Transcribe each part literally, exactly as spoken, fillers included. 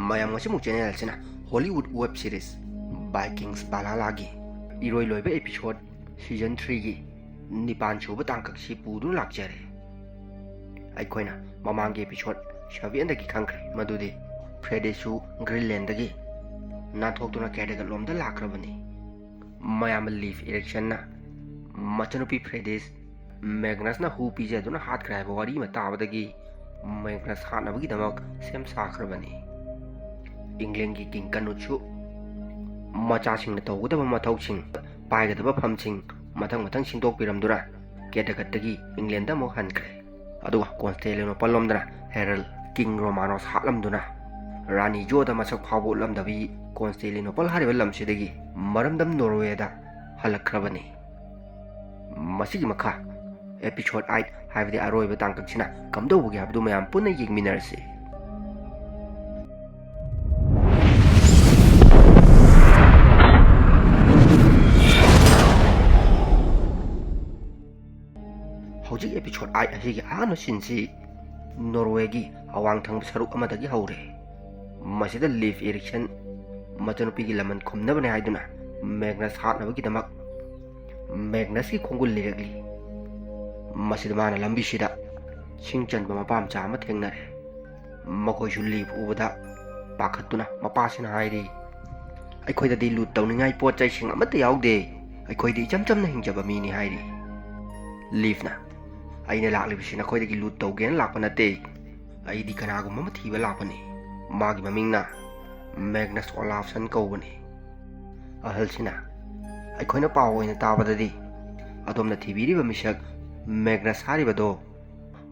ꯃꯌꯥꯝ, ꯉꯁꯤꯃꯨꯛ ꯆꯦꯅꯦꯜ ꯑꯁꯤꯅ Hollywood web series ꯕꯥꯏꯀꯤꯡꯁ ꯕꯥꯂꯥꯂꯥꯒꯤ ꯏꯔꯣꯏ ꯂꯣꯏꯕ ꯑꯦꯄꯤꯁꯣꯗ ꯁꯤꯖꯟ ꯊ꯭ꯔꯤꯒꯤ ꯅꯤꯄꯥꯟ ꯁꯨꯕ ꯇꯥꯡꯀꯛꯁꯤ ꯄꯨꯗꯨꯅ ꯂꯥꯛꯆꯔꯦ꯫ ꯑꯩꯈꯣꯏꯅ ꯃꯃꯥꯡꯒꯤ ꯑꯦꯄꯤꯁꯣꯗ ꯁꯚꯦꯟꯗꯒꯤ ꯈꯪꯈ꯭ꯔꯦ ꯃꯗꯨꯗꯤ ꯐ꯭ꯔꯦꯗꯦꯁꯨ ꯒ꯭ꯔꯤꯟꯂꯦꯟꯗꯒꯤ ꯅꯥꯟꯊꯣꯛꯇꯨꯅ ꯀꯦꯗꯒꯠꯂꯣꯝꯗ ꯂꯥꯛꯈ꯭ꯔꯕꯅꯤ꯫ ꯃꯌꯥꯝꯕ ꯂꯤꯐ ꯏꯔꯤꯛꯁꯟꯅ ꯃꯆꯟꯅꯨꯄꯤ ꯐ꯭ꯔꯦꯗꯤꯁ ꯃꯦꯒꯅꯁꯅ ꯍꯨ ꯄꯤꯖꯗꯨꯅ ꯍꯥꯠꯈ꯭ꯔꯦ ꯍꯥꯏꯕ ꯋꯥꯔꯤ ꯑꯃ ꯇꯥꯕꯗꯒꯤ ꯃꯦꯒꯅꯁ ꯍꯥꯠꯅꯕꯒꯤꯗꯃꯛ ꯁꯦꯝ ꯁꯥꯈ꯭ꯔꯕꯅꯤ꯫ ꯏꯪꯂꯦꯟꯒꯤ ꯀꯤꯡ ꯀꯅꯨꯠꯁꯨ ꯃꯆꯥꯁꯤꯡꯅ ꯇꯧꯒꯗꯕ ꯃꯊꯧꯁꯤꯡ, ꯄꯥꯏꯒꯗꯕ ꯐꯝꯁꯤꯡ ꯃꯊꯪ ꯃꯊꯪ ꯁꯤꯟꯗꯣꯛꯄꯤꯔꯝꯗꯨꯅ ꯀꯦꯗꯒꯠꯇꯒꯤ ꯏꯪꯂꯦꯟꯗ ꯑꯃꯨꯛ ꯍꯟꯈ꯭ꯔꯦ꯫ ꯑꯗꯨꯒ ꯀꯣꯟꯁꯇꯦꯂꯤꯅꯣꯄꯜ ꯂꯣꯝꯗꯅ ꯍꯦꯔꯜ ꯀꯤꯡ ꯔꯣꯃꯥꯅꯣꯁ ꯍꯥꯠꯂꯝꯗꯨꯅ ꯔꯥꯅꯤ ꯖꯣꯗ ꯃꯁꯛ ꯐꯥꯎꯕ ꯎꯠꯂꯝꯗꯕꯤ ꯀꯣꯟꯁꯇꯦꯂꯤꯅꯣꯄꯜ ꯍꯥꯏꯔꯤꯕ ꯂꯝꯁꯤꯗꯒꯤ ꯃꯔꯝꯗꯝ ꯅꯣꯔꯋꯦꯗ ꯍꯜꯂꯛꯈ꯭ꯔꯕꯅꯤ꯫ ꯃꯁꯤꯒꯤ ꯃꯈꯥ ꯑꯦꯄꯤꯁꯣꯗ ꯑꯥꯏꯠ ꯍꯥꯏꯕꯗꯤ ꯑꯔꯣꯏꯕ ꯇꯥꯡꯀꯛꯁꯤꯅ ꯀꯝꯗꯧꯕꯒꯦ ꯍꯥꯏꯕꯗꯨ ꯃꯌꯥꯝ ꯄꯨꯟꯅ ꯌꯦꯡꯃꯤꯟꯅꯔꯁꯤ꯫ ꯍꯧꯖꯤꯛ ꯑꯦꯄꯤꯁꯣꯗ ꯑꯥꯏꯠ ꯑꯁꯤꯒꯤ ꯑꯍꯥꯟꯕ ꯁꯤꯟꯁꯤ ꯅꯣꯔꯋꯦꯒꯤ ꯑꯋꯥꯡ ꯊꯪꯕ ꯁꯔꯨꯛ ꯑꯃꯗꯒꯤ ꯍꯧꯔꯦ꯫ ꯃꯁꯤꯗ ꯂꯤꯐ ꯏꯔꯤꯛꯁꯟ ꯃꯆꯟꯅꯨꯄꯤꯒꯤ ꯂꯃꯟ ꯈꯨꯝꯅꯕꯅꯦ ꯍꯥꯏꯗꯨꯅ ꯃꯦꯒꯅꯁ ꯍꯥꯠꯅꯕꯒꯤꯗꯃꯛ ꯃꯦꯒꯅꯁꯀꯤ ꯈꯣꯡꯒꯨꯜ ꯂꯤꯔꯛꯂꯤ꯫ ꯃꯁꯤꯗ ꯃꯥꯅ ꯂꯝꯕꯤꯁꯤꯗ ꯁꯤꯡ ꯆꯟꯕ ꯃꯄꯥ ꯃꯆꯥ ꯑꯃ ꯊꯦꯡꯅꯔꯦ꯫ ꯃꯈꯣꯏꯁꯨ ꯂꯤꯐ ꯎꯕꯗ ꯄꯥꯈꯠꯇꯨꯅ ꯃꯄꯥꯁꯤꯅ ꯍꯥꯏꯔꯤ, "ꯑꯩꯈꯣꯏꯗꯗꯤ ꯂꯨꯠ ꯇꯧꯅꯤꯡꯉꯥꯏ ꯄꯣꯠ ꯆꯩꯁꯤꯡ ꯑꯃꯠꯇ ꯌꯥꯎꯗꯦ꯫ ꯑꯩꯈꯣꯏꯗꯤ ꯏꯆꯝ ꯆꯝꯅ ꯍꯤꯡꯖꯕ ꯃꯤꯅꯤ" ꯍꯥꯏꯔꯤ꯫ ꯂꯤꯐꯅ, "ꯑꯩꯅ ꯂꯥꯛꯂꯤꯕꯁꯤ ꯅꯈꯣꯏꯗꯒꯤ ꯂꯨꯠ ꯇꯧꯒꯦꯅ ꯂꯥꯛꯄ ꯅꯠꯇꯦ꯫ ꯑꯩꯗꯤ ꯀꯅꯥꯒꯨꯝꯕ ꯑꯃ ꯊꯤꯕ ꯂꯥꯛꯄꯅꯤ꯫ ꯃꯥꯒꯤ ꯃꯃꯤꯡꯅ ꯃꯦꯒꯅꯁ ꯑꯣꯂꯥꯐꯁꯟ ꯀꯧꯕꯅꯤ꯫" ꯑꯍꯜꯁꯤꯅ, "ꯑꯩꯈꯣꯏꯅ ꯄꯥꯎ ꯑꯣꯏꯅ ꯇꯥꯕꯗꯗꯤ ꯑꯗꯣꯝꯅ ꯊꯤꯕꯤꯔꯤꯕ ꯃꯤꯁꯛ ꯃꯦꯒꯅꯁ ꯍꯥꯏꯔꯤꯕꯗꯣ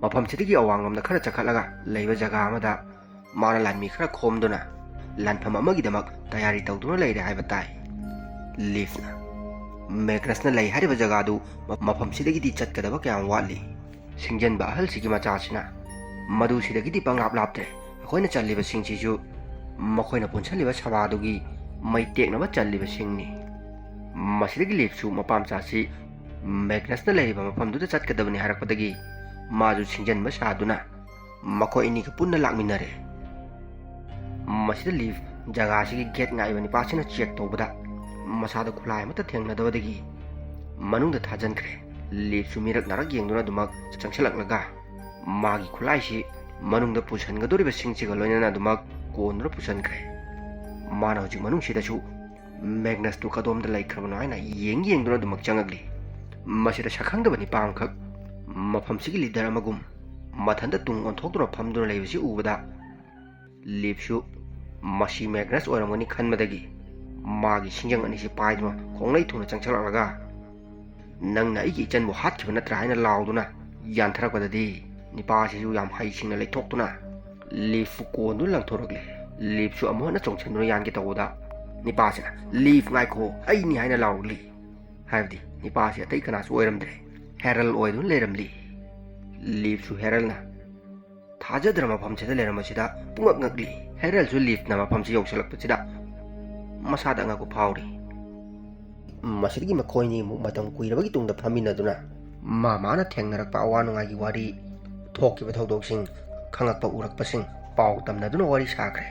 ꯃꯐꯝꯁꯤꯗꯒꯤ ꯑꯋꯥꯡꯂꯣꯝꯗ ꯈꯔ ꯆꯈꯠꯂꯒ ꯂꯩꯕ ꯖꯒꯥ ꯑꯃꯗ ꯃꯥꯅ ꯂꯥꯟꯃꯤ ꯈꯔ ꯈꯣꯝꯗꯨꯅ ꯂꯥꯟꯐꯝ ꯑꯃꯒꯤꯗꯃꯛ ꯇꯌꯥꯔꯤ ꯇꯧꯗꯨꯅ ꯂꯩꯔꯦ ꯍꯥꯏꯕ ꯇꯥꯏ꯫" ꯂꯤꯐꯅ, "ꯃꯦꯒꯅꯁꯅ ꯂꯩ ꯍꯥꯏꯔꯤꯕ ꯖꯒꯥꯗꯨ ꯃ-, ꯃꯐꯝꯁꯤꯗꯒꯤꯗꯤ ꯆꯠꯀꯗꯕ ꯀꯌꯥꯝ ꯋꯥꯠꯂꯤ꯫ ꯁꯤꯡꯖꯟꯕ ꯑꯍꯜꯁꯤꯒꯤ ꯃꯆꯥꯁꯤꯅ, ꯃꯗꯨ ꯁꯤꯗꯒꯤꯗꯤ ꯄꯪꯂꯥꯞ ꯂꯥꯞꯇ꯭ꯔꯦ꯫ ꯑꯩꯈꯣꯏꯅ ꯆꯜꯂꯤꯕꯁꯤꯡꯁꯤꯁꯨ ꯃꯈꯣꯏꯅ ꯄꯨꯟꯁꯤꯜꯂꯤꯕ ꯁꯚꯥꯗꯨꯒꯤ ꯃꯩ ꯇꯦꯛꯅꯕ ꯆꯜꯂꯤꯕꯁꯤꯡꯅꯤ꯫ ꯃꯁꯤꯗꯒꯤ ꯂꯤꯐꯁꯨ ꯃꯄꯥ ꯃꯆꯥꯁꯤ ꯃꯦꯒꯅꯁꯅ ꯂꯩꯔꯤꯕ ꯃꯐꯝꯗꯨꯗ ꯆꯠꯀꯗꯕꯅꯤ ꯍꯥꯏꯔꯛꯄꯗꯒꯤ ꯃꯥꯁꯨ ꯁꯤꯡꯖꯟꯕ ꯁꯥꯗꯨꯅ ꯃꯈꯣꯏ ꯑꯅꯤꯒ ꯄꯨꯟꯅ ꯂꯥꯛꯃꯤꯟꯅꯔꯦ꯫ ꯃꯁꯤꯗ ꯂꯤꯐ ꯖꯒꯥꯁꯤꯒꯤ ꯒꯦꯠ ꯉꯥꯛꯏꯕ ꯅꯤꯄꯥꯁꯤꯅ ꯆꯦꯛ ꯇꯧꯕꯗ ꯃꯁꯥꯗ ꯈꯨꯠꯂꯥꯏ ꯑꯃꯠꯇ ꯊꯦꯡꯅꯗꯕꯗꯒꯤ ꯃꯅꯨꯡꯗ ꯊꯥꯖꯤꯟꯈ꯭ꯔꯦ꯫ ꯂꯤꯐꯁꯨ ꯃꯤꯔꯛ ꯅꯥꯔꯛ ꯌꯦꯡꯗꯨꯅ ꯑꯗꯨꯃꯛ ꯆꯪꯁꯤꯜꯂꯛꯂꯒ ꯃꯥꯒꯤ ꯈꯨꯠꯂꯥꯏꯁꯤ ꯃꯅꯨꯡꯗ ꯄꯨꯁꯤꯟꯒꯗꯧꯔꯤꯕꯁꯤꯡꯁꯤꯒ ꯂꯣꯏꯅꯅ ꯑꯗꯨꯃꯛ ꯀꯣꯟꯗꯨꯅ ꯄꯨꯁꯤꯟꯈ꯭ꯔꯦ꯫ ꯃꯥꯅ ꯍꯧꯖꯤꯛ ꯃꯅꯨꯡꯁꯤꯗꯁꯨ ꯃꯦꯒꯅꯁꯇꯨ ꯀꯗꯣꯝꯗ ꯂꯩꯈ꯭ꯔꯕꯅꯣ ꯍꯥꯏꯅ ꯌꯦꯡ ꯌꯦꯡꯗꯨꯅ ꯑꯗꯨꯃꯛ ꯆꯪꯉꯛꯂꯤ꯫ ꯃꯁꯤꯗ ꯁꯛꯈꯪꯗꯕ ꯅꯤꯄꯥ ꯑꯃꯈꯛ ꯃꯐꯝꯁꯤꯒꯤ ꯂꯤꯗꯔ ꯑꯃꯒꯨꯝ ꯃꯊꯟꯇ ꯇꯨꯡ ꯑꯣꯟꯊꯣꯛꯇꯨꯅ ꯐꯝꯗꯨꯅ ꯂꯩꯕꯁꯤ ꯎꯕꯗ ꯂꯤꯞꯁꯨ ꯃꯁꯤ ꯃꯦꯒꯅꯁ ꯑꯣꯏꯔꯝꯒꯅꯤ ꯈꯟꯕꯗꯒꯤ ꯃꯥꯒꯤ ꯁꯤꯡꯖꯪ ꯑꯅꯤꯁꯤ ꯄꯥꯏꯗꯨꯅ ꯈꯣꯡꯂꯩ ꯊꯨꯅ ꯆꯪꯁꯤꯜꯂꯛꯂꯒ, "ꯅꯪꯅ ꯑꯩꯒꯤ ꯏꯆꯟꯕꯨ ꯍꯥꯠꯈꯤꯕ ꯅꯠꯇ꯭ꯔꯥ?" ꯍꯥꯏꯅ ꯂꯥꯎꯗꯨꯅ ꯌꯥꯟꯊꯔꯛꯄꯗꯗꯤ ꯅꯤꯄꯥꯁꯤꯁꯨ ꯌꯥꯝ ꯍꯩꯁꯤꯡꯅ ꯂꯩꯊꯣꯛꯇꯨꯅ ꯂꯤꯞꯄꯨ ꯀꯣꯟꯗꯨꯅ ꯂꯪꯊꯣꯔꯛꯂꯦ꯫ ꯂꯤꯞꯁꯨ ꯑꯃꯨꯛ ꯍꯟꯅ ꯆꯣꯡꯁꯤꯟꯗꯨꯅ ꯌꯥꯟꯒꯦ ꯇꯧꯕꯗ ꯅꯤꯄꯥꯁꯤꯅ, "ꯂꯤꯞ ꯉꯥꯏꯈꯣ, ꯑꯩꯅꯤ" ꯍꯥꯏꯅ ꯂꯥꯎꯔꯛꯂꯤ꯫ ꯍꯥꯏꯕꯗꯤ ꯅꯤꯄꯥꯁꯤ ꯑꯇꯩ ꯀꯅꯥꯁꯨ ꯑꯣꯏꯔꯝꯗ꯭ꯔꯦ, ꯍꯦꯔꯜ ꯑꯣꯏꯗꯨꯅ ꯂꯩꯔꯝꯂꯤ꯫ ꯂꯤꯞꯁꯨ ꯍꯦꯔꯜꯅ ꯊꯥꯖꯗ꯭ꯔ ꯃꯐꯝꯁꯤꯗ ꯂꯩꯔꯝꯕꯁꯤꯗ ꯄꯨꯡꯉꯛ ꯉꯛꯂꯤ꯫ ꯍꯦꯔꯜꯁꯨ ꯂꯤꯞꯅ ꯃꯐꯝꯁꯤ ꯌꯧꯁꯤꯜꯂꯛꯄꯁꯤꯗ ꯃꯁꯥꯗ ꯑꯉꯛꯄ ꯐꯥꯎꯔꯤ꯫ ꯃꯁꯤꯗꯒꯤ ꯃꯈꯣꯏꯅꯤ ꯑꯃꯨꯛ ꯃꯇꯝ ꯀꯨꯏꯔꯕꯒꯤ ꯇꯨꯡꯗ ꯐꯝꯃꯤꯟꯅꯗꯨꯅ ꯃꯥ ꯃꯥꯅ ꯊꯦꯡꯅꯔꯛꯄ ꯑꯋꯥ ꯅꯨꯡꯉꯥꯏꯒꯤ ꯋꯥꯔꯤ, ꯊꯣꯛꯈꯤꯕ ꯊꯧꯗꯣꯛꯁꯤꯡ, ꯈꯪꯉꯛꯄ ꯎꯔꯛꯄꯁꯤꯡ ꯄꯥꯎ ꯇꯝꯅꯗꯨꯅ ꯋꯥꯔꯤ ꯁꯥꯈ꯭ꯔꯦ꯫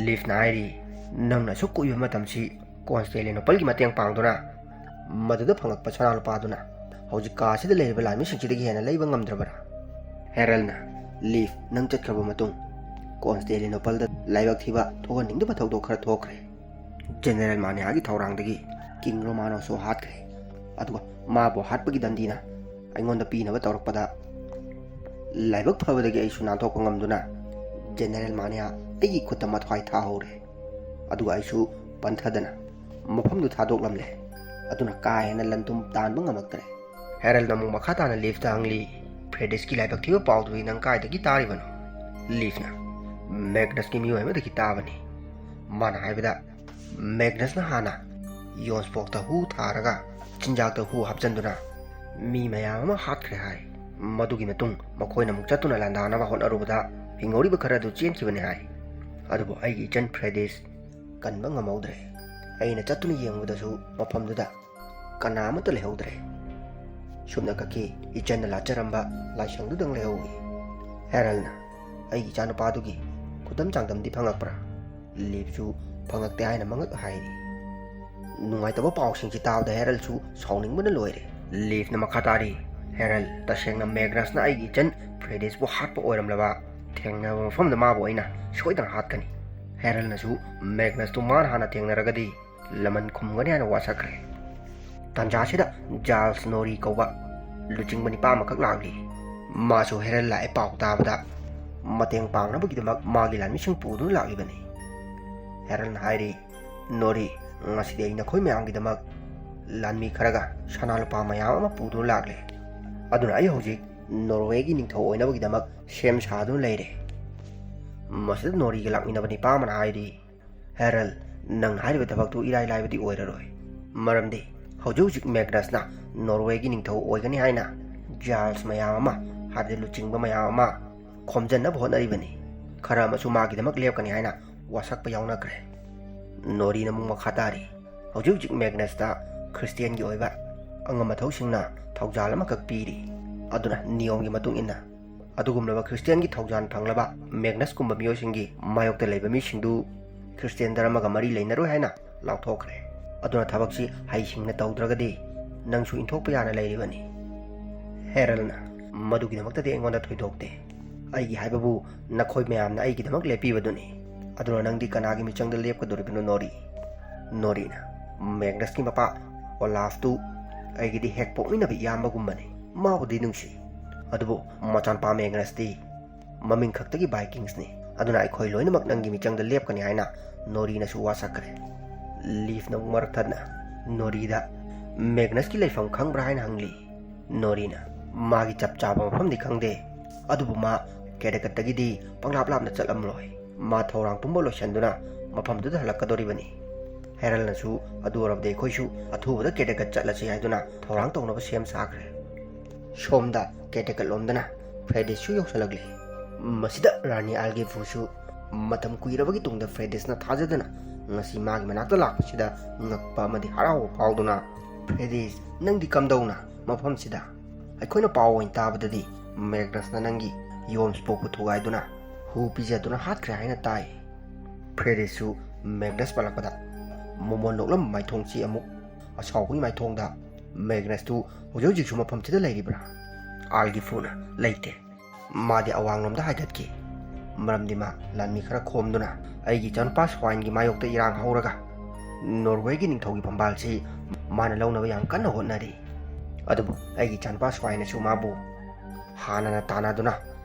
ꯂꯤꯞꯅ ꯍꯥꯏꯔꯤ, "ꯅꯪꯅ ꯑꯁꯨꯛ ꯀꯨꯏꯕ ꯃꯇꯝꯁꯤ ꯀꯣꯟꯁꯇꯦꯂꯤꯅꯣꯄꯜꯒꯤ ꯃꯇꯦꯡ ꯄꯥꯡꯗꯨꯅ ꯃꯗꯨꯗ ꯐꯪꯂꯛꯄ ꯁꯅꯥ ꯂꯨꯄꯥꯗꯨꯅ ꯍꯧꯖꯤꯛ ꯀꯥ ꯑꯁꯤꯗ ꯂꯩꯔꯤꯕ ꯂꯥꯟꯃꯤꯁꯤꯡꯁꯤꯗꯒꯤ ꯍꯦꯟꯅ ꯂꯩꯕ ꯉꯝꯗ꯭ꯔꯕ꯭ꯔꯥ?" ꯍꯦꯔꯜꯅ, "ꯂꯤꯞ, ꯅꯪ ꯆꯠꯈ꯭ꯔꯕ ꯃꯇꯨꯡ ꯀꯣꯟꯁꯇꯦꯂꯤꯅꯣꯄꯜꯗ ꯂꯥꯏꯕꯛ ꯊꯤꯕ ꯊꯣꯛꯍꯟꯅꯤꯡꯗꯕ ꯊꯧꯗꯣꯛ ꯈꯔ ꯊꯣꯛꯈ꯭ꯔꯦ꯫ ꯖꯦꯅꯦꯔꯦꯜ ꯃꯥꯅꯤꯌꯥꯒꯤ ꯊꯧꯔꯥꯡꯗꯒꯤ ꯀꯤꯡ ꯔꯣꯃꯥꯅꯣꯁꯨ ꯍꯥꯠꯈ꯭ꯔꯦ꯫ ꯑꯗꯨꯒ ꯃꯥꯕꯨ ꯍꯥꯠꯄꯒꯤ ꯗꯟꯗꯤꯅ ꯑꯩꯉꯣꯟꯗ ꯄꯤꯅꯕ ꯇꯧꯔꯛꯄꯗ ꯂꯥꯏꯕꯛ ꯐꯕꯗꯒꯤ ꯑꯩꯁꯨ ꯅꯥꯟꯊꯣꯛꯄ ꯉꯝꯗꯨꯅ ꯖꯦꯅꯦꯔꯦꯜ ꯃꯥꯅꯤꯌꯥ ꯑꯩꯒꯤ ꯈꯨꯠꯇ ꯃꯊ꯭ꯋꯥꯏ ꯊꯥꯍꯧꯔꯦ꯫ ꯑꯗꯨꯒ ꯑꯩꯁꯨ ꯄꯟꯊꯗꯅ ꯃꯐꯝꯗꯨ ꯊꯥꯗꯣꯛꯂꯝꯂꯦ꯫ ꯑꯗꯨꯅ ꯀꯥ ꯍꯦꯟꯅ ꯂꯟ ꯊꯨꯝ ꯇꯥꯟꯕ ꯉꯝꯂꯛꯇ꯭ꯔꯦ꯫" ꯍꯦꯔꯜꯅ ꯑꯃꯨꯛ ꯃꯈꯥ ꯇꯥꯅ ꯂꯤꯞꯇ ꯍꯪꯂꯤ, "ꯐ꯭ꯔꯦꯗꯤꯁꯀꯤ ꯂꯥꯏꯕꯛ ꯊꯤꯕ ꯄꯥꯎꯗꯨꯗꯤ ꯅꯪ ꯀꯥꯏꯗꯒꯤ ꯇꯥꯔꯤꯕꯅꯣ?" ꯂꯤꯞꯅ, "ꯃꯦꯒꯅꯁꯀꯤ ꯃꯤꯑꯣꯏ ꯑꯃꯗꯒꯤ ꯇꯥꯕꯅꯤ꯫ ꯃꯥꯅ ꯍꯥꯏꯕꯗ ꯃꯦꯒꯅꯁꯅ ꯍꯥꯟꯅ ꯌꯣꯟꯁꯄꯣꯛꯇ ꯍꯨ ꯊꯥꯔꯒ ꯆꯤꯟꯖꯥꯛꯇ ꯍꯨ ꯍꯥꯞꯆꯤꯟꯗꯨꯅ ꯃꯤ ꯃꯌꯥꯝ ꯑꯃ ꯍꯥꯠꯈ꯭ꯔꯦ ꯍꯥꯏ꯫ ꯃꯗꯨꯒꯤ ꯃꯇꯨꯡ ꯃꯈꯣꯏꯅ ꯑꯃꯨꯛ ꯆꯠꯇꯨꯅ ꯂꯥꯟꯗꯥꯅꯕ ꯍꯣꯠꯅꯔꯨꯕꯗ ꯍꯤꯡꯍꯧꯔꯤꯕ ꯈꯔ ꯑꯗꯨ ꯆꯦꯟꯈꯤꯕꯅꯤ ꯍꯥꯏ꯫ ꯑꯗꯨꯕꯨ ꯑꯩꯒꯤ ꯏꯆꯟ ꯐ꯭ꯔꯦꯗꯤꯁ ꯀꯟꯕ ꯉꯝꯍꯧꯗ꯭ꯔꯦ꯫ ꯑꯩꯅ ꯆꯠꯇꯨꯅ ꯌꯦꯡꯕꯗꯁꯨ ꯃꯐꯝꯗꯨꯗ ꯀꯅꯥ ꯑꯃꯠꯇ ꯂꯩꯍꯧꯗ꯭ꯔꯦ꯫ ꯁꯨꯞꯅ ꯈꯛꯀꯤ ꯏꯆꯟꯅ ꯂꯥꯠꯆꯔꯝꯕ ꯂꯥꯏꯁꯪꯗꯨꯗꯪ ꯂꯩꯍꯧꯏ꯫" ꯍꯦꯔꯜꯅ, "ꯑꯩꯒꯤ ꯏꯆꯥꯅꯨꯄꯥꯗꯨꯒꯤ ꯈꯨꯗꯝ ꯆꯥꯡꯗꯝꯗꯤ ꯐꯪꯉꯛꯄ꯭ꯔꯥ? ꯂꯤꯞꯁꯨ ꯐꯪꯉꯛꯇꯦ ꯍꯥꯏꯅ ꯃꯉꯛ ꯍꯥꯏꯔꯤ꯫ ꯅꯨꯡꯉꯥꯏꯇꯕ ꯄꯥꯎꯁꯤꯡꯁꯤ ꯇꯥꯕꯗ ꯍꯦꯔꯜꯁꯨ ꯁꯥꯎꯅꯤꯡꯕꯅ ꯂꯣꯏꯔꯦ꯫ ꯂꯤꯞꯅ ꯃꯈꯥ ꯇꯥꯔꯤ, "ꯍꯦꯔꯜ, ꯇꯁꯦꯡꯅ ꯃꯦꯒꯅꯁꯅ ꯑꯩꯒꯤ ꯏꯆꯟ ꯐ꯭ꯔꯦꯗꯤꯁꯄꯨ ꯍꯥꯠꯄ ꯑꯣꯏꯔꯝꯂꯕ, ꯊꯦꯡꯅꯕ ꯃꯐꯝꯗ ꯃꯥꯕꯨ ꯑꯩꯅ ꯁꯣꯏꯗꯅ ꯍꯥꯠꯀꯅꯤ꯫ ꯍꯦꯔꯜꯅꯁꯨ ꯃꯦꯒꯅꯁꯇꯨ ꯃꯥꯅ ꯍꯥꯟꯅ ꯊꯦꯡꯅꯔꯒꯗꯤ ꯂꯃꯟ ꯈꯨꯝꯒꯅꯤ" ꯍꯥꯏꯅ ꯋꯥꯁꯛꯈ꯭ꯔꯦ꯫ ꯇꯥꯟꯖꯥꯁꯤꯗ ꯖꯥꯔꯜꯁ ꯅꯣꯔꯤ ꯀꯧꯕ ꯂꯨꯆꯤꯡꯕ ꯅꯤꯄꯥ ꯑꯃꯈꯛ ꯂꯥꯛꯂꯤ꯫ ꯃꯥꯁꯨ ꯍꯦꯔꯜ ꯂꯥꯛꯑꯦ ꯄꯥꯎ ꯇꯥꯕꯗ ꯃꯇꯦꯡ ꯄꯥꯡꯅꯕꯒꯤꯗꯃꯛ ꯃꯥꯒꯤ ꯂꯥꯟꯃꯤꯁꯤꯡ ꯄꯨꯗꯨꯅ ꯂꯥꯛꯂꯤꯕꯅꯤ꯫ ꯍꯦꯔꯜꯅ ꯍꯥꯏꯔꯤ, "ꯅꯣꯔꯤ, ꯉꯁꯤꯗꯤ ꯑꯩ ꯅꯈꯣꯏ ꯃꯌꯥꯝꯒꯤꯗꯃꯛ ꯂꯥꯟꯃꯤ ꯈꯔꯒ ꯁꯅꯥ ꯂꯨꯄꯥ ꯃꯌꯥꯝ ꯑꯃ ꯄꯨꯗꯨꯅ ꯂꯥꯛꯂꯦ꯫ ꯑꯗꯨꯅ ꯑꯩ ꯍꯧꯖꯤꯛ ꯅꯣꯔꯋꯦꯒꯤ ꯅꯤꯡꯊꯧ ꯑꯣꯏꯅꯕꯒꯤꯗꯃꯛ ꯁꯦꯝ ꯁꯥꯗꯨꯅ ꯂꯩꯔꯦ꯫" ꯃꯁꯤꯗ ꯅꯣꯔꯤꯒ ꯂꯥꯛꯃꯤꯟꯅꯕ ꯅꯤꯄꯥ ꯑꯃꯅ ꯍꯥꯏꯔꯤ, "ꯍꯦꯔꯜ, ꯅꯪ ꯍꯥꯏꯔꯤꯕ ꯊꯕꯛꯇꯨ ꯏꯔꯥꯏ ꯂꯥꯏꯕꯗꯤ ꯑꯣꯏꯔꯔꯣꯏ꯫ ꯃꯔꯝꯗꯤ ꯍꯧꯖꯤꯛ ꯍꯧꯖꯤꯛ ꯃꯦꯒꯅꯁꯅ ꯅꯣꯔꯋꯦꯒꯤ ꯅꯤꯡꯊꯧ ꯑꯣꯏꯒꯅꯤ ꯍꯥꯏꯅ ꯖꯥꯔꯜꯁ ꯃꯌꯥꯝ ꯑꯃ, ꯍꯥꯏꯕꯗꯤ ꯂꯨꯆꯤꯡꯕ ꯃꯌꯥꯝ ꯑꯃ ꯈꯣꯝꯖꯟꯅꯕ ꯍꯣꯠꯅꯔꯤꯕꯅꯤ꯫ ꯈꯔ ꯑꯃꯁꯨ ꯃꯥꯒꯤꯗꯃꯛ ꯂꯦꯞꯀꯅꯤ" ꯍꯥꯏꯅ ꯋꯥꯁꯛꯄ ꯌꯥꯎꯅꯈ꯭ꯔꯦ꯫ ꯅꯣꯔꯤꯅ ꯑꯃꯨꯛ ꯃꯈꯥ ꯇꯥꯔꯤ, "ꯍꯧꯖꯤꯛ ꯍꯧꯖꯤꯛ ꯃꯦꯒꯅꯁꯇ ꯈ꯭ꯔꯤꯁꯇꯤꯌꯥꯟꯒꯤ ꯑꯣꯏꯕ ꯑꯉꯝ ꯑꯊꯧꯁꯤꯡꯅ ꯊꯧꯖꯥꯜ ꯑꯃꯈꯛ ꯄꯤꯔꯤ꯫ ꯑꯗꯨꯅ ꯅꯤꯌꯣꯝꯒꯤ ꯃꯇꯨꯡ ꯏꯟꯅ ꯑꯗꯨꯒꯨꯝꯂꯕ ꯈ꯭ꯔꯤꯁꯇꯤꯌꯥꯟꯒꯤ ꯊꯧꯖꯥꯜ ꯐꯪꯂꯕ ꯃꯦꯒꯅꯁꯀꯨꯝꯕ ꯃꯤꯑꯣꯏꯁꯤꯡꯒꯤ ꯃꯥꯌꯣꯛꯇ ꯂꯩꯕ ꯃꯤꯁꯤꯡꯗꯨ ꯈ꯭ꯔꯤꯁꯇꯤꯌꯥꯟ ꯙꯔꯃꯒ ꯃꯔꯤ ꯂꯩꯅꯔꯣꯏ ꯍꯥꯏꯅ ꯂꯥꯎꯊꯣꯛꯈ꯭ꯔꯦ꯫ ꯑꯗꯨꯅ ꯊꯕꯛꯁꯤ ꯍꯩꯁꯤꯡꯅ ꯇꯧꯗ꯭ꯔꯒꯗꯤ ꯅꯪꯁꯨ ꯏꯟꯊꯣꯛꯄ ꯌꯥꯅ ꯂꯩꯔꯤꯕꯅꯤ꯫" ꯍꯦꯔꯜꯅ, "ꯃꯗꯨꯒꯤꯗꯃꯛꯇꯗꯤ ꯑꯩꯉꯣꯟꯗ ꯊꯣꯏꯗꯣꯛꯇꯦ꯫ ꯑꯩꯒꯤ ꯍꯥꯏꯕꯕꯨ ꯅꯈꯣꯏ ꯃꯌꯥꯝꯅ ꯑꯩꯒꯤꯗꯃꯛ ꯂꯦꯞꯄꯤꯕꯗꯨꯅꯤ꯫ ꯑꯗꯨꯅ ꯅꯪꯗꯤ ꯀꯅꯥꯒꯤ ꯃꯤꯆꯪꯗ ꯂꯦꯞꯀꯗꯣꯔꯤꯕꯅꯣ, ꯅꯣꯔꯤ?" ꯅꯣꯔꯤꯅ, "ꯃꯦꯒꯅꯁꯀꯤ ꯃꯄꯥ ꯑꯣꯂꯥꯐꯇꯨ ꯑꯩꯒꯤꯗꯤ ꯍꯦꯛ ꯄꯣꯛꯃꯤꯟꯅꯕ ꯏꯌꯥꯝꯕꯒꯨꯝꯕꯅꯤ꯫ ꯃꯥꯕꯨꯗꯤ ꯅꯨꯡꯁꯤ꯫ ꯑꯗꯨꯕꯨ ꯃꯆꯥꯅꯨꯄꯥ ꯃꯦꯒꯅꯁꯇꯤ ꯃꯃꯤꯡ ꯈꯛꯇꯒꯤ ꯚꯥꯏꯀꯤꯡꯁꯅꯤ꯫ ꯑꯗꯨꯅ ꯑꯩꯈꯣꯏ ꯂꯣꯏꯅꯃꯛ ꯅꯪꯒꯤ ꯃꯤꯆꯪꯗ ꯂꯦꯞꯀꯅꯤ" ꯍꯥꯏꯅ ꯅꯣꯔꯤꯅꯁꯨ ꯋꯥꯁꯛꯈ꯭ꯔꯦ꯫ ꯂꯤꯐꯅ ꯑꯃꯨꯛ ꯃꯔꯛ ꯊꯠꯅ ꯅꯣꯔꯤꯗ, "ꯃꯦꯒꯅꯁꯀꯤ ꯂꯩꯐꯝ ꯈꯪꯕ꯭ꯔꯥ?" ꯍꯥꯏꯅ ꯍꯪꯂꯤ꯫ ꯅꯣꯔꯤꯅ, "ꯃꯥꯒꯤ ꯆꯞ ꯆꯥꯕ ꯃꯐꯝꯗꯤ ꯈꯪꯗꯦ, ꯑꯗꯨꯕꯨ ꯃꯥ ꯀꯦꯗꯦꯀꯠꯇꯒꯤꯗꯤ ꯄꯪꯂꯥꯞ ꯂꯥꯞꯅ ꯆꯠꯂꯝꯂꯣꯏ꯫ ꯃꯥ ꯊꯧꯔꯥꯡ ꯄꯨꯝꯕ ꯂꯣꯏꯁꯤꯟꯗꯨꯅ ꯃꯐꯝꯗꯨꯗ ꯍꯜꯂꯛꯀꯗꯧꯔꯤꯕꯅꯤ꯫" ꯍꯦꯔꯜꯅꯁꯨ, "ꯑꯗꯨ ꯑꯣꯏꯔꯕꯗꯤ ꯑꯩꯈꯣꯏꯁꯨ ꯑꯊꯨꯕꯗ ꯀꯦꯗꯦꯀꯠ ꯆꯠꯂꯁꯤ" ꯍꯥꯏꯗꯨꯅ ꯊꯧꯔꯥꯡ ꯇꯧꯅꯕ ꯁꯦꯝ ꯁꯥꯈ꯭ꯔꯦ꯫ ꯁꯣꯝꯗ ꯀꯦꯗꯦꯀꯠ ꯂꯣꯝꯗꯅ ꯐ꯭ꯔꯦꯗꯤꯁꯁꯨ ꯌꯧꯁꯤꯜꯂꯛꯂꯤ꯫ ꯃꯁꯤꯗ ꯔꯥꯅꯤ ꯑꯥꯜꯒꯦꯐꯨꯁꯨ ꯃꯇꯝ ꯀꯨꯏꯔꯕꯒꯤ ꯇꯨꯡꯗ ꯐ꯭ꯔꯦꯗꯤꯁꯅ ꯊꯥꯖꯗꯅ ꯉꯁꯤ ꯃꯥꯒꯤ ꯃꯅꯥꯛꯇ ꯂꯥꯛꯄꯁꯤꯗ ꯉꯛꯄ ꯑꯃꯗꯤ ꯍꯔꯥꯎꯕ ꯐꯥꯎꯗꯨꯅ, "ꯐ꯭ꯔꯦꯗꯤꯁ, ꯅꯪꯗꯤ ꯀꯝꯗꯧꯅ ꯃꯐꯝꯁꯤꯗ? ꯑꯩꯈꯣꯏꯅ ꯄꯥꯎ ꯑꯣꯏꯅ ꯇꯥꯕꯗꯗꯤ ꯃꯦꯒꯅꯁꯅ ꯅꯪꯒꯤ ꯌꯣꯝꯁ ꯄꯣꯛꯄ ꯊꯨꯒꯥꯏꯗꯨꯅ ꯍꯨ ꯄꯤꯖꯗꯨꯅ ꯍꯥꯠꯈ꯭ꯔꯦ ꯍꯥꯏꯅ ꯇꯥꯏ꯫ ꯐ꯭ꯔꯦꯗꯤꯁꯁꯨ ꯃꯦꯒꯅꯁ ꯄꯜꯂꯛꯄꯗ ꯃꯣꯃꯣꯟ ꯅꯣꯛꯂꯝꯕ ꯃꯥꯏꯊꯣꯡꯁꯤ ꯑꯃꯨꯛ ꯑꯁꯥꯎꯕꯒꯤ ꯃꯥꯏꯊꯣꯡꯗ ꯃꯦꯒꯅꯁꯇꯨ ꯍꯧꯖꯤꯛ ꯍꯧꯖꯤꯛꯁꯨ ꯃꯐꯝꯁꯤꯗ ꯂꯩꯔꯤꯕ꯭ꯔꯥ? ꯑꯥꯜꯒꯤꯐꯨꯅ, "ꯂꯩꯇꯦ꯫ ꯃꯥꯗꯤ ꯑꯋꯥꯡꯂꯣꯝꯗ ꯍꯥꯏꯒꯠꯈꯤ꯫ ꯃꯔꯝꯗꯤ ꯃꯥ ꯂꯥꯟꯃꯤ ꯈꯔ ꯈꯣꯝꯗꯨꯅ ꯑꯩꯒꯤ ꯏꯆꯥꯅꯨꯄꯥ ꯁ꯭ꯋꯥꯏꯟꯒꯤ ꯃꯥꯌꯣꯛꯇ ꯏꯔꯥꯡ ꯍꯧꯔꯒ ꯅꯣꯔꯋꯦꯒꯤ ꯅꯤꯡꯊꯧꯒꯤ ꯐꯝꯕꯥꯜꯁꯤ ꯃꯥꯅ ꯂꯧꯅꯕ ꯌꯥꯝ ꯀꯟꯅ ꯍꯣꯠꯅꯔꯤ꯫ ꯑꯗꯨꯕꯨ ꯑꯩꯒꯤ ꯏꯆꯥꯅꯨꯄꯥ ꯁ꯭ꯋꯥꯏꯟꯅꯁꯨ ꯃꯥꯕꯨ ꯍꯥꯟꯅꯅ ꯇꯥꯟꯅꯗꯨꯅ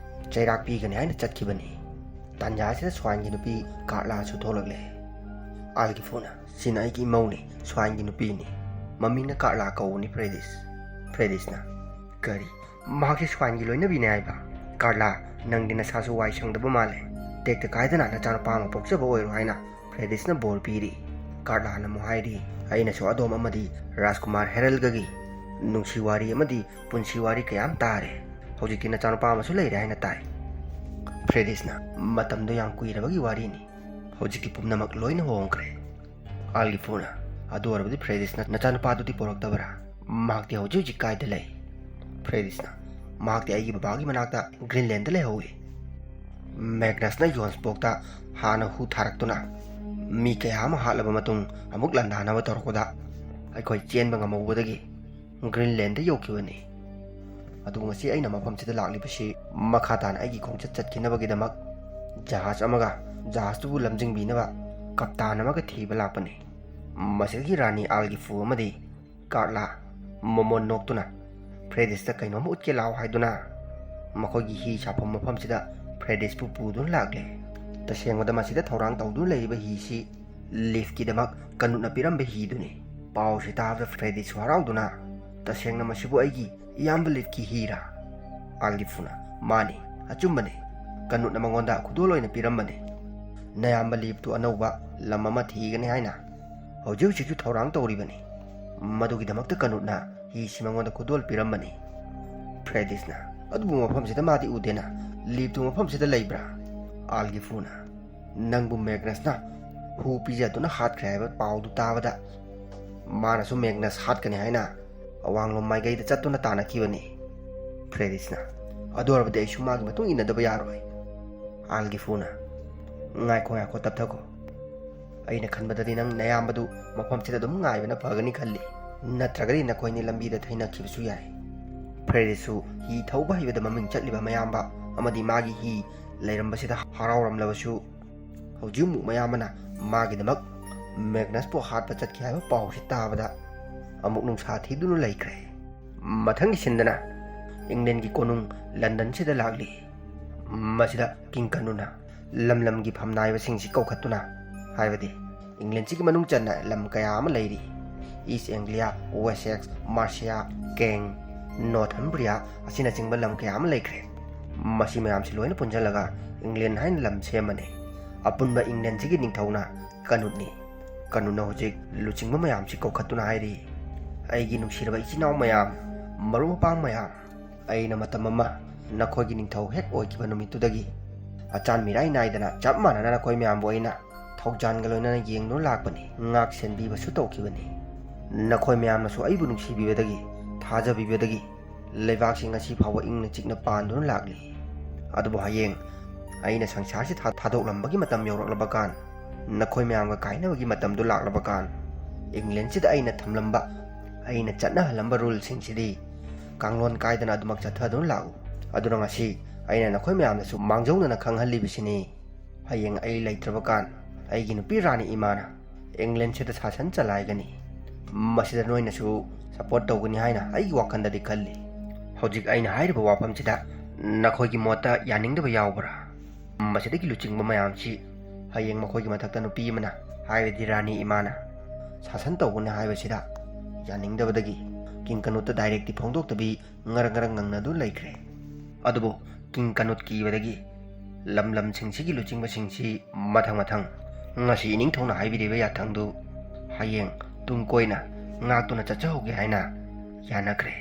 ꯆꯩꯔꯥꯛ ꯄꯤꯒꯅꯤ ꯍꯥꯏꯅ ꯆꯠꯈꯤꯕꯅꯤ꯫ ꯇꯥꯟꯖꯥ ꯑꯁꯤꯗ ꯁ꯭ꯋꯥꯏꯟꯒꯤ ꯅꯨꯄꯤ ꯀꯥꯔꯂꯥꯁꯨ ꯊꯣꯛꯂꯛꯂꯦ꯫ ꯑꯥꯜꯒꯤꯐꯨꯅ, "ꯁꯤꯅ ꯑꯩꯒꯤ ꯏꯃꯧꯅꯤ, ꯁ꯭ꯋꯥꯏꯟꯒꯤ ꯅꯨꯄꯤꯅꯤ꯫ ꯃꯃꯤꯡꯅ ꯀꯥꯔꯂꯥ ꯀꯧꯕꯅꯤ, ꯐ꯭ꯔꯦꯗꯤꯁ꯫" ꯐ꯭ꯔꯦꯗꯤꯁꯅ, "ꯀꯔꯤ? ꯃꯍꯥꯛꯁꯤ ꯁ꯭ꯋꯥꯏꯟꯒꯤ ꯂꯣꯏꯅꯕꯤꯅꯦ ꯍꯥꯏꯕ? ꯀꯥꯔꯂꯥ, ꯅꯪꯗꯤ ꯅꯁꯥꯁꯨ ꯋꯥꯏ ꯁꯪꯗꯕ ꯃꯥꯜꯂꯦ꯫ ꯇꯦꯛꯇ ꯀꯥꯏꯗꯅ ꯅꯆꯥꯅꯨꯄꯥ ꯑꯃ ꯄꯣꯛꯆꯕ ꯑꯣꯏꯔꯣ" ꯍꯥꯏꯅ ꯐ꯭ꯔꯦꯗꯤꯁꯅ ꯕꯣꯔ ꯄꯤꯔꯤ꯫ ꯀꯥꯔꯂꯥꯅ ꯑꯃꯨꯛ ꯍꯥꯏꯔꯤ, "ꯑꯩꯅꯁꯨ ꯑꯗꯣꯝ ꯑꯃꯗꯤ ꯔꯥꯖꯀꯨꯃꯥꯔ ꯍꯦꯔꯜꯒꯒꯤ ꯅꯨꯡꯁꯤ ꯋꯥꯔꯤ ꯑꯃꯗꯤ ꯄꯨꯟꯁꯤ ꯋꯥꯔꯤ ꯀꯌꯥ ꯑꯃ ꯇꯥꯔꯦ꯫ ꯍꯧꯖꯤꯛꯇꯤ ꯅꯆꯥꯅꯨꯄꯥ ꯑꯃꯁꯨ ꯂꯩꯔꯦ ꯍꯥꯏꯅ ꯇꯥꯏ꯫" ꯐ꯭ꯔꯦꯗꯤꯁꯅ, "ꯃꯇꯝꯗꯣ ꯌꯥꯝ ꯀꯨꯏꯔꯕꯒꯤ ꯋꯥꯔꯤꯅꯤ꯫ ꯍꯧꯖꯤꯛꯇꯤ ꯄꯨꯝꯅꯃꯛ ꯂꯣꯏꯅ ꯍꯣꯡꯈ꯭ꯔꯦ꯫" ꯑꯥꯜꯒꯤꯐꯨꯅ, "ꯑꯗꯨ ꯑꯣꯏꯔꯕꯗꯤ ꯐ꯭ꯔꯦꯗꯤꯁꯅ ꯅꯆꯥꯅꯨꯄꯥꯗꯨꯗꯤ ꯄꯣꯔꯛꯇꯕꯔꯥ? ꯃꯍꯥꯛꯇꯤ ꯍꯧꯖꯤꯛ ꯍꯧꯖꯤꯛ ꯀꯥꯏꯗ ꯂꯩ?" ꯐ꯭ꯔꯦꯗꯤꯁꯅ, "ꯃꯍꯥꯛꯇꯤ ꯑꯩꯒꯤ ꯕꯕꯥꯒꯤ ꯃꯅꯥꯛꯇ ꯒ꯭ꯔꯤꯟꯂꯦꯟꯗ ꯂꯩꯍꯧꯏ꯫" ꯃꯦꯒꯅꯁꯅ ꯌꯣꯍꯟꯁꯕꯣꯔꯒꯇ ꯍꯥꯟꯅ ꯍꯨ ꯊꯥꯔꯛꯇꯨꯅ ꯃꯤ ꯀꯌꯥ ꯑꯃ ꯍꯥꯠꯂꯕ ꯃꯇꯨꯡ ꯑꯃꯨꯛ ꯂꯥꯟꯗꯥꯅꯕ ꯇꯧꯔꯛꯄꯗ ꯑꯩꯈꯣꯏ ꯆꯦꯟꯕ ꯉꯝꯍꯧꯕꯗꯒꯤ ꯒ꯭ꯔꯤꯟꯂꯦꯟꯗ ꯌꯧꯈꯤꯕꯅꯤ꯫ ꯑꯗꯨꯕꯨ ꯉꯁꯤ ꯑꯩꯅ ꯃꯐꯝꯁꯤꯗ ꯂꯥꯛꯂꯤꯕꯁꯤ ꯃꯈꯥ ꯇꯥꯅ ꯑꯩꯒꯤ ꯈꯣꯡꯆꯠ ꯆꯠꯈꯤꯅꯕꯒꯤꯗꯃꯛ ꯖꯍꯥꯖ ꯑꯃꯒ ꯖꯍꯥꯖꯇꯨꯕꯨ ꯂꯝꯖꯤꯡꯕꯤꯅꯕ ꯀꯞꯇꯥꯟ ꯑꯃꯒ ꯊꯤꯕ ꯂꯥꯛꯄꯅꯤ꯫ ꯃꯁꯤꯗꯒꯤ ꯔꯥꯅꯤ ꯑꯥꯜꯒꯤꯐꯨ ꯑꯃꯗꯤ ꯀꯥꯔꯂꯥ ꯃꯣꯃꯣꯟ ꯅꯣꯛꯇꯨꯅ ꯐ꯭ꯔꯦꯗꯤꯁꯇ ꯀꯩꯅꯣꯝ ꯎꯠꯀꯦ ꯂꯥꯛꯑꯣ ꯍꯥꯏꯗꯨꯅ ꯃꯈꯣꯏꯒꯤ ꯍꯤ ꯁꯥꯐꯝ ꯃꯐꯝꯁꯤꯗ ꯐ꯭ꯔꯦꯗꯤꯁꯄꯨ ꯄꯨꯗꯨꯅ ꯂꯥꯛꯂꯦ꯫ ꯇꯁꯦꯡꯕꯗ ꯃꯁꯤꯗ ꯊꯧꯔꯥꯡ ꯇꯧꯗꯨꯅ ꯂꯩꯔꯤꯕ ꯍꯤꯁꯤ ꯂꯤꯐꯀꯤꯗꯃꯛ ꯀꯅꯨꯠꯅ ꯄꯤꯔꯝꯕ ꯍꯤꯗꯨꯅꯤ꯫ ꯄꯥꯎꯁꯤ ꯇꯥꯕꯗ ꯐ꯭ꯔꯦꯗꯤꯁꯨ ꯍꯔꯥꯎꯗꯨꯅ, "ꯇꯁꯦꯡꯅ ꯃꯁꯤꯕꯨ ꯑꯩꯒꯤ ꯏꯌꯥꯝꯕ ꯂꯤꯐꯀꯤ ꯍꯤꯔꯥ?" ꯑꯥꯜꯒꯤꯐꯨꯅ, "ꯃꯥꯅꯤ, ꯑꯆꯨꯝꯕꯅꯤ꯫ ꯀꯅꯨꯠꯅ ꯃꯉꯣꯟꯗ ꯈꯨꯗꯣꯜ ꯑꯣꯏꯅ ꯄꯤꯔꯝꯕꯅꯤ꯫ ꯅꯌꯥꯝꯕ ꯂꯤꯐꯇꯨ ꯑꯅꯧꯕ ꯂꯝ ꯑꯃ ꯊꯤꯒꯅꯤ ꯍꯥꯏꯅ ꯍꯧꯖꯤꯛ ꯍꯧꯖꯤꯛꯁꯨ ꯊꯧꯔꯥꯡ ꯇꯧꯔꯤꯕꯅꯤ꯫ ꯃꯗꯨꯒꯤꯗꯃꯛꯇ ꯀꯅꯨꯠꯅ ꯍꯤꯁꯤ ꯃꯉꯣꯟꯗ ꯈꯨꯗꯣꯜ ꯄꯤꯔꯝꯕꯅꯤ꯫" ꯐ꯭ꯔꯦꯗꯤꯁꯅ, "ꯑꯗꯨꯕꯨ ꯃꯐꯝꯁꯤꯗ ꯃꯥꯗꯤ ꯎꯗꯦꯅ꯫ ꯂꯤꯐꯇꯨ ꯃꯐꯝꯁꯤꯗ ꯂꯩꯕ꯭ꯔꯥ?" ꯑꯥꯜꯒꯤꯐꯨꯅ, "ꯅꯪꯕꯨ ꯃꯦꯒꯅꯁꯅ ꯍꯨ ꯄꯤꯖꯗꯨꯅ ꯍꯥꯠꯈ꯭ꯔꯦ ꯍꯥꯏꯕ ꯄꯥꯎꯗꯨ ꯇꯥꯕꯗ ꯃꯥꯅꯁꯨ ꯃꯦꯒꯅꯁ ꯍꯥꯠꯀꯅꯤ ꯍꯥꯏꯅ ꯑꯋꯥꯡꯂꯣꯝ ꯃꯥꯏꯀꯩꯗ ꯆꯠꯇꯨꯅ ꯇꯥꯟꯅꯈꯤꯕꯅꯤ꯫" ꯐ꯭ꯔꯦꯗꯤꯁꯅ, "ꯑꯗꯨ ꯑꯣꯏꯔꯕꯗꯤ ꯑꯩꯁꯨ ꯃꯥꯒꯤ ꯃꯇꯨꯡ ꯏꯟꯅꯗꯕ ꯌꯥꯔꯣꯏ꯫" ꯑꯥꯜꯒꯤꯐꯨꯅ, "ꯉꯥꯏꯈꯣ, ꯉꯥꯏꯈꯣ, ꯇꯞꯊꯈꯣ꯫ ꯑꯩꯅ ꯈꯟꯕꯗꯗꯤ ꯅꯪ ꯅꯌꯥꯝꯕꯗꯨ ꯃꯐꯝꯁꯤꯗ ꯑꯗꯨꯝ ꯉꯥꯏꯕꯅ ꯐꯒꯅꯤ ꯈꯜꯂꯤ꯫ ꯅꯠꯇ꯭ꯔꯒꯗꯤ ꯅꯈꯣꯏꯅꯤ ꯂꯝꯕꯤꯗ ꯊꯩꯅꯈꯤꯕꯁꯨ ꯌꯥꯏ꯫" ꯐ꯭ꯔꯦꯔꯤꯁꯁꯨ ꯍꯤ ꯊꯧꯕ ꯍꯩꯕꯗ ꯃꯃꯤꯡ ꯆꯠꯂꯤꯕ ꯃꯌꯥꯝꯕ ꯑꯃꯗꯤ ꯃꯥꯒꯤ ꯍꯤ ꯂꯩꯔꯝꯕꯁꯤꯗ ꯍꯔꯥꯎꯔꯝꯂꯕꯁꯨ, ꯍꯧꯖꯤꯛ ꯑꯃꯨꯛ ꯃꯌꯥꯝꯕꯅ ꯃꯥꯒꯤꯗꯃꯛ ꯃꯦꯒꯅꯁꯄꯨ ꯍꯥꯠꯄ ꯆꯠꯈꯤ ꯍꯥꯏꯕ ꯄꯥꯎꯁꯤ ꯇꯥꯕꯗ ꯑꯃꯨꯛ ꯅꯨꯡꯁꯥ ꯊꯤꯗꯨꯅ ꯂꯩꯈ꯭ꯔꯦ꯫ ꯃꯊꯪꯒꯤ ꯁꯤꯟꯗꯅ ꯏꯪꯂꯦꯟꯒꯤ ꯀꯣꯅꯨꯡ ꯂꯟꯗꯟꯁꯤꯗ ꯂꯥꯛꯂꯤ꯫ ꯃꯁꯤꯗ ꯀꯤꯡ ꯀꯅꯨꯅ ꯂꯝ ꯂꯝꯒꯤ ꯐꯝꯅꯥꯏꯕꯁꯤꯡꯁꯤ ꯀꯧꯈꯠꯇꯨꯅ, ꯍꯥꯏꯕꯗꯤ ꯏꯪꯂꯦꯟꯁꯤꯒꯤ ꯃꯅꯨꯡ ꯆꯟꯅ ꯂꯝ ꯀꯌꯥ ꯑꯃ ꯂꯩꯔꯤ, ꯏꯁ ꯑꯦꯡꯒ꯭ꯂꯤꯌꯥ, ꯋꯦꯁꯦꯛꯁ, ꯃꯥꯔꯁꯤꯌꯥ, ꯀꯦꯡ, ꯅꯣꯔꯊꯝꯕ꯭ꯔꯤꯌꯥ ꯑꯁꯤꯅꯆꯤꯡꯕ ꯂꯝ ꯀꯌꯥ ꯑꯃ ꯂꯩꯈ꯭ꯔꯦ꯫ ꯃꯁꯤ ꯃꯌꯥꯝꯁꯤ ꯂꯣꯏꯅ ꯄꯨꯟꯁꯤꯜꯂꯒ ꯏꯪꯂꯦꯟ ꯍꯥꯏꯅ ꯂꯝ ꯁꯦꯝꯕꯅꯤ꯫ ꯑꯄꯨꯟꯕ ꯏꯪꯂꯦꯟꯁꯤꯒꯤ ꯅꯤꯡꯊꯧꯅ ꯀꯅꯨꯠꯅꯤ꯫ ꯀꯅꯨꯠꯅ ꯍꯧꯖꯤꯛ ꯂꯨꯆꯤꯡꯕ ꯃꯌꯥꯝꯁꯤ ꯀꯧꯈꯠꯇꯨꯅ ꯍꯥꯏꯔꯤ, "ꯑꯩꯒꯤ ꯅꯨꯡꯁꯤꯔꯕ ꯏꯆꯤꯟ ꯏꯅꯥꯎ ꯃꯌꯥꯝ, ꯃꯔꯨꯞ ꯃꯄꯥꯡ ꯃꯌꯥꯝ, ꯑꯩꯅ ꯃꯇꯝ ꯑꯃ ꯅꯈꯣꯏꯒꯤ ꯅꯤꯡꯊꯧ ꯍꯦꯛ ꯑꯣꯏꯈꯤꯕ ꯅꯨꯃꯤꯠꯇꯨꯗꯒꯤ ꯑꯆꯥꯟ ꯃꯤꯔꯥꯏ ꯅꯥꯏꯗꯅ ꯆꯞ ꯃꯥꯟꯅꯅ ꯅꯈꯣꯏ ꯃꯌꯥꯝꯕꯨ ꯑꯩꯅ ꯊꯧꯖꯥꯟꯒ ꯂꯣꯏꯅꯅ ꯌꯦꯡꯗꯨꯅ ꯂꯥꯛꯄꯅꯤ, ꯉꯥꯛ ꯁꯦꯟꯕꯤꯕꯁꯨ ꯇꯧꯈꯤꯕꯅꯤ꯫ ꯅꯈꯣꯏ ꯃꯌꯥꯝꯅꯁꯨ ꯑꯩꯕꯨ ꯅꯨꯡꯁꯤꯕꯤꯕꯗꯒꯤ, ꯊꯥꯖꯕꯤꯕꯗꯒꯤ ꯂꯩꯕꯥꯛꯁꯤꯡ ꯑꯁꯤ ꯐꯥꯎꯕ ꯏꯪꯅ ꯆꯤꯛꯅ ꯄꯥꯟꯗꯨꯅ ꯂꯥꯛꯂꯤ꯫ ꯑꯗꯨꯕꯨ ꯍꯌꯦꯡ ꯑꯩꯅ ꯁꯪꯁꯥꯔꯁꯤ ꯊꯥ-, ꯊꯥꯗꯣꯛꯂꯝꯕꯒꯤ ꯃꯇꯝ ꯌꯧꯔꯛꯂꯕ ꯀꯥꯟ, ꯅꯈꯣꯏ ꯃꯌꯥꯝꯒ ꯀꯥꯏꯅꯕꯒꯤ ꯃꯇꯝꯗꯨ ꯂꯥꯛꯂꯕ ꯀꯥꯟ, ꯏꯪꯂꯦꯟꯁꯤꯗ ꯑꯩꯅ ꯊꯝꯂꯝꯕ, ꯑꯩꯅ ꯆꯠꯅꯍꯜꯂꯝꯕ ꯔꯨꯜꯁꯤꯡꯁꯤꯗꯤ ꯀꯥꯡꯂꯣꯟ ꯀꯥꯏꯗꯅ ꯑꯗꯨꯃꯛ ꯆꯠꯊꯗꯨꯅ ꯂꯥꯛꯎ꯫ ꯑꯗꯨꯅ ꯉꯁꯤ ꯑꯩꯅ ꯅꯈꯣꯏ ꯃꯌꯥꯝꯗꯁꯨ ꯃꯥꯡꯖꯧꯅꯅ ꯈꯪꯍꯜꯂꯤꯕꯁꯤꯅꯤ, ꯍꯌꯦꯡ ꯑꯩ ꯂꯩꯇ꯭ꯔꯕ ꯀꯥꯟ ꯑꯩꯒꯤ ꯅꯨꯄꯤ ꯔꯥꯅꯤ ꯏꯃꯥꯅ ꯏꯪꯂꯦꯟꯁꯤꯗ ꯁꯥꯁꯟ ꯆꯂꯥꯏꯒꯅꯤ꯫ ꯃꯁꯤꯗ ꯅꯣꯏꯅꯁꯨ ꯁꯄꯣꯔꯠ ꯇꯧꯒꯅꯤ ꯍꯥꯏꯅ ꯑꯩꯒꯤ ꯋꯥꯈꯜꯗꯗꯤ ꯈꯜꯂꯤ꯫ ꯍꯧꯖꯤꯛ ꯑꯩꯅ ꯍꯥꯏꯔꯤꯕ ꯋꯥꯐꯝꯁꯤꯗ ꯅꯈꯣꯏꯒꯤ ꯃꯣꯠꯇ ꯌꯥꯅꯤꯡꯗꯕ ꯌꯥꯎꯕ꯭ꯔꯥ?" ꯃꯁꯤꯗꯒꯤ ꯂꯨꯆꯤꯡꯕ ꯃꯌꯥꯝꯁꯤ ꯍꯌꯦꯡ ꯃꯈꯣꯏꯒꯤ ꯃꯊꯛꯇ ꯅꯨꯄꯤ ꯑꯃꯅ, ꯍꯥꯏꯕꯗꯤ ꯔꯥꯅꯤ ꯏꯃꯥꯅ ꯁꯥꯁꯟ ꯇꯧꯒꯅꯤ ꯍꯥꯏꯕꯁꯤꯗ ꯌꯥꯅꯤꯡꯗꯕꯗꯒꯤ ꯀꯤꯡ ꯀꯅꯨꯠꯇ ꯗꯥꯏꯔꯦꯛꯇꯤ ꯐꯣꯡꯗꯣꯛꯇꯕꯤ ꯉꯔꯪ ꯉꯔꯪ ꯉꯪꯅꯗꯨꯅ ꯂꯩꯈ꯭ꯔꯦ꯫ ꯑꯗꯨꯕꯨ ꯀꯤꯡ ꯀꯅꯨꯠ ꯀꯤꯕꯗꯒꯤ ꯂꯝ ꯂꯝꯁꯤꯡꯁꯤꯒꯤ ꯂꯨꯆꯤꯡꯕꯁꯤꯡꯁꯤ ꯃꯊꯪ ꯃꯊꯪ ꯉꯁꯤ ꯏꯅꯤꯡꯊꯧꯅ ꯍꯥꯏꯕꯤꯔꯤꯕ ꯌꯥꯊꯪꯗꯨ ꯍꯌꯦꯡ ꯇꯨꯡ ꯀꯣꯏꯅ ꯉꯥꯛꯇꯨꯅ ꯆꯠꯆꯍꯧꯒꯦ ꯍꯥꯏꯅ ꯌꯥꯅꯈ꯭ꯔꯦ꯫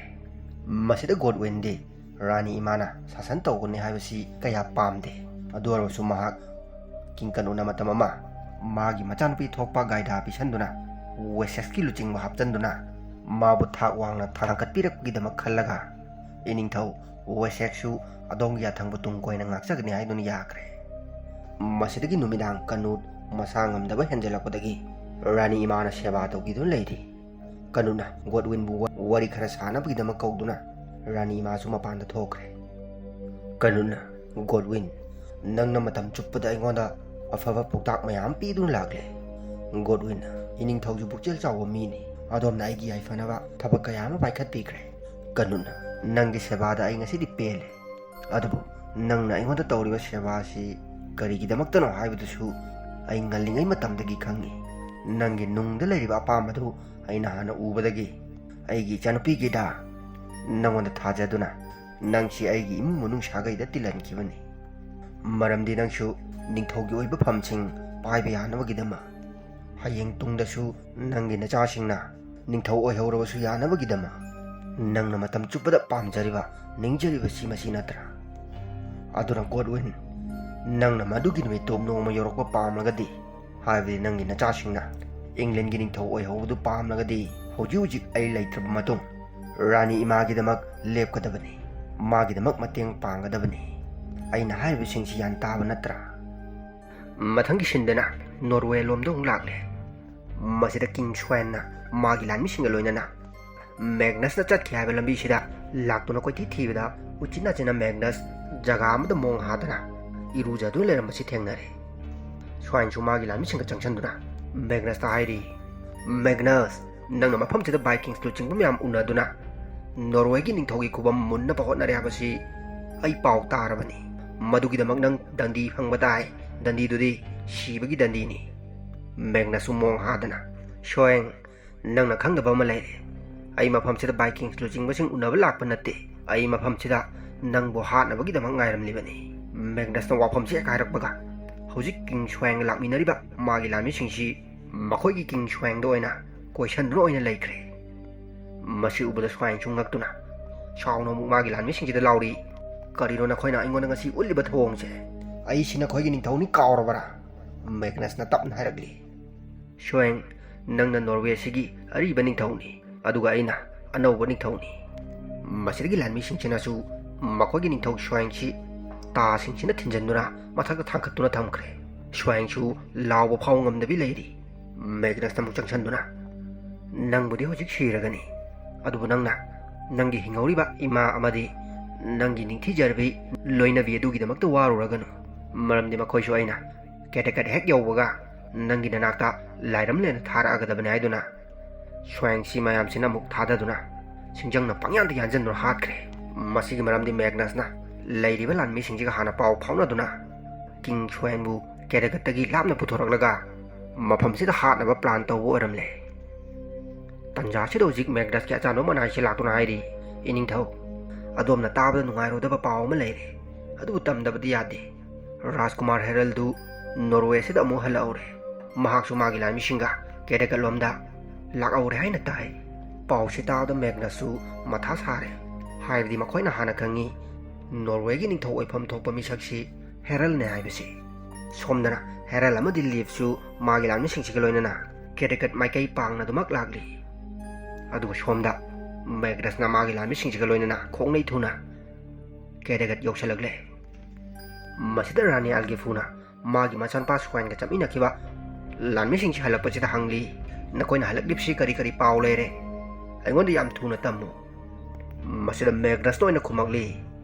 ꯃꯁꯤꯗ ꯒꯣꯗꯋꯤꯟꯗꯤ ꯔꯥꯅꯤ ꯏꯃꯥꯅ ꯁꯥꯁꯟ ꯇꯧꯒꯅꯤ ꯍꯥꯏꯕꯁꯤ ꯀꯌꯥ ꯄꯥꯝꯗꯦ꯫ ꯑꯗꯨ ꯑꯣꯏꯔꯕꯁꯨ ꯃꯍꯥꯛ ꯀꯤꯡ ꯀꯅꯨꯅ ꯃꯇꯝ ꯑꯃ ꯃꯥꯒꯤ ꯃꯆꯥꯅꯨꯄꯤ ꯊꯣꯛꯄ ꯒꯥꯏꯗꯥ ꯄꯤꯁꯟꯗꯨꯅ ꯋꯦꯁꯦꯛꯁꯀꯤ ꯂꯨꯆꯤꯡꯕ ꯍꯥꯞꯆꯟꯗꯨꯅ ꯃꯥꯕꯨ ꯊꯥꯛ ꯋꯥꯡꯅ ꯊꯥꯡꯒꯠꯄꯤꯔꯛꯄꯒꯤꯗꯃꯛ ꯈꯜꯂꯒ ꯏꯅꯤꯡꯊꯧ ꯋꯦꯁꯦꯛꯁꯨ ꯑꯗꯣꯝꯒꯤ ꯌꯥꯊꯪꯕꯨ ꯇꯨꯡ ꯀꯣꯏꯅ ꯉꯥꯛꯆꯒꯅꯤ ꯍꯥꯏꯗꯨꯅ ꯌꯥꯈ꯭ꯔꯦ꯫ ꯃꯁꯤꯗꯒꯤ ꯅꯨꯃꯤꯗꯥꯡ ꯀꯅꯨꯠ ꯃꯁꯥ ꯉꯝꯗꯕ ꯍꯦꯟꯖꯜꯂꯛꯄꯗꯒꯤ ꯔꯥꯅꯤ ꯏꯃꯥꯅ ꯁꯦꯕꯥ ꯇꯧꯕꯤꯗꯨꯅ ꯂꯩꯔꯤ꯫ ꯀꯅꯨꯠꯅ ꯒꯣꯗꯋꯤꯟꯕꯨ ꯋꯥ-, ꯋꯥꯔꯤ ꯈꯔ ꯁꯥꯅꯕꯒꯤꯗꯃꯛ ꯀꯧꯗꯨꯅ ꯔꯥꯅꯤ ꯏꯃꯥꯁꯨ ꯃꯄꯥꯟꯗ ꯊꯣꯛꯈ꯭ꯔꯦ꯫ ꯀꯅꯨꯠꯅ, "ꯒꯣꯗꯋꯤꯟ, ꯅꯪꯅ ꯃꯇꯝ ꯆꯨꯞꯄꯗ ꯑꯩꯉꯣꯟꯗ ꯑꯐꯕ ꯄꯥꯎꯇꯥꯛ ꯃꯌꯥꯝ ꯄꯤꯗꯨꯅ ꯂꯥꯛꯂꯦ꯫ ꯒꯣꯗꯋꯤꯟ, ꯏꯅꯤꯡꯊꯧꯁꯨ ꯄꯨꯛꯆꯦꯜ ꯆꯥꯎꯕ ꯃꯤꯅꯤ꯫ ꯑꯗꯣꯝꯅ ꯑꯩꯒꯤ ꯌꯥꯏꯐꯅꯕ ꯊꯕꯛ ꯀꯌꯥ ꯑꯃ ꯄꯥꯏꯈꯠꯄꯤꯈ꯭ꯔꯦ꯫ ꯀꯅꯨꯠꯅ, ꯅꯪꯒꯤ ꯁꯦꯕꯥꯗ ꯑꯩ ꯉꯁꯤꯗꯤ ꯄꯦꯜꯂꯦ꯫ ꯑꯗꯨꯕꯨ ꯅꯪꯅ ꯑꯩꯉꯣꯟꯗ ꯇꯧꯔꯤꯕ ꯁꯦꯕꯥ ꯑꯁꯤ ꯀꯔꯤꯒꯤꯗꯃꯛꯇꯅꯣ ꯍꯥꯏꯕꯗꯨꯁꯨ ꯑꯩ ꯉꯜꯂꯤꯉꯩ ꯃꯇꯝꯗꯒꯤ ꯈꯪꯉꯤ꯫ ꯅꯪꯒꯤ ꯅꯨꯡꯗ ꯂꯩꯔꯤꯕ ꯑꯄꯥꯝꯕꯗꯨ ꯑꯩꯅ ꯍꯥꯟꯅ ꯎꯕꯗꯒꯤ ꯑꯩꯒꯤ ꯏꯆꯥꯅꯨꯄꯤ ꯒꯤꯗꯥ ꯅꯪꯉꯣꯟꯗ ꯊꯥꯖꯗꯨꯅ ꯅꯪꯁꯤ ꯑꯩꯒꯤ ꯏꯃꯨꯡ ꯃꯅꯨꯡ ꯁꯥꯒꯩꯗ ꯇꯤꯜꯍꯟꯈꯤꯕꯅꯤ꯫ ꯃꯔꯝꯗꯤ ꯅꯪꯁꯨ ꯅꯤꯡꯊꯧꯒꯤ ꯑꯣꯏꯕ ꯐꯝꯁꯤꯡ ꯄꯥꯏꯕ ꯌꯥꯅꯕꯒꯤꯗꯃꯛ, ꯍꯌꯦꯡ ꯇꯨꯡꯗꯁꯨ ꯅꯪꯒꯤ ꯅꯆꯥꯁꯤꯡꯅ ꯅꯤꯡꯊꯧ ꯑꯣꯏꯍꯧꯔꯕꯁꯨ ꯌꯥꯅꯕꯒꯤꯗꯃꯛ ꯅꯪꯅ ꯃꯇꯝ ꯆꯨꯞꯄꯗ ꯄꯥꯝꯖꯔꯤꯕ, ꯅꯤꯡꯖꯔꯤꯕꯁꯤ ꯃꯁꯤ ꯅꯠꯇ꯭ꯔꯥ? ꯑꯗꯨꯅ ꯒꯣꯗꯋꯤꯟ, ꯅꯪꯅ ꯃꯗꯨꯒꯤ ꯅꯨꯃꯤꯠꯇꯨ ꯅꯣꯡꯃ ꯌꯧꯔꯛꯄ ꯄꯥꯝꯂꯒꯗꯤ, ꯍꯥꯏꯕꯗꯤ ꯅꯪꯒꯤ ꯅꯆꯥꯁꯤꯡꯅ ꯏꯪꯂꯦꯟꯒꯤ ꯅꯤꯡꯊꯧ ꯑꯣꯏꯍꯧꯕꯗꯨ ꯄꯥꯝꯂꯒꯗꯤ, ꯍꯧꯖꯤꯛ ꯍꯧꯖꯤꯛ ꯑꯩ ꯂꯩꯇ꯭ꯔꯕ ꯃꯇꯨꯡ ꯔꯥꯅꯤ ꯏꯃꯥꯒꯤꯗꯃꯛ ꯂꯦꯞꯀꯗꯕꯅꯤ, ꯃꯥꯒꯤꯗꯃꯛ ꯃꯇꯦꯡ ꯄꯥꯡꯒꯗꯕꯅꯤ꯫ ꯑꯩꯅ ꯍꯥꯏꯔꯤꯕꯁꯤꯡꯁꯤ ꯒ꯭ꯌꯥꯟ ꯇꯥꯕ ꯅꯠꯇ꯭ꯔꯥ?" ꯃꯊꯪꯒꯤ ꯁꯤꯟꯗꯅ ꯅꯣꯔꯋꯦ ꯂꯣꯝꯗ ꯑꯃꯨꯛ ꯂꯥꯛꯂꯦ꯫ ꯃꯁꯤꯗ ꯀꯤꯡ ꯁ꯭ꯋꯦꯟꯅ ꯃꯥꯒꯤ ꯂꯥꯟꯃꯤꯁꯤꯡꯒ ꯂꯣꯏꯅꯅ ꯃꯦꯒꯅꯁꯅ ꯆꯠꯈꯤ ꯍꯥꯏꯕ ꯂꯝꯕꯤꯁꯤꯗ ꯂꯥꯛꯇꯨꯅ ꯀꯣꯏꯊꯤ ꯊꯤꯕꯗ ꯎꯆꯤꯟ ꯅꯥꯆꯤꯟꯅ ꯃꯦꯒꯅꯁ ꯖꯒꯥ ꯑꯃꯗ ꯃꯣꯡ ꯍꯥꯗꯅ ꯏꯔꯨꯖꯗꯨꯅ ꯂꯩꯔꯝꯕꯁꯤ ꯊꯦꯡꯅꯔꯦ꯫ ꯁ꯭ꯋꯥꯏꯟꯁꯨ ꯃꯥꯒꯤ ꯂꯥꯟꯃꯤꯁꯤꯡꯒ ꯆꯪꯁꯤꯟꯗꯨꯅ ꯃꯦꯒꯅꯁꯇ ꯍꯥꯏꯔꯤ, "ꯃꯦꯒꯅꯁ, ꯅꯪꯅ ꯃꯐꯝꯁꯤꯗ ꯚꯥꯏꯀꯤꯡꯁ ꯂꯨꯆꯤꯡꯕ ꯃꯌꯥꯝ ꯎꯅꯗꯨꯅ ꯅꯣꯔꯋꯦꯒꯤ ꯅꯤꯡꯊꯧꯒꯤ ꯈꯨꯕꯝ ꯃꯨꯟꯅꯕ ꯍꯣꯠꯅꯔꯦ ꯍꯥꯏꯕꯁꯤ ꯑꯩ ꯄꯥꯎ ꯇꯥꯔꯕꯅꯤ꯫ ꯃꯗꯨꯒꯤꯗꯃꯛ ꯅꯪ ꯗꯟꯗꯤ ꯐꯪꯕ ꯇꯥꯏ꯫ ꯗꯟꯗꯤꯗꯨꯗꯤ ꯁꯤꯕꯒꯤ ꯗꯟꯗꯤꯅꯤ꯫" ꯃꯦꯒꯅꯁꯁꯨ ꯃꯣꯡ ꯍꯥꯗꯅ, "ꯁ꯭ꯋꯦꯡ, ꯅꯪꯅ ꯈꯪꯗꯕ ꯑꯃ ꯂꯩꯔꯦ꯫ ꯑꯩ ꯃꯐꯝꯁꯤꯗ ꯚꯥꯏꯀꯤꯡꯁ ꯂꯨꯆꯤꯡꯕꯁꯤꯡ ꯎꯅꯕ ꯂꯥꯛꯄ ꯅꯠꯇꯦ꯫ ꯑꯩ ꯃꯐꯝꯁꯤꯗ ꯅꯪꯕꯨ ꯍꯥꯠꯅꯕꯒꯤꯗꯃꯛ ꯉꯥꯏꯔꯝꯂꯤꯕꯅꯤ꯫" ꯃꯦꯒꯅꯁꯅ ꯋꯥꯐꯝꯁꯤ ꯍꯦꯛ ꯍꯥꯏꯔꯛꯄꯒ ꯍꯧꯖꯤꯛ ꯀꯤꯡ ꯁ꯭ꯋꯦꯡꯒ ꯂꯥꯛꯃꯤꯟꯅꯔꯤꯕ ꯃꯥꯒꯤ ꯂꯥꯟꯃꯤꯁꯤꯡꯁꯤ ꯃꯈꯣꯏꯒꯤ ꯀꯤꯡ ꯁ꯭ꯋꯦꯡꯗ ꯑꯣꯏꯅ ꯀꯣꯏꯁꯟꯗꯨꯅ ꯑꯣꯏꯅ ꯂꯩꯈ꯭ꯔꯦ꯫ ꯃꯁꯤ ꯎꯕꯗ ꯁ꯭ꯋꯥꯏꯟꯁꯨ ꯉꯛꯇꯨꯅ ꯁꯥꯎꯅ ꯑꯃꯨꯛ ꯃꯥꯒꯤ ꯂꯥꯟꯃꯤꯁꯤꯡꯁꯤꯗ ꯂꯥꯎꯔꯤ, "ꯀꯔꯤꯅꯣ ꯅꯈꯣꯏꯅ ꯑꯩꯉꯣꯟꯗ ꯉꯁꯤ ꯎꯠꯂꯤꯕ ꯊꯧꯑꯣꯡꯁꯦ? ꯑꯩꯁꯤ ꯅꯈꯣꯏꯒꯤ ꯅꯤꯡꯊꯧꯅꯤ ꯀꯥꯎꯔꯕꯔꯥ?" ꯃꯦꯒꯅꯁꯅ ꯇꯞꯅ ꯍꯥꯏꯔꯛꯂꯤ, "ꯁ꯭ꯋꯦꯡ, ꯅꯪꯅ ꯅꯣꯔꯋꯦꯁꯤꯒꯤ ꯑꯔꯤꯕ ꯅꯤꯡꯊꯧꯅꯤ, ꯑꯗꯨꯒ ꯑꯩꯅ ꯑꯅꯧꯕ ꯅꯤꯡꯊꯧꯅꯤ꯫" ꯃꯁꯤꯗꯒꯤ ꯂꯥꯟꯃꯤꯁꯤꯡꯁꯤꯅꯁꯨ ꯃꯈꯣꯏꯒꯤ ꯅꯤꯡꯊꯧ ꯁ꯭ꯋꯦꯡꯁꯤ ꯇꯥꯁꯤꯡꯁꯤꯅ ꯊꯤꯟꯖꯤꯟꯗꯨꯅ ꯃꯊꯛꯇ ꯊꯥꯡꯒꯠꯇꯨꯅ ꯊꯝꯈ꯭ꯔꯦ꯫ ꯁ꯭ꯋꯥꯏꯟꯁꯨ ꯂꯥꯎꯕ ꯐꯥꯎ ꯉꯝꯗꯕꯤ ꯂꯩꯔꯤ꯫ ꯃꯦꯒꯅꯁꯅ ꯑꯃꯨꯛ ꯆꯪꯁꯤꯟꯗꯨꯅ, "ꯅꯪꯕꯨꯗꯤ ꯍꯧꯖꯤꯛ ꯁꯤꯔꯒꯅꯤ, ꯑꯗꯨꯕꯨ ꯅꯪꯅ ꯅꯪꯒꯤ ꯍꯤꯡꯍꯧꯔꯤꯕ ꯏꯃꯥ ꯑꯃꯗꯤ ꯅꯪꯒꯤ ꯅꯤꯡꯊꯤꯖꯔꯕꯤ ꯂꯣꯏꯅꯕꯤ ꯑꯗꯨꯒꯤꯗꯃꯛꯇ ꯋꯥꯔꯨꯔꯒꯅꯨ, ꯃꯔꯝꯗꯤ ꯃꯈꯣꯏꯁꯨ ꯑꯩꯅ ꯀꯦꯇꯀꯠ ꯍꯦꯛ ꯌꯧꯕꯒ ꯅꯪꯒꯤ ꯅꯅꯥꯛꯇ ꯂꯥꯏꯔꯝꯂꯦꯟꯅ ꯊꯥꯔꯛꯑꯒꯗꯕꯅꯤ" ꯍꯥꯏꯗꯨꯅ ꯁ꯭ꯋꯥꯏꯟꯁꯤ ꯃꯌꯥꯝꯁꯤꯅ ꯑꯃꯨꯛ ꯊꯥꯗꯗꯨꯅ ꯁꯤꯡꯖꯪꯅ ꯄꯪꯌꯥꯟꯗ ꯌꯥꯟꯁꯤꯟꯗꯨꯅ ꯍꯥꯠꯈ꯭ꯔꯦ꯫ ꯃꯁꯤꯒꯤ ꯃꯔꯝꯗꯤ ꯃꯦꯒꯅꯁꯅ ꯂꯩꯔꯤꯕ ꯂꯥꯟꯃꯤꯁꯤꯡꯁꯤꯒ ꯍꯥꯟꯅ ꯄꯥꯎ ꯐꯥꯎꯅꯗꯨꯅ ꯀꯤꯡ ꯁ꯭ꯋꯥꯏꯟꯕꯨ ꯀꯦꯔꯒꯠꯇꯒꯤ ꯂꯥꯞꯅ ꯄꯨꯊꯣꯔꯛꯂꯒ ꯃꯐꯝꯁꯤꯗ ꯍꯥꯠꯅꯕ ꯄ꯭ꯂꯥꯟ ꯇꯧꯕ ꯑꯣꯏꯔꯝꯂꯦ꯫ ꯇꯟꯖꯥꯁꯤꯗ ꯍꯧꯖꯤꯛ ꯃꯦꯒꯅꯁꯀꯤ ꯑꯆꯥꯟꯕ ꯃꯅꯥꯏꯁꯤ ꯂꯥꯛꯇꯨꯅ ꯍꯥꯏꯔꯤ, "ꯏꯅꯤꯡꯊꯧ, ꯑꯗꯣꯝꯅ ꯇꯥꯕꯗ ꯅꯨꯡꯉꯥꯏꯔꯣꯏꯗꯕ ꯄꯥꯎ ꯑꯃ ꯂꯩꯔꯦ, ꯑꯗꯨꯕꯨ ꯇꯝꯗꯕꯗꯤ ꯌꯥꯗꯦ꯫ ꯔꯥꯖꯀꯨꯃꯥꯔ ꯍꯦꯔꯜꯗꯨ ꯅꯣꯔꯋꯦꯁꯤꯗ ꯑꯃꯨꯛ ꯍꯜꯂꯛꯍꯧꯔꯦ꯫ ꯃꯍꯥꯛꯁꯨ ꯃꯥꯒꯤ ꯂꯥꯟꯃꯤꯁꯤꯡꯒ ꯀꯦꯔꯒꯠꯂꯣꯝꯗ ꯂꯥꯛꯍꯧꯔꯦ ꯍꯥꯏꯅ ꯇꯥꯏ"꯫ ꯄꯥꯎꯁꯤ ꯇꯥꯕꯗ ꯃꯦꯒꯅꯁꯁꯨ ꯃꯊꯥ ꯁꯥꯔꯦ꯫ ꯍꯥꯏꯕꯗꯤ ꯃꯈꯣꯏꯅ ꯍꯥꯟꯅ ꯈꯪꯉꯤ, ꯅꯣꯔꯋꯦꯒꯤ ꯅꯤꯡꯊꯧ ꯑꯣꯏꯐꯝ ꯊꯣꯛꯄ ꯃꯤꯁꯛꯁꯤ ꯍꯦꯔꯜꯅꯦ ꯍꯥꯏꯕꯁꯤ꯫ ꯁꯣꯝꯗꯅ ꯍꯦꯔꯜ ꯑꯃꯗꯤ ꯂꯤꯐꯁꯨ ꯃꯥꯒꯤ ꯂꯥꯟꯃꯤꯁꯤꯡꯁꯤꯒ ꯂꯣꯏꯅꯅ ꯀꯦꯔꯒꯠ ꯃꯥꯏꯀꯩ ꯄꯥꯡꯅꯗꯨꯃꯛ ꯂꯥꯛꯂꯤ꯫ ꯑꯗꯨꯒ ꯁꯣꯝꯗ ꯃꯦꯒꯅꯁꯅ ꯃꯥꯒꯤ ꯂꯥꯟꯃꯤꯁꯤꯡꯁꯤꯒ ꯂꯣꯏꯅꯅ ꯈꯣꯡꯅꯩ ꯊꯨꯅ ꯀꯦꯔꯒꯠ ꯌꯧꯁꯤꯜꯂꯛꯂꯦ꯫ ꯃꯁꯤꯗ ꯔꯥꯅꯤ ꯑꯜꯒꯤꯐꯨꯅ ꯃꯥꯒꯤ ꯃꯆꯥꯅꯨꯄꯥ ꯁ꯭ꯋꯥꯏꯟꯒ ꯆꯠꯃꯤꯟꯅꯈꯤꯕ ꯂꯥꯟꯃꯤꯁꯤꯡꯁꯤ ꯍꯜꯂꯛꯄꯁꯤꯗ ꯍꯪꯂꯤ, "ꯅꯈꯣꯏꯅ ꯍꯜꯂꯛꯂꯤꯕꯁꯤ ꯀꯔꯤ ꯀꯔꯤ ꯄꯥꯎ ꯂꯩꯔꯦ? ꯑꯩꯉꯣꯟꯗ ꯌꯥꯝ ꯊꯨꯅ ꯇꯝꯃꯨ"꯫ ꯃꯁꯤꯗ ꯃꯦꯒꯅꯁꯅ ꯑꯣꯏꯅ ꯈꯨꯝꯃꯛꯂꯤ,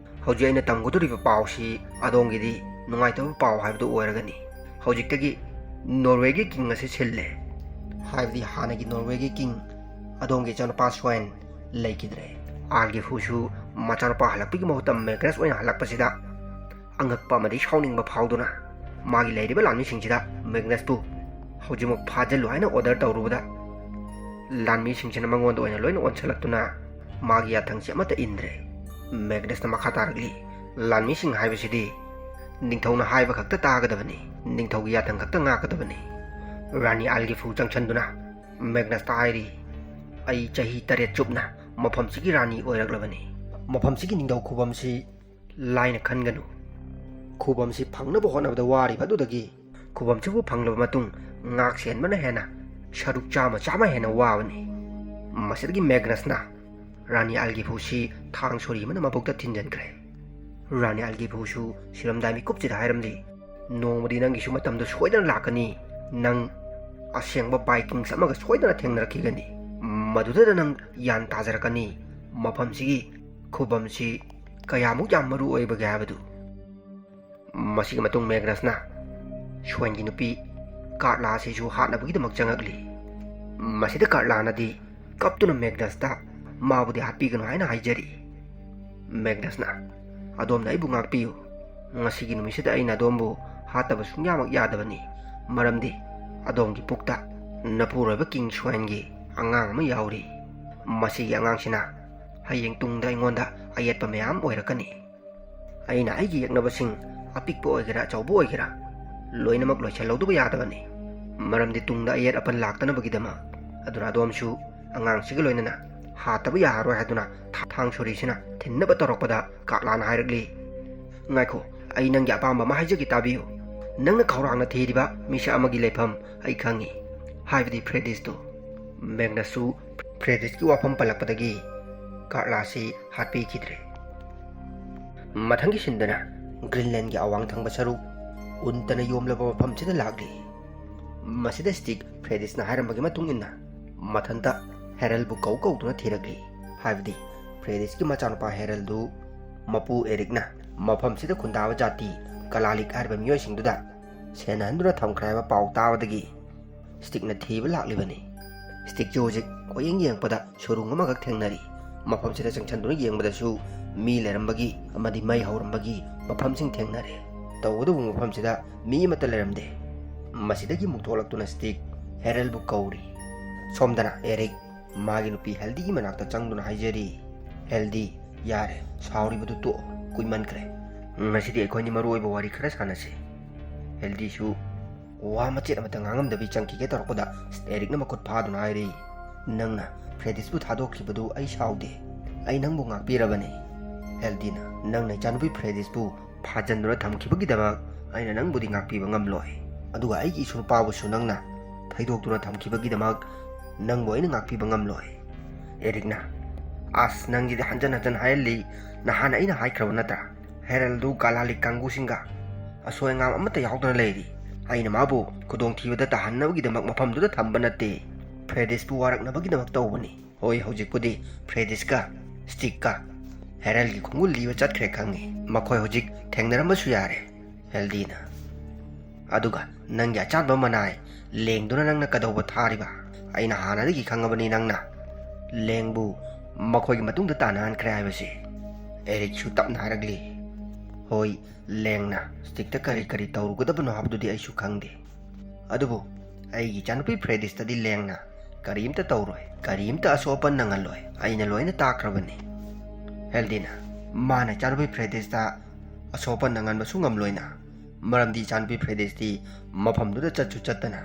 "ꯍꯧꯖꯤꯛ ꯑꯩꯅ ꯇꯝꯒꯗꯧꯔꯤꯕ ꯄꯥꯎꯁꯤ ꯑꯗꯣꯝꯒꯤꯗꯤ ꯅꯨꯡꯉꯥꯏꯇꯕ ꯄꯥꯎ ꯍꯥꯏꯕꯗꯨ ꯑꯣꯏꯔꯒꯅꯤ꯫ ꯍꯧꯖꯤꯛꯇꯒꯤ ꯅꯣꯔꯋꯦꯒꯤ ꯀꯤꯡ ꯑꯁꯤ ꯁꯤꯜꯂꯦ"꯫ ꯍꯥꯏꯕꯗꯤ ꯍꯥꯟꯅꯒꯤ ꯅꯣꯔꯋꯦꯒꯤ ꯀꯤꯡ ꯑꯗꯣꯝꯒꯤ ꯏꯆꯥꯅꯨꯄꯥ ꯁ꯭ꯋꯥꯏꯟ ꯂꯩꯈꯤꯗ꯭ꯔꯦ꯫ ꯑꯥꯜꯒꯤꯐꯨꯁꯨ ꯃꯆꯥꯅꯨꯄꯥ ꯍꯜꯂꯛꯄꯒꯤ ꯃꯍꯨꯠꯇ ꯃꯦꯒꯅꯁ ꯑꯣꯏꯅ ꯍꯜꯂꯛꯄꯁꯤꯗ ꯑꯉꯛꯄ ꯑꯃꯗꯤ ꯁꯥꯎꯅꯤꯡꯕ ꯐꯥꯎꯗꯨꯅ ꯃꯥꯒꯤ ꯂꯩꯔꯤꯕ ꯂꯥꯟꯃꯤꯁꯤꯡꯁꯤꯗ ꯃꯦꯒꯅꯁꯄꯨ ꯍꯧꯖꯤꯛꯃꯛ ꯐꯥꯖꯤꯜꯂꯨ ꯍꯥꯏꯅ ꯑꯣꯔꯗꯔ ꯇꯧꯔꯨꯕꯗ ꯂꯥꯟꯃꯤꯁꯤꯡꯁꯤꯅ ꯃꯉꯣꯟꯗ ꯑꯣꯏꯅ ꯂꯣꯏꯅ ꯑꯣꯟꯁꯤꯜꯂꯛꯇꯨꯅ ꯃꯥꯒꯤ ꯌꯥꯊꯪꯁꯤ ꯑꯃꯠꯇ ꯏꯟꯗ꯭ꯔꯦ꯫ ꯃꯦꯒꯅꯁꯅ ꯃꯈꯥ ꯇꯥꯔꯛꯂꯤ, "ꯂꯥꯟꯃꯤꯁꯤꯡ ꯍꯥꯏꯕꯁꯤꯗꯤ ꯅꯤꯡꯊꯧꯅ ꯍꯥꯏꯕ ꯈꯛꯇ ꯇꯥꯒꯗꯕꯅꯤ, ꯅꯤꯡꯊꯧꯒꯤ ꯌꯥꯊꯪ ꯈꯛꯇ ꯉꯥꯛꯀꯗꯕꯅꯤ"꯫ ꯔꯥꯅꯤ ꯑꯥꯜꯒꯤꯐꯨ ꯆꯪꯁꯤꯟꯗꯨꯅ ꯃꯦꯒꯅꯁꯇ ꯍꯥꯏꯔꯤ, "ꯑꯩ ꯆꯍꯤ ꯇꯔꯦꯠ ꯆꯨꯞꯅ ꯃꯐꯝꯁꯤꯒꯤ ꯔꯥꯅꯤ ꯑꯣꯏꯔꯛꯂꯕꯅꯤ꯫ ꯃꯐꯝꯁꯤꯒꯤ ꯅꯤꯡꯊꯧ ꯈꯨꯕꯝꯁꯤ ꯂꯥꯏꯅ ꯈꯟꯒꯅꯨ꯫ ꯈꯨꯕꯝꯁꯤ ꯐꯪꯅꯕ ꯍꯣꯠꯅꯕꯗ ꯋꯥꯔꯤꯕ ꯑꯗꯨꯗꯒꯤ ꯈꯨꯕꯝꯁꯤꯕꯨ ꯐꯪꯂꯕ ꯃꯇꯨꯡ ꯉꯥꯛ ꯁꯦꯟꯕꯅ ꯍꯦꯟꯅ ꯁꯔꯨꯛ ꯆꯥꯝꯃ ꯆꯥꯝꯃ ꯍꯦꯟꯅ ꯋꯥꯕꯅꯤ"꯫ ꯃꯁꯤꯗꯒꯤ ꯃꯦꯒꯅꯁꯅ ꯔꯥꯅꯤ ꯑꯜꯒꯤꯐꯨꯁꯤ ꯊꯥꯡ ꯁꯣꯔꯤ ꯑꯃꯅ ꯃꯕꯨꯛꯇ ꯊꯤꯟꯖꯤꯟꯈ꯭ꯔꯦ꯫ ꯔꯥꯅꯤ ꯑꯜꯒꯤꯕꯨꯁꯨ ꯁꯤꯔꯝꯗꯥꯏ ꯃꯤꯀꯨꯞꯁꯤꯗ ꯍꯥꯏꯔꯝꯂꯤ, "ꯅꯣꯡꯃꯗꯤ ꯅꯪꯒꯤꯁꯨ ꯃꯇꯝꯗꯣ ꯁꯣꯏꯗꯅ ꯂꯥꯛꯀꯅꯤ꯫ ꯅꯪ ꯑꯁꯦꯡꯕ ꯕꯥꯏꯀꯤꯡꯁ ꯑꯃꯒ ꯁꯣꯏꯗꯅ ꯊꯦꯡꯅꯔꯛꯈꯤꯒꯅꯤ꯫ ꯃꯗꯨꯗꯗ ꯅꯪ ꯒ꯭ꯌꯥꯟ ꯇꯥꯖꯔꯛꯀꯅꯤ, ꯃꯐꯝꯁꯤꯒꯤ ꯈꯨꯕꯝꯁꯤ ꯀꯌꯥꯃꯨꯛ ꯌꯥꯝ ꯃꯔꯨ ꯑꯣꯏꯕꯒꯦ ꯍꯥꯏꯕꯗꯨ"꯫ ꯃꯁꯤꯒꯤ ꯃꯇꯨꯡ ꯃꯦꯒꯅꯁꯅ ꯁ꯭ꯋꯦꯟꯒꯤ ꯅꯨꯄꯤ ꯀꯥꯔꯂꯥ ꯑꯁꯤꯁꯨ ꯍꯥꯠꯅꯕꯒꯤꯗꯃꯛ ꯆꯪꯉꯛꯂꯤ꯫ ꯃꯁꯤꯗ ꯀꯥꯔꯂꯥꯅꯗꯤ ꯀꯞꯇꯨꯅ ꯃꯦꯒꯅꯁꯇ ꯃꯥꯕꯨꯗꯤ ꯍꯥꯠꯄꯤꯒꯅꯨ ꯍꯥꯏꯅ ꯍꯥꯏꯖꯔꯤ꯫ ꯃꯦꯒꯅꯁꯅ, "ꯑꯗꯣꯝꯅ ꯑꯩꯕꯨ ꯉꯥꯛꯄꯤꯌꯨ꯫ ꯉꯁꯤꯒꯤ ꯅꯨꯃꯤꯠꯁꯤꯗ ꯑꯩꯅ ꯑꯗꯣꯝꯕꯨ ꯍꯥꯠꯇꯕ ꯁꯨꯡꯌꯥꯃꯛ ꯌꯥꯗꯕꯅꯤ, ꯃꯔꯝꯗꯤ ꯑꯗꯣꯝꯒꯤ ꯄꯨꯛꯇ ꯅꯄꯨꯔꯣꯏꯕ ꯀꯤꯡ ꯁ꯭ꯋꯦꯟꯒꯤ ꯑꯉꯥꯡ ꯑꯃ ꯌꯥꯎꯔꯤ꯫ ꯃꯁꯤꯒꯤ ꯑꯉꯥꯡꯁꯤꯅ ꯍꯌꯦꯡ ꯇꯨꯡꯗ ꯑꯩꯉꯣꯟꯗ ꯑꯌꯦꯠꯄ ꯃꯌꯥꯝ ꯑꯣꯏꯔꯛꯀꯅꯤ꯫ ꯑꯩꯅ ꯑꯩꯒꯤ ꯌꯦꯛꯅꯕꯁꯤꯡ ꯑꯄꯤꯛꯄ ꯑꯣꯏꯒꯦꯔꯥ ꯑꯆꯧꯕ ꯑꯣꯏꯒꯦꯔꯥ ꯂꯣꯏꯅꯃꯛ ꯂꯣꯏꯁꯤꯜꯍꯧꯗꯕ ꯌꯥꯗꯕꯅꯤ, ꯃꯔꯝꯗꯤ ꯇꯨꯡꯗ ꯑꯌꯦꯠ ꯑꯄꯟ ꯂꯥꯛꯇꯅꯕꯒꯤꯗꯃꯛ꯫ ꯑꯗꯨꯅ ꯑꯗꯣꯝꯁꯨ ꯑꯉꯥꯡꯁꯤꯒ ꯂꯣꯏꯅꯅ ꯍꯥꯠꯇꯕ ꯌꯥꯔꯔꯣꯏ" ꯍꯥꯏꯗꯨꯅ ꯊꯥ-, ꯊꯥꯡ ꯁꯣꯔꯤꯁꯤꯅ ꯊꯤꯟꯅꯕ ꯇꯧꯔꯛꯄꯗ ꯀꯥꯔꯂꯥꯅ ꯍꯥꯏꯔꯛꯂꯤ, "ꯉꯥꯏꯈꯣ, ꯑꯩ ꯅꯪꯒꯤ ꯑꯄꯥꯝꯕ ꯑꯃ ꯍꯥꯏꯖꯒꯦ, ꯇꯥꯕꯤꯌꯨ꯫ ꯅꯪꯅ ꯈꯧꯔꯥꯡꯅ ꯊꯤꯔꯤꯕ ꯃꯤꯁꯛ ꯑꯃꯒꯤ ꯂꯩꯐꯝ ꯑꯩ ꯈꯪꯉꯤ, ꯍꯥꯏꯕꯗꯤ ꯐ꯭ꯔꯦꯗꯤꯁꯇꯨ"꯫ ꯃꯦꯒꯅꯁꯁꯨ ꯐ꯭ꯔꯦꯗꯤꯁꯀꯤ ꯋꯥꯐꯝ ꯄꯜꯂꯛꯄꯗꯒꯤ ꯀꯥꯔꯂꯥꯁꯤ ꯍꯥꯠꯄꯤꯈꯤꯗ꯭ꯔꯦ꯫ ꯃꯊꯪꯒꯤ ꯁꯤꯟꯗꯅ ꯒ꯭ꯔꯤꯟꯂꯦꯟꯒꯤ ꯑꯋꯥꯡ ꯊꯪꯕ ꯁꯔꯨꯛ ꯎꯟꯇꯅ ꯌꯣꯝꯂꯕ ꯃꯐꯝꯁꯤꯗ ꯂꯥꯛꯂꯤ꯫ ꯃꯁꯤꯗ ꯁ꯭ꯇꯤꯛ ꯐ꯭ꯔꯦꯗꯤꯁꯅ ꯍꯥꯏꯔꯝꯕꯒꯤ ꯃꯇꯨꯡ ꯏꯟꯅ ꯃꯊꯟꯇ ꯍꯦꯔꯜꯕꯨ ꯀꯧ ꯀꯧꯗꯨꯅ ꯊꯤꯔꯛꯂꯤ꯫ ꯍꯥꯏꯕꯗꯤ ꯐ꯭ꯔꯦꯗꯤꯁꯀꯤ ꯃꯆꯥꯅꯨꯄꯥ ꯍꯦꯔꯜꯗꯨ ꯃꯄꯨ ꯑꯦꯔꯤꯛꯅ ꯃꯐꯝꯁꯤꯗ ꯈꯨꯟꯗꯥꯕ ꯖꯥꯇꯤ ꯀꯂꯥꯂꯤꯛ ꯍꯥꯏꯔꯤꯕ ꯃꯤꯑꯣꯏꯁꯤꯡꯗꯨꯗ ꯁꯦꯟꯅꯍꯟꯗꯨꯅ ꯊꯝꯈ꯭ꯔꯦ ꯍꯥꯏꯕ ꯄꯥꯎ ꯇꯥꯕꯗꯒꯤ ꯁ꯭ꯇꯤꯛꯅ ꯊꯤꯕ ꯂꯥꯛꯂꯤꯕꯅꯤ꯫ ꯁ꯭ꯇꯤꯛꯁꯨ ꯍꯧꯖꯤꯛ ꯀꯣꯏꯌꯦꯡ ꯌꯦꯡꯉꯛꯄꯗ ꯁꯨꯔꯨꯡ ꯑꯃꯈꯛ ꯊꯦꯡꯅꯔꯤ꯫ ꯃꯐꯝꯁꯤꯗ ꯆꯪꯁꯤꯟꯗꯨꯅ ꯌꯦꯡꯕꯗꯁꯨ ꯃꯤ ꯂꯩꯔꯝꯕꯒꯤ ꯑꯃꯗꯤ ꯃꯩ ꯍꯧꯔꯝꯕꯒꯤ ꯃꯐꯝꯁꯤꯡ ꯊꯦꯡꯅꯔꯦ꯫ ꯇꯧꯕꯇꯕꯨ ꯃꯐꯝꯁꯤꯗ ꯃꯤ ꯑꯃꯠꯇ ꯂꯩꯔꯝꯗꯦ꯫ ꯃꯁꯤꯗꯒꯤ ꯑꯃꯨꯛ ꯊꯣꯛꯂꯛꯇꯨꯅ ꯁ꯭ꯇꯤꯛ ꯍꯦꯔꯜꯕꯨ ꯀꯧꯔꯤ꯫ ꯁꯣꯝꯗꯅ ꯑꯦꯔꯤꯛ ꯃꯥꯒꯤ ꯅꯨꯄꯤ ꯍꯦꯜꯗꯤꯒꯤ ꯃꯅꯥꯛꯇ ꯆꯪꯗꯨꯅ ꯍꯥꯏꯖꯔꯤ, "ꯍꯦꯜꯗꯤ, ꯌꯥꯔꯦ, ꯁꯥꯎꯔꯤꯕꯗꯨ ꯇꯣꯛꯑꯣ, ꯀꯨꯏꯃꯟꯈ꯭ꯔꯦ꯫ ꯉꯁꯤꯗꯤ ꯑꯩꯈꯣꯏꯅꯤ ꯃꯔꯨ ꯑꯣꯏꯕ ꯋꯥꯔꯤ ꯈꯔ ꯁꯥꯟꯅꯁꯤ"꯫ ꯍꯦꯜꯗꯤꯁꯨ ꯋꯥ ꯃꯆꯦꯠ ꯑꯃꯠꯇ ꯉꯥꯡꯉꯝꯗꯕꯤ ꯆꯪꯈꯤꯒꯦ ꯇꯧꯔꯛꯄꯗ ꯑꯦꯔꯤꯛꯅ ꯃꯈꯨꯠ ꯐꯥꯗꯨꯅ ꯍꯥꯏꯔꯤ, "ꯅꯪꯅ ꯐ꯭ꯔꯦꯗꯤꯁꯄꯨ ꯊꯥꯗꯣꯛꯈꯤꯕꯗꯨ ꯑꯩ ꯁꯥꯎꯗꯦ꯫ ꯑꯩ ꯅꯪꯕꯨ ꯉꯥꯛꯄꯤꯔꯕꯅꯤ"꯫ ꯍꯦꯜꯗꯤꯅ, "ꯅꯪꯅ ꯏꯆꯥꯅꯨꯄꯤ ꯐ꯭ꯔꯦꯗꯤꯁꯄꯨ ꯐꯥꯖꯟꯗꯨꯅ ꯊꯝꯈꯤꯕꯒꯤꯗꯃꯛ ꯑꯩꯅ ꯅꯪꯕꯨꯗꯤ ꯉꯥꯛꯄꯤꯕ ꯉꯝꯂꯣꯏ, ꯑꯗꯨꯒ ꯑꯩꯒꯤ ꯏꯁꯨ ꯅꯨꯄꯥꯕꯨꯁꯨ ꯅꯪꯅ ꯊꯩꯗꯣꯛꯇꯨꯅ ꯊꯝꯈꯤꯕꯒꯤꯗꯃꯛ ꯅꯪꯕꯨ ꯑꯩꯅ ꯉꯥꯛꯄꯤꯕ ꯉꯝꯂꯣꯏ"꯫ ꯑꯦꯔꯤꯛꯅ, "ꯑꯁ, ꯅꯪꯁꯤꯗꯤ ꯍꯟꯖꯟ ꯍꯟꯖꯟ ꯍꯥꯏꯍꯜꯂꯤ꯫ ꯅꯍꯥꯟ ꯑꯩꯅ ꯍꯥꯏꯈ꯭ꯔꯕ ꯅꯠꯇ꯭ꯔꯥ? ꯍꯦꯔꯜꯗꯨ ꯒꯥꯂꯥꯂꯤꯛ ꯀꯥꯡꯕꯨꯁꯤꯡꯒ ꯑꯁꯣꯏ ꯑꯉꯥꯝ ꯑꯃꯠꯇ ꯌꯥꯎꯗꯅ ꯂꯩꯔꯤ꯫ ꯑꯩꯅ ꯃꯥꯕꯨ ꯈꯨꯗꯣꯡꯊꯤꯕꯗ ꯇꯥꯍꯟꯅꯕꯒꯤꯗꯃꯛ ꯃꯐꯝꯗꯨꯗ ꯊꯝꯕ ꯅꯠꯇꯦ꯫ ꯐ꯭ꯔꯦꯗꯤꯁꯄꯨ ꯋꯥꯔꯛꯅꯕꯒꯤꯗꯃꯛ ꯇꯧꯕꯅꯤ꯫ ꯍꯣꯏ, ꯍꯧꯖꯤꯛꯄꯨꯗꯤ ꯐ꯭ꯔꯦꯗꯤꯁꯀ ꯁ꯭ꯇꯤꯛꯀ ꯍꯦꯔꯜꯒꯤ ꯈꯣꯡꯒꯨꯜ ꯂꯤꯕ ꯆꯠꯈ꯭ꯔꯦ ꯈꯪꯉꯤ꯫ ꯃꯈꯣꯏ ꯍꯧꯖꯤꯛ ꯊꯦꯡꯅꯔꯝꯕꯁꯨ ꯌꯥꯔꯦ, ꯍꯦꯜꯗꯤꯅ꯫ ꯑꯗꯨꯒ ꯅꯪꯒꯤ ꯑꯆꯥꯟꯕ ꯃꯅꯥꯏ ꯂꯦꯡꯗꯨꯅ ꯅꯪꯅ ꯀꯩꯗꯧꯕ ꯊꯥꯔꯤꯕ? ꯑꯩꯅ ꯍꯥꯟꯅꯗꯒꯤ ꯈꯪꯉꯕꯅꯤ ꯅꯪꯅ ꯂꯦꯡꯕꯨ ꯃꯈꯣꯏꯒꯤ ꯃꯇꯨꯡꯗ ꯇꯥꯟꯅꯍꯟꯈ꯭ꯔꯦ ꯍꯥꯏꯕꯁꯤ꯫ ꯑꯦꯔꯤꯛꯁꯨ ꯇꯞꯅ ꯍꯥꯏꯔꯛꯂꯤ꯫ ꯍꯣꯏ, ꯂꯦꯡꯅ ꯁ꯭ꯇꯤꯛꯇ ꯀꯔꯤ ꯀꯔꯤ ꯇꯧꯔꯨꯒꯗꯕꯅꯣ ꯍꯥꯏꯕꯗꯨꯗꯤ ꯑꯩꯁꯨ ꯈꯪꯗꯦ꯫ ꯑꯗꯨꯕꯨ ꯑꯩꯒꯤ ꯏꯆꯥꯅꯨꯄꯤ ꯐ꯭ꯔꯦꯗꯤꯁꯇꯗꯤ ꯂꯦꯡꯅ ꯀꯔꯤꯝꯇ ꯇꯧꯔꯣꯏ, ꯀꯔꯤꯝꯇ ꯑꯁꯣꯛ ꯑꯄꯟ ꯅꯪꯍꯜꯂꯣꯏ꯫ ꯑꯩꯅ ꯂꯣꯏꯅ ꯇꯥꯛꯈ꯭ꯔꯕꯅꯤ꯫ ꯍꯦꯜꯗꯤꯅ, ꯃꯥꯅ ꯏꯆꯥꯅꯨꯄꯤ ꯐ꯭ꯔꯦꯗꯤꯁꯇ ꯑꯁꯣꯛ ꯑꯄꯟ ꯅꯪꯍꯟꯕꯁꯨ ꯉꯝꯂꯣꯏꯅ, ꯃꯔꯝꯗꯤ ꯏꯆꯥꯅꯨꯄꯤ ꯐ꯭ꯔꯦꯗꯤꯁꯇꯤ ꯃꯐꯝꯗꯨꯗ ꯆꯠꯁꯨ ꯆꯠꯇꯅ꯫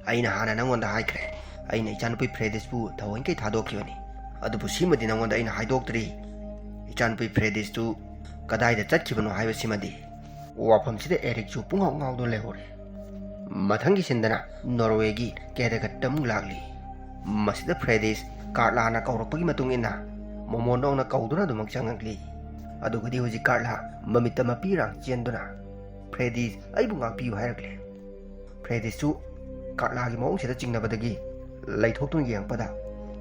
ꯑꯩꯅ ꯍꯥꯟꯅ ꯅꯪꯉꯣꯟꯗ ꯍꯥꯏꯈ꯭ꯔꯦ, ꯑꯩꯅ ꯏꯆꯥꯅꯨꯄꯤ ꯐ꯭ꯔꯦꯗꯤꯁꯄꯨ ꯊꯑꯣꯏꯀꯩ ꯊꯥꯗꯣꯛꯈꯤꯕꯅꯤ꯫ ꯑꯗꯨꯕꯨ ꯁꯤꯃꯗꯤ ꯅꯪꯉꯣꯟꯗ ꯑꯩꯅ ꯍꯥꯏꯗꯣꯛꯇ꯭ꯔꯤ꯫ ꯏꯆꯥꯅꯨꯄꯤ ꯐ꯭ꯔꯦꯗꯤꯁꯇꯨ ꯀꯗꯥꯏꯗ ꯆꯠꯈꯤꯕꯅꯣ ꯍꯥꯏꯕꯁꯤꯃꯗꯤ꯫ ꯋꯥꯐꯝꯁꯤꯗ ꯑꯦꯔꯤꯛꯁꯨ ꯄꯨꯡꯉꯥꯎ ꯉꯥꯎꯗꯨꯅ ꯂꯩꯍꯧꯔꯦ꯫ ꯃꯊꯪꯒꯤ ꯁꯤꯟꯗꯅ ꯅꯣꯔꯋꯦꯒꯤ ꯀꯦꯗꯒꯠꯇ ꯑꯃꯨꯛ ꯂꯥꯛꯂꯤ꯫ ꯃꯁꯤꯗ ꯐ꯭ꯔꯦꯗꯤꯁ ꯀꯥꯔꯂꯥꯅ ꯀꯧꯔꯛꯄꯒꯤ ꯃꯇꯨꯡ ꯏꯟꯅ ꯃꯣꯃꯣꯟꯗꯧꯅ ꯀꯧꯗꯨꯅ ꯑꯗꯨꯃꯛ ꯆꯪꯉꯛꯂꯤ꯫ ꯑꯗꯨꯒꯗꯤ ꯍꯧꯖꯤꯛ ꯀꯥꯔꯂꯥ ꯃꯃꯤꯠꯇ ꯃꯄꯤꯔꯥꯡ ꯆꯦꯟꯗꯨꯅ, "ꯐ꯭ꯔꯦꯗꯤꯁ, ꯑꯩꯕꯨ ꯉꯥꯛꯄꯤꯌꯨ" ꯍꯥꯏꯔꯛꯂꯦ꯫ ꯐ꯭ꯔꯦꯗꯤꯁꯁꯨ ꯀꯥꯔꯂꯥꯒꯤ ꯃꯑꯣꯡꯁꯤꯗ ꯆꯤꯡꯅꯕꯗꯒꯤ ꯂꯩꯊꯣꯛꯇꯨꯅ ꯌꯦꯡꯉꯛꯄꯗ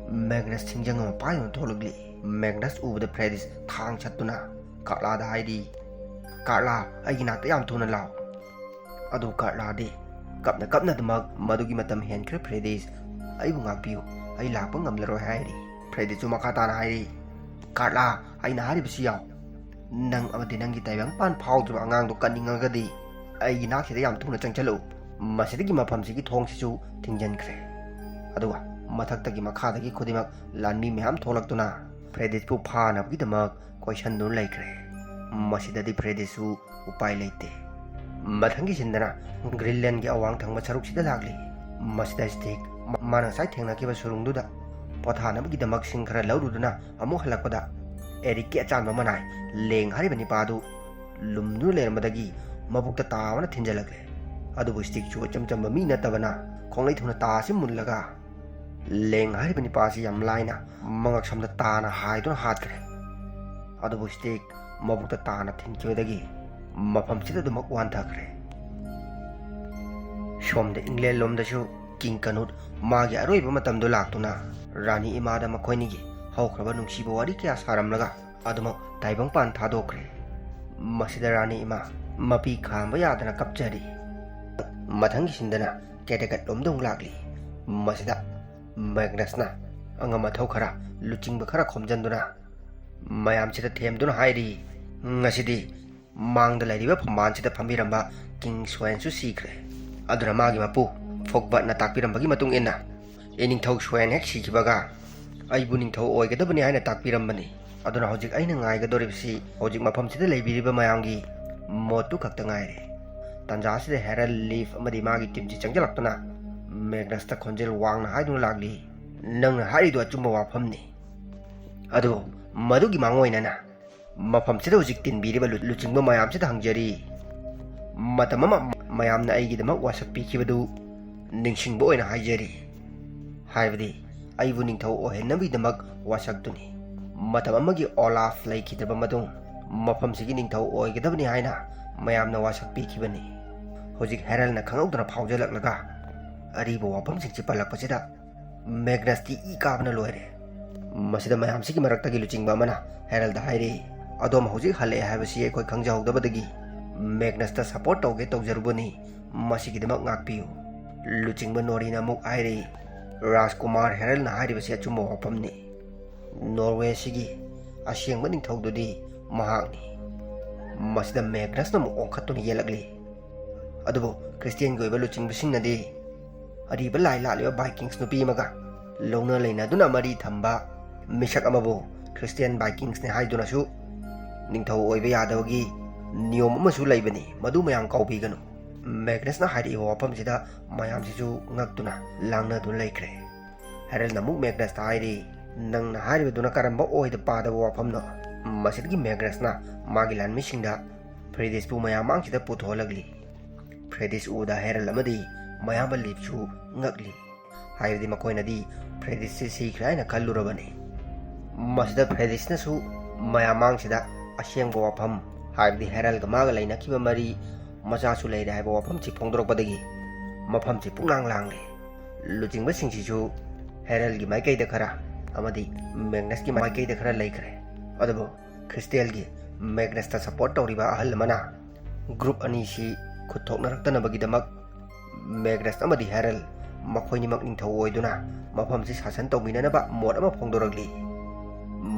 ꯃꯦꯒꯅꯁ ꯁꯤꯡꯖꯪ ꯑꯃ ꯄꯥꯏꯗꯨꯅ ꯊꯣꯛꯂꯛꯂꯤ꯫ ꯃꯦꯒꯅꯁ ꯎꯕꯗ ꯐ꯭ꯔꯦꯗꯤꯁ ꯊꯥꯡ ꯁꯠꯇꯨꯅ ꯀꯥꯔꯂꯥꯗ ꯍꯥꯏꯔꯤ, "ꯀꯥꯔꯂꯥ, ꯑꯩꯒꯤ ꯅꯥꯛꯇ ꯌꯥꯝ ꯊꯨꯅ ꯂꯥꯛꯑꯣ"꯫ ꯑꯗꯨ ꯀꯥꯔꯂꯥꯗꯤ ꯀꯞꯅ ꯀꯞꯅꯗꯃꯛ, "ꯃꯗꯨꯒꯤ ꯃꯇꯝ ꯍꯦꯟꯈ꯭ꯔꯦ ꯐ꯭ꯔꯦꯗꯤꯁ, ꯑꯩꯕꯨ ꯉꯥꯛꯄꯤꯌꯨ, ꯑꯩ ꯂꯥꯛꯄ ꯉꯝꯂꯔꯣꯏ" ꯍꯥꯏꯔꯤ꯫ ꯐ꯭ꯔꯦꯗꯤꯁꯁꯨ ꯃꯈꯥ ꯇꯥꯅ ꯍꯥꯏꯔꯤ, "ꯀꯥꯔꯂꯥ, ꯑꯩꯅ ꯍꯥꯏꯔꯤꯕꯁꯤ ꯌꯥꯎ, ꯅꯪ ꯑꯃꯗꯤ ꯅꯪꯒꯤ ꯇꯥꯏꯕꯪꯄꯥꯟ ꯐꯥꯎꯗ꯭ꯔꯤꯕ ꯑꯉꯥꯡꯗꯨ ꯀꯟꯅꯤꯡꯉꯒꯗꯤ ꯑꯩꯒꯤ ꯅꯥꯛꯁꯤꯗ ꯌꯥꯝ ꯊꯨꯅ ꯆꯪꯁꯤꯜꯂꯛꯎ꯫ ꯃꯁꯤꯗꯒꯤ ꯃꯐꯝꯁꯤꯒꯤ ꯊꯣꯡꯁꯤꯁꯨ ꯊꯤꯡꯖꯤꯟꯈ꯭ꯔꯦ"꯫ ꯑꯗꯨꯒ ꯃꯊꯛꯇꯒꯤ ꯃꯈꯥꯗꯒꯤ ꯈꯨꯗꯤꯡꯃꯛ ꯂꯥꯟꯃꯤ ꯃꯌꯥꯝ ꯊꯣꯛꯂꯛꯇꯨꯅ ꯐ꯭ꯔꯦꯗꯤꯁꯄꯨ ꯐꯥꯅꯕꯒꯤꯗꯃꯛ ꯀꯣꯏꯁꯟꯗꯨꯅ ꯂꯩꯈ꯭ꯔꯦ꯫ ꯃꯁꯤꯗꯗꯤ ꯐ꯭ꯔꯦꯗꯤꯁꯁꯨ ꯎꯄꯥꯏ ꯂꯩꯇꯦ꯫ ꯃꯊꯪꯒꯤ ꯁꯤꯟꯗꯅ ꯒ꯭ꯔꯤꯟꯂꯦꯟꯒꯤ ꯑꯋꯥꯡ ꯊꯪꯕ ꯁꯔꯨꯛꯁꯤꯗ ꯂꯥꯛꯂꯤ꯫ ꯃꯁꯤꯗ ꯁ꯭ꯇꯤꯛ ꯃꯥꯅ ꯉꯁꯥꯏ ꯊꯦꯡꯅꯈꯤꯕ ꯁꯨꯔꯨꯡꯗꯨꯗ ꯄꯣꯊꯥꯅꯕꯒꯤꯗꯃꯛ ꯁꯤꯡ ꯈꯔ ꯂꯧꯔꯨꯗꯨꯅ ꯑꯃꯨꯛ ꯍꯜꯂꯛꯄꯗ, ꯑꯦꯔꯤꯛꯀꯤ ꯑꯆꯥꯟꯕ ꯃꯅꯥꯏ ꯂꯦꯡ ꯍꯥꯏꯔꯤꯕ ꯅꯤꯄꯥꯗꯨ ꯂꯨꯝꯗꯨꯅ ꯂꯩꯔꯝꯕꯗꯒꯤ ꯃꯕꯨꯛꯇ ꯇꯥꯕꯅ ꯊꯤꯟꯖꯜꯂꯛꯂꯦ꯫ ꯑꯗꯨꯕꯨ ꯁ꯭ꯇꯤꯛꯁꯨ ꯏꯆꯝ ꯆꯝꯕ ꯃꯤ ꯅꯠꯇꯕꯅ ꯈꯣꯡꯂꯩ ꯊꯨꯅ ꯇꯥ ꯑꯁꯤ ꯃꯨꯜꯂꯒ ꯂꯦꯡ ꯍꯥꯏꯔꯤꯕ ꯅꯤꯄꯥ ꯑꯁꯤ ꯌꯥꯝ ꯂꯥꯏꯅ ꯃꯉꯛꯁꯝꯗ ꯇꯥꯅ ꯍꯥꯏꯗꯨꯅ ꯍꯥꯠꯈ꯭ꯔꯦ꯫ ꯑꯗꯨꯕꯨ ꯁ꯭ꯇꯤꯛ ꯃꯕꯨꯛꯇ ꯇꯥꯅ ꯊꯤꯟꯈꯤꯕꯗꯒꯤ ꯃꯐꯝꯁꯤꯗ ꯑꯗꯨꯃꯛ ꯋꯥꯟꯊꯈ꯭ꯔꯦ꯫ ꯁꯣꯝꯗ ꯏꯪꯂꯦꯟ ꯂꯣꯝꯗꯁꯨ ꯀꯤꯡ ꯀꯅꯨꯠ ꯃꯥꯒꯤ ꯑꯔꯣꯏꯕ ꯃꯇꯝꯗꯨ ꯂꯥꯛꯇꯨꯅ ꯔꯥꯅꯤ ꯏꯃꯥꯗ ꯃꯈꯣꯏꯅꯤꯒꯤ ꯍꯧꯈ꯭ꯔꯕ ꯅꯨꯡꯁꯤꯕ ꯋꯥꯔꯤ ꯀꯌꯥ ꯁꯥꯔꯝꯂꯒ ꯑꯗꯨꯃꯛ ꯇꯥꯏꯕꯪꯄꯥꯟ ꯊꯥꯗꯣꯛꯈ꯭ꯔꯦ꯫ ꯃꯁꯤꯗ ꯔꯥꯅꯤ ꯏꯃꯥ ꯃꯄꯤ ꯈꯥꯝꯕ ꯌꯥꯗꯅ ꯀꯞꯆꯔꯤ꯫ ꯃꯊꯪꯒꯤ ꯁꯤꯟꯗꯅ ꯀꯦꯇꯦꯀꯠ ꯂꯣꯝꯗ ꯑꯃꯨꯛ ꯂꯥꯛꯂꯤ꯫ ꯃꯁꯤꯗ ꯃꯦꯒꯅꯁꯅ ꯑꯉꯝ ꯑꯊꯧ ꯈꯔ, ꯂꯨꯆꯤꯡꯕ ꯈꯔ ꯈꯣꯝꯖꯤꯟꯗꯨꯅ ꯃꯌꯥꯝꯁꯤꯗ ꯊꯦꯝꯗꯨꯅ ꯍꯥꯏꯔꯤ, "ꯉꯁꯤꯗꯤ ꯃꯥꯡꯗ ꯂꯩꯔꯤꯕ ꯐꯝꯕꯥꯜꯁꯤꯗ ꯐꯝꯕꯤꯔꯝꯕ ꯀꯤꯡ ꯁ꯭ꯋꯦꯟꯁꯨ ꯁꯤꯈ꯭ꯔꯦ꯫ ꯑꯗꯨꯅ ꯃꯥꯒꯤ ꯃꯄꯨ ꯐꯣꯛꯕꯠꯅ ꯇꯥꯛꯄꯤꯔꯝꯕꯒꯤ ꯃꯇꯨꯡ ꯏꯟꯅ ꯏꯅꯤꯡꯊꯧ ꯁ꯭ꯋꯦꯟ ꯍꯦꯛ ꯁꯤꯈꯤꯕꯒ ꯑꯩꯕꯨ ꯅꯤꯡꯊꯧ ꯑꯣꯏꯒꯗꯕꯅꯤ ꯍꯥꯏꯅ ꯇꯥꯛꯄꯤꯔꯝꯕꯅꯤ꯫ ꯑꯗꯨꯅ ꯍꯧꯖꯤꯛ ꯑꯩꯅ ꯉꯥꯏꯒꯗꯧꯔꯤꯕꯁꯤ ꯍꯧꯖꯤꯛ ꯃꯐꯝꯁꯤꯗ ꯂꯩꯕꯤꯔꯤꯕ ꯃꯌꯥꯝꯒꯤ ꯃꯣꯠꯇꯨ ꯈꯛꯇ ꯉꯥꯏꯔꯦ꯫" ꯇꯥꯟꯖꯥꯁꯤꯗ ꯍꯦꯔꯜ ꯂꯤꯐ ꯑꯃꯗꯤ ꯃꯥꯒꯤ ꯇꯤꯝꯁꯤ ꯆꯪꯁꯤꯜꯂꯛꯇꯨꯅ ꯃꯦꯒꯅꯁꯇ ꯈꯣꯟꯖꯦꯜ ꯋꯥꯡꯅ ꯍꯥꯏꯗꯨꯅ ꯂꯥꯛꯂꯤ, "ꯅꯪꯅ ꯍꯥꯏꯔꯤꯗꯨ ꯑꯆꯨꯝꯕ ꯋꯥꯐꯝꯅꯤ꯫ ꯑꯗꯨꯕꯨ ꯃꯗꯨꯒꯤ ꯃꯥꯡꯑꯣꯏꯅꯅ ꯃꯐꯝꯁꯤꯗ ꯍꯧꯖꯤꯛ ꯇꯤꯟꯕꯤꯔꯤꯕ ꯂꯨ-, ꯂꯨꯆꯤꯡꯕ ꯃꯌꯥꯝꯁꯤꯗ ꯍꯪꯖꯔꯤ꯫ ꯃꯇꯝ ꯑꯃ ꯃꯌꯥꯝꯅ ꯑꯩꯒꯤꯗꯃꯛ ꯋꯥꯁꯛ ꯄꯤꯈꯤꯕꯗꯨ ꯅꯤꯡꯁꯤꯡꯕ ꯑꯣꯏꯅ ꯍꯥꯏꯖꯔꯤ꯫ ꯍꯥꯏꯕꯗꯤ ꯑꯩꯕꯨ ꯅꯤꯡꯊꯧ ꯑꯣꯏꯍꯟꯅꯕꯒꯤꯗꯃꯛ ꯋꯥꯁꯛꯇꯨꯅꯤ꯫ ꯃꯇꯝ ꯑꯃꯒꯤ ꯑꯣꯂꯥꯐ ꯂꯩꯈꯤꯗ꯭ꯔꯕ ꯃꯇꯨꯡ ꯃꯐꯝꯁꯤꯒꯤ ꯅꯤꯡꯊꯧ ꯑꯣꯏꯒꯗꯕꯅꯤ ꯍꯥꯏꯅ ꯃꯌꯥꯝꯅ ꯋꯥꯁꯛ ꯄꯤꯈꯤꯕꯅꯤ꯫" ꯍꯧꯖꯤꯛ ꯍꯦꯔꯜꯅ ꯈꯪꯍꯧꯗꯅ ꯐꯥꯎꯖꯜꯂꯛꯂꯒ ꯑꯔꯤꯕ ꯋꯥꯐꯝꯁꯤꯡꯁꯤ ꯄꯜꯂꯛꯄꯁꯤꯗ ꯃꯦꯒꯅꯁꯇꯤ ꯏ ꯀꯥꯕꯅ ꯂꯣꯏꯔꯦ꯫ ꯃꯁꯤꯗ ꯃꯌꯥꯝꯁꯤꯒꯤ ꯃꯔꯛꯇꯒꯤ ꯂꯨꯆꯤꯡꯕ ꯑꯃꯅ ꯍꯦꯔꯜꯗ ꯍꯥꯏꯔꯤ, "ꯑꯗꯣꯝ ꯍꯧꯖꯤꯛ ꯍꯜꯂꯛꯑꯦ ꯍꯥꯏꯕꯁꯤ ꯑꯩꯈꯣꯏ ꯈꯪꯖꯍꯧꯗꯕꯗꯒꯤ ꯃꯦꯒꯅꯁꯇ ꯁꯄꯣꯔꯠ ꯇꯧꯒꯦ ꯇꯧꯖꯔꯨꯕꯅꯤ꯫ ꯃꯁꯤꯒꯤꯗꯃꯛ ꯉꯥꯛꯄꯤꯌꯨ꯫" ꯂꯨꯆꯤꯡꯕ ꯅꯣꯔꯤꯅ ꯑꯃꯨꯛ ꯍꯥꯏꯔꯤ, "ꯔꯥꯖꯀꯨꯃꯥꯔ ꯍꯦꯔꯜꯅ ꯍꯥꯏꯔꯤꯕꯁꯤ ꯑꯆꯨꯝꯕ ꯋꯥꯐꯝꯅꯤ꯫ ꯅꯣꯔꯋꯦꯁꯤꯒꯤ ꯑꯁꯦꯡꯕ ꯅꯤꯡꯊꯧꯗꯨꯗꯤ ꯃꯍꯥꯛꯅꯤ꯫" ꯃꯁꯤꯗ ꯃꯦꯒꯅꯁꯅ ꯑꯃꯨꯛ ꯑꯣꯟꯈꯠꯇꯨꯅ ꯌꯦꯜꯂꯛꯂꯤ꯫ ꯑꯗꯨꯕꯨ ꯈ꯭ꯔꯤꯁꯇꯤꯌꯥꯟꯒꯤ ꯑꯣꯏꯕ ꯂꯨꯆꯤꯡꯕꯁꯤꯡꯅꯗꯤ ꯑꯔꯤꯕ ꯂꯥꯏ ꯂꯥꯠꯂꯤꯕ ꯚꯥꯏꯀꯤꯡꯁ ꯅꯨꯄꯤ ꯑꯃꯒ ꯂꯧꯅ ꯂꯩꯅꯗꯨꯅ ꯃꯔꯤ ꯊꯝꯕ ꯃꯤꯁꯛ ꯑꯃꯕꯨ ꯈ꯭ꯔꯤꯁꯇꯤꯌꯥꯟ ꯚꯥꯏꯀꯤꯡꯁꯅꯤ ꯍꯥꯏꯗꯨꯅꯁꯨ ꯅꯤꯡꯊꯧ ꯑꯣꯏꯕ ꯌꯥꯗꯕꯒꯤ ꯅꯤꯌꯣꯝ ꯑꯃꯁꯨ ꯂꯩꯕꯅꯤ, ꯃꯗꯨ ꯃꯌꯥꯝ ꯀꯥꯎꯕꯤꯒꯅꯨ꯫ ꯃꯦꯒꯅꯁꯅ ꯍꯥꯏꯔꯛꯏꯕ ꯋꯥꯐꯝꯁꯤꯗ ꯃꯌꯥꯝꯁꯤꯁꯨ ꯉꯛꯇꯨꯅ ꯂꯥꯡꯅꯗꯨꯅ ꯂꯩꯈ꯭ꯔꯦ꯫ ꯍꯦꯔꯜꯅ ꯑꯃꯨꯛ ꯃꯦꯒꯅꯁꯇ ꯍꯥꯏꯔꯤ, "ꯅꯪꯅ ꯍꯥꯏꯔꯤꯕꯗꯨꯅ ꯀꯔꯝꯕ ꯑꯣꯏꯗ ꯄꯥꯗꯕ ꯋꯥꯐꯝꯅꯣ?" ꯃꯁꯤꯗꯒꯤ ꯃꯦꯒꯅꯁꯅ ꯃꯥꯒꯤ ꯂꯥꯟꯃꯤꯁꯤꯡꯗ ꯐ꯭ꯔꯦꯗꯤꯁꯄꯨ ꯃꯌꯥꯝ ꯃꯥꯡꯁꯤꯗ ꯄꯨꯊꯣꯛꯍꯜꯂꯛꯂꯤ꯫ ꯐ꯭ꯔꯦꯗꯤꯁ ꯎꯕꯗ ꯍꯦꯔꯜ ꯑꯃꯗꯤ ꯃꯌꯥꯝꯕ ꯂꯤꯞꯁꯨ ꯉꯛꯂꯤ꯫ ꯍꯥꯏꯕꯗꯤ ꯃꯈꯣꯏꯅꯗꯤ ꯐ꯭ꯔꯦꯗꯤꯁꯁꯤ ꯁꯤꯈ꯭ꯔꯦ ꯍꯥꯏꯅ ꯈꯜꯂꯨꯔꯕꯅꯤ꯫ ꯃꯁꯤꯗ ꯐ꯭ꯔꯦꯗꯤꯁꯅꯁꯨ ꯃꯌꯥꯝ ꯃꯥꯡꯁꯤꯗ ꯑꯁꯦꯡꯕ ꯋꯥꯐꯝ, ꯍꯥꯏꯕꯗꯤ ꯍꯦꯔꯜꯒ ꯃꯥꯒ ꯂꯩꯅꯈꯤꯕ ꯃꯔꯤ, ꯃꯆꯥꯁꯨ ꯂꯩꯔꯦ ꯍꯥꯏꯕ ꯋꯥꯐꯝꯁꯤ ꯐꯣꯡꯗꯣꯔꯛꯄꯗꯒꯤ ꯃꯐꯝꯁꯤ ꯄꯨꯡꯂꯥꯡ ꯂꯥꯡꯂꯦ꯫ ꯂꯨꯆꯤꯡꯕꯁꯤꯡꯁꯤꯁꯨ ꯍꯦꯔꯜꯒꯤ ꯃꯥꯏꯀꯩꯗ ꯈꯔ ꯑꯃꯗꯤ ꯃꯦꯒꯅꯁꯀꯤ ꯃꯥꯏꯀꯩꯗ ꯈꯔ ꯂꯩꯈ꯭ꯔꯦ꯫ ꯑꯗꯨꯕꯨ ꯈ꯭ꯔꯤꯁꯇꯦꯜꯒꯤ ꯃꯦꯒꯅꯁꯇ ꯁꯄꯣꯔꯠ ꯇꯧꯔꯤꯕ ꯑꯍꯜ ꯑꯃꯅ ꯒ꯭ꯔꯨꯞ ꯑꯅꯤꯁꯤ ꯈꯨꯠ ꯊꯣꯛꯅꯔꯛꯇꯅꯕꯒꯤꯗꯃꯛ ꯃꯦꯒꯅꯁ ꯑꯃꯗꯤ ꯍꯦꯔꯜ ꯃꯈꯣꯏꯅꯤꯃꯛ ꯅꯤꯡꯊꯧ ꯑꯣꯏꯗꯨꯅ ꯃꯐꯝꯁꯤ ꯁꯥꯁꯟ ꯇꯧꯃꯤꯟꯅꯅꯕ ꯃꯣꯠ ꯑꯃ ꯐꯣꯡꯗꯣꯔꯛꯂꯤ꯫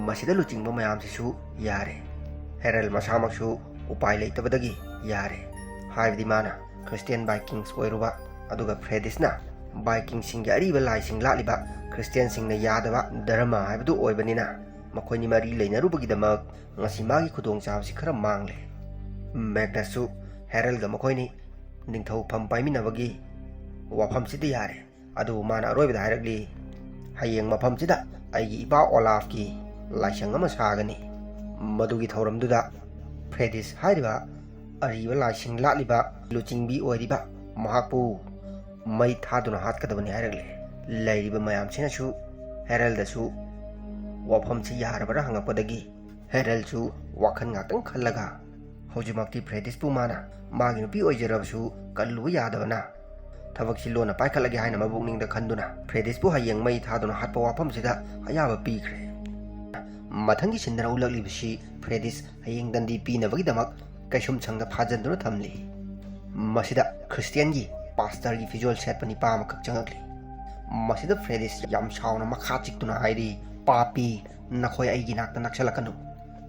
ꯃꯁꯤꯗ ꯂꯨꯆꯤꯡꯕ ꯃꯌꯥꯝꯁꯤꯁꯨ ꯌꯥꯔꯦ꯫ ꯍꯦꯔꯜ ꯃꯁꯥꯃꯛꯁꯨ ꯎꯄꯥꯏ ꯂꯩꯇꯕꯗꯒꯤ ꯌꯥꯔꯦ꯫ ꯍꯥꯏꯕꯗꯤ ꯃꯥꯅ ꯈ꯭ꯔꯤꯁꯇꯤꯌꯥꯟ ꯚꯥꯏꯀꯤꯡꯁ ꯑꯣꯏꯔꯨꯕ, ꯑꯗꯨꯒ ꯐ꯭ꯔꯦꯗꯤꯁꯅ ꯚꯥꯏꯀꯤꯡꯁꯤꯡꯒꯤ ꯑꯔꯤꯕ ꯂꯥꯏꯁꯤꯡ ꯂꯥꯠꯂꯤꯕ ꯈ꯭ꯔꯤꯁꯇꯤꯌꯥꯟꯁꯤꯡꯅ ꯌꯥꯗꯕ ꯙꯔꯃ ꯍꯥꯏꯕꯗꯨ ꯑꯣꯏꯕꯅꯤꯅ, ꯃꯈꯣꯏꯅꯤ ꯃꯔꯤ ꯂꯩꯅꯔꯨꯕꯒꯤꯗꯃꯛ ꯉꯁꯤ ꯃꯥꯒꯤ ꯈꯨꯗꯣꯡꯆꯥꯕꯁꯤ ꯈꯔ ꯃꯥꯡꯂꯦ꯫ ꯃꯦꯒꯅꯁꯁꯨ ꯍꯦꯔꯜꯒ ꯃꯈꯣꯏꯅꯤ ꯅꯤꯡꯊꯧ ꯐꯝ ꯄꯥꯏꯃꯤꯟꯅꯕꯒꯤ ꯋꯥꯐꯝꯁꯤꯗ ꯌꯥꯔꯦ꯫ ꯑꯗꯨꯕꯨ ꯃꯥꯅ ꯑꯔꯣꯏꯕꯗ ꯍꯥꯏꯔꯛꯂꯤ, "ꯍꯌꯦꯡ ꯃꯐꯝꯁꯤꯗ ꯑꯩꯒꯤ ꯏꯄꯥ ꯑꯣꯂꯥꯐꯀꯤ ꯂꯥꯏꯁꯪ ꯑꯃ ꯁꯥꯒꯅꯤ꯫ ꯃꯗꯨꯒꯤ ꯊꯧꯔꯝꯗꯨꯗ ꯐ꯭ꯔꯦꯗꯤꯁ ꯍꯥꯏꯔꯤꯕ ꯑꯔꯤꯕ ꯂꯥꯏꯁꯤꯡ ꯂꯥꯠꯂꯤꯕ ꯂꯨꯆꯤꯡꯕꯤ ꯑꯣꯏꯔꯤꯕ ꯃꯍꯥꯛꯄꯨ ꯃꯩ ꯊꯥꯗꯨꯅ ꯍꯥꯠꯀꯗꯕꯅꯤ" ꯍꯥꯏꯔꯛꯂꯦ꯫ ꯂꯩꯔꯤꯕ ꯃꯌꯥꯝꯁꯤꯅꯁꯨ ꯍꯦꯔꯜꯗꯁꯨ ꯋꯥꯐꯝꯁꯤ ꯌꯥꯔꯕ꯭ꯔꯥ ꯍꯪꯉꯛꯄꯗꯒꯤ, ꯍꯦꯔꯜꯁꯨ ꯋꯥꯈꯜ ꯉꯥꯛꯇꯪ ꯈꯜꯂꯒ, ꯍꯧꯖꯤꯛꯃꯛꯇꯤ ꯐ꯭ꯔꯦꯗꯤꯁꯄꯨ ꯃꯥꯅ ꯃꯥꯒꯤ ꯅꯨꯄꯤ ꯑꯣꯏꯖꯔꯕꯁꯨ ꯀꯜꯂꯨꯕ ꯌꯥꯗꯕꯅ, ꯊꯕꯛꯁꯤ ꯂꯣꯟꯅ ꯄꯥꯏꯈꯠꯂꯒꯦ ꯍꯥꯏꯅ ꯃꯄꯨꯛꯅꯤꯡꯗ ꯈꯟꯗꯨꯅ ꯐ꯭ꯔꯦꯗꯤꯁꯄꯨ ꯍꯌꯦꯡ ꯃꯩ ꯊꯥꯗꯨꯅ ꯍꯥꯠꯄ ꯋꯥꯐꯝꯁꯤꯗ ꯑꯌꯥꯕ ꯄꯤꯈ꯭ꯔꯦ꯫ ꯃꯊꯪꯒꯤ ꯁꯤꯟꯗꯅ ꯎꯠꯂꯛꯂꯤꯕꯁꯤ ꯐ꯭ꯔꯦꯗꯤꯁ ꯍꯌꯦꯡ ꯗꯟꯗꯤ ꯄꯤꯅꯕꯒꯤꯗꯃꯛ ꯀꯩꯁꯨꯝꯁꯪꯗ ꯐꯥꯖꯤꯟꯗꯨꯅ ꯊꯝꯂꯤ꯫ ꯃꯁꯤꯗ ꯈ꯭ꯔꯤꯁꯇꯤꯌꯥꯟꯒꯤ ꯄꯥꯁꯇꯔꯒꯤ ꯐꯤꯖꯣꯜ ꯁꯦꯠꯄ ꯅꯨꯄꯥ ꯑꯃꯈꯛ ꯆꯪꯉꯛꯂꯤ꯫ ꯃꯁꯤꯗ ꯐ꯭ꯔꯦꯗꯤꯁ ꯌꯥꯝ ꯁꯥꯎꯅ ꯃꯈꯥ ꯆꯤꯛꯇꯨꯅ ꯍꯥꯏꯔꯤ, "ꯄꯥꯄꯤ, ꯅꯈꯣꯏ ꯑꯩꯒꯤ ꯅꯥꯛꯇ ꯅꯛꯁꯜꯂꯛꯀꯅꯨ,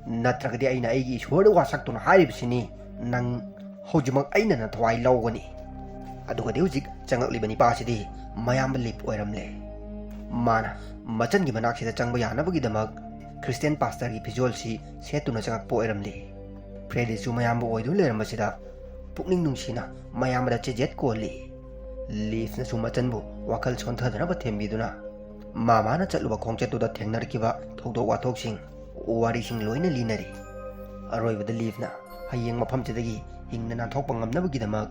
ꯅꯠꯇ꯭ꯔꯒꯗꯤ ꯑꯩꯅ ꯑꯩꯒꯤ ꯏꯁꯣꯔꯗ ꯋꯥꯁꯛꯇꯨꯅ ꯍꯥꯏꯔꯤꯕꯁꯤꯅꯤ, ꯅꯪ ꯍꯧꯖꯤꯛꯃꯛ ꯑꯩꯅ ꯅꯊꯋꯥꯏ ꯂꯧꯒꯅꯤ"꯫ ꯑꯗꯨꯒꯗꯤ ꯍꯧꯖꯤꯛ ꯆꯪꯉꯛꯂꯤꯕ ꯅꯤꯄꯥꯁꯤꯗꯤ ꯃꯌꯥꯝꯕ ꯂꯤꯞ ꯑꯣꯏꯔꯝꯂꯦ꯫ ꯃꯥꯅ ꯃꯆꯟꯒꯤ ꯃꯅꯥꯛꯁꯤꯗ ꯆꯪꯕ ꯌꯥꯅꯕꯒꯤꯗꯃꯛ ꯈ꯭ꯔꯤꯁꯇꯤꯌꯥꯟ ꯄꯥꯁꯇꯔꯒꯤ ꯐꯤꯖꯣꯜꯁꯤ ꯁꯦꯠꯇꯨꯅ ꯆꯪꯉꯛꯄ ꯑꯣꯏꯔꯝꯂꯦ꯫ ꯐ꯭ꯔꯦꯗꯤꯁꯨ ꯃꯌꯥꯝꯕ ꯑꯣꯏꯗꯨꯅ ꯂꯩꯔꯝꯕꯁꯤꯗ ꯄꯨꯛꯅꯤꯡ ꯅꯨꯡꯁꯤꯅ ꯃꯌꯥꯝꯕꯗ ꯆꯦꯖꯦꯠ ꯀꯣꯜꯂꯤ꯫ ꯂꯤꯐꯅꯁꯨ ꯃꯆꯟꯕꯨ ꯋꯥꯈꯜ ꯁꯣꯟꯊꯗꯅꯕ ꯊꯦꯝꯕꯤꯗꯨꯅ ꯃꯥ ꯃꯥꯅ ꯆꯠꯂꯨꯕ ꯈꯣꯡꯆꯠꯇꯨꯗ ꯊꯦꯡꯅꯔꯛꯈꯤꯕ ꯊꯧꯗꯣꯛ ꯋꯥꯊꯣꯛꯁꯤꯡ, ꯋꯥꯔꯤꯁꯤꯡ ꯂꯣꯏꯅ ꯂꯤꯅꯔꯤ꯫ ꯑꯔꯣꯏꯕꯗ ꯂꯤꯐꯅ ꯍꯌꯦꯡ ꯃꯐꯝꯁꯤꯗꯒꯤ ꯍꯤꯡꯅ ꯅꯥꯟꯊꯣꯛꯄ ꯉꯝꯅꯕꯒꯤꯗꯃꯛ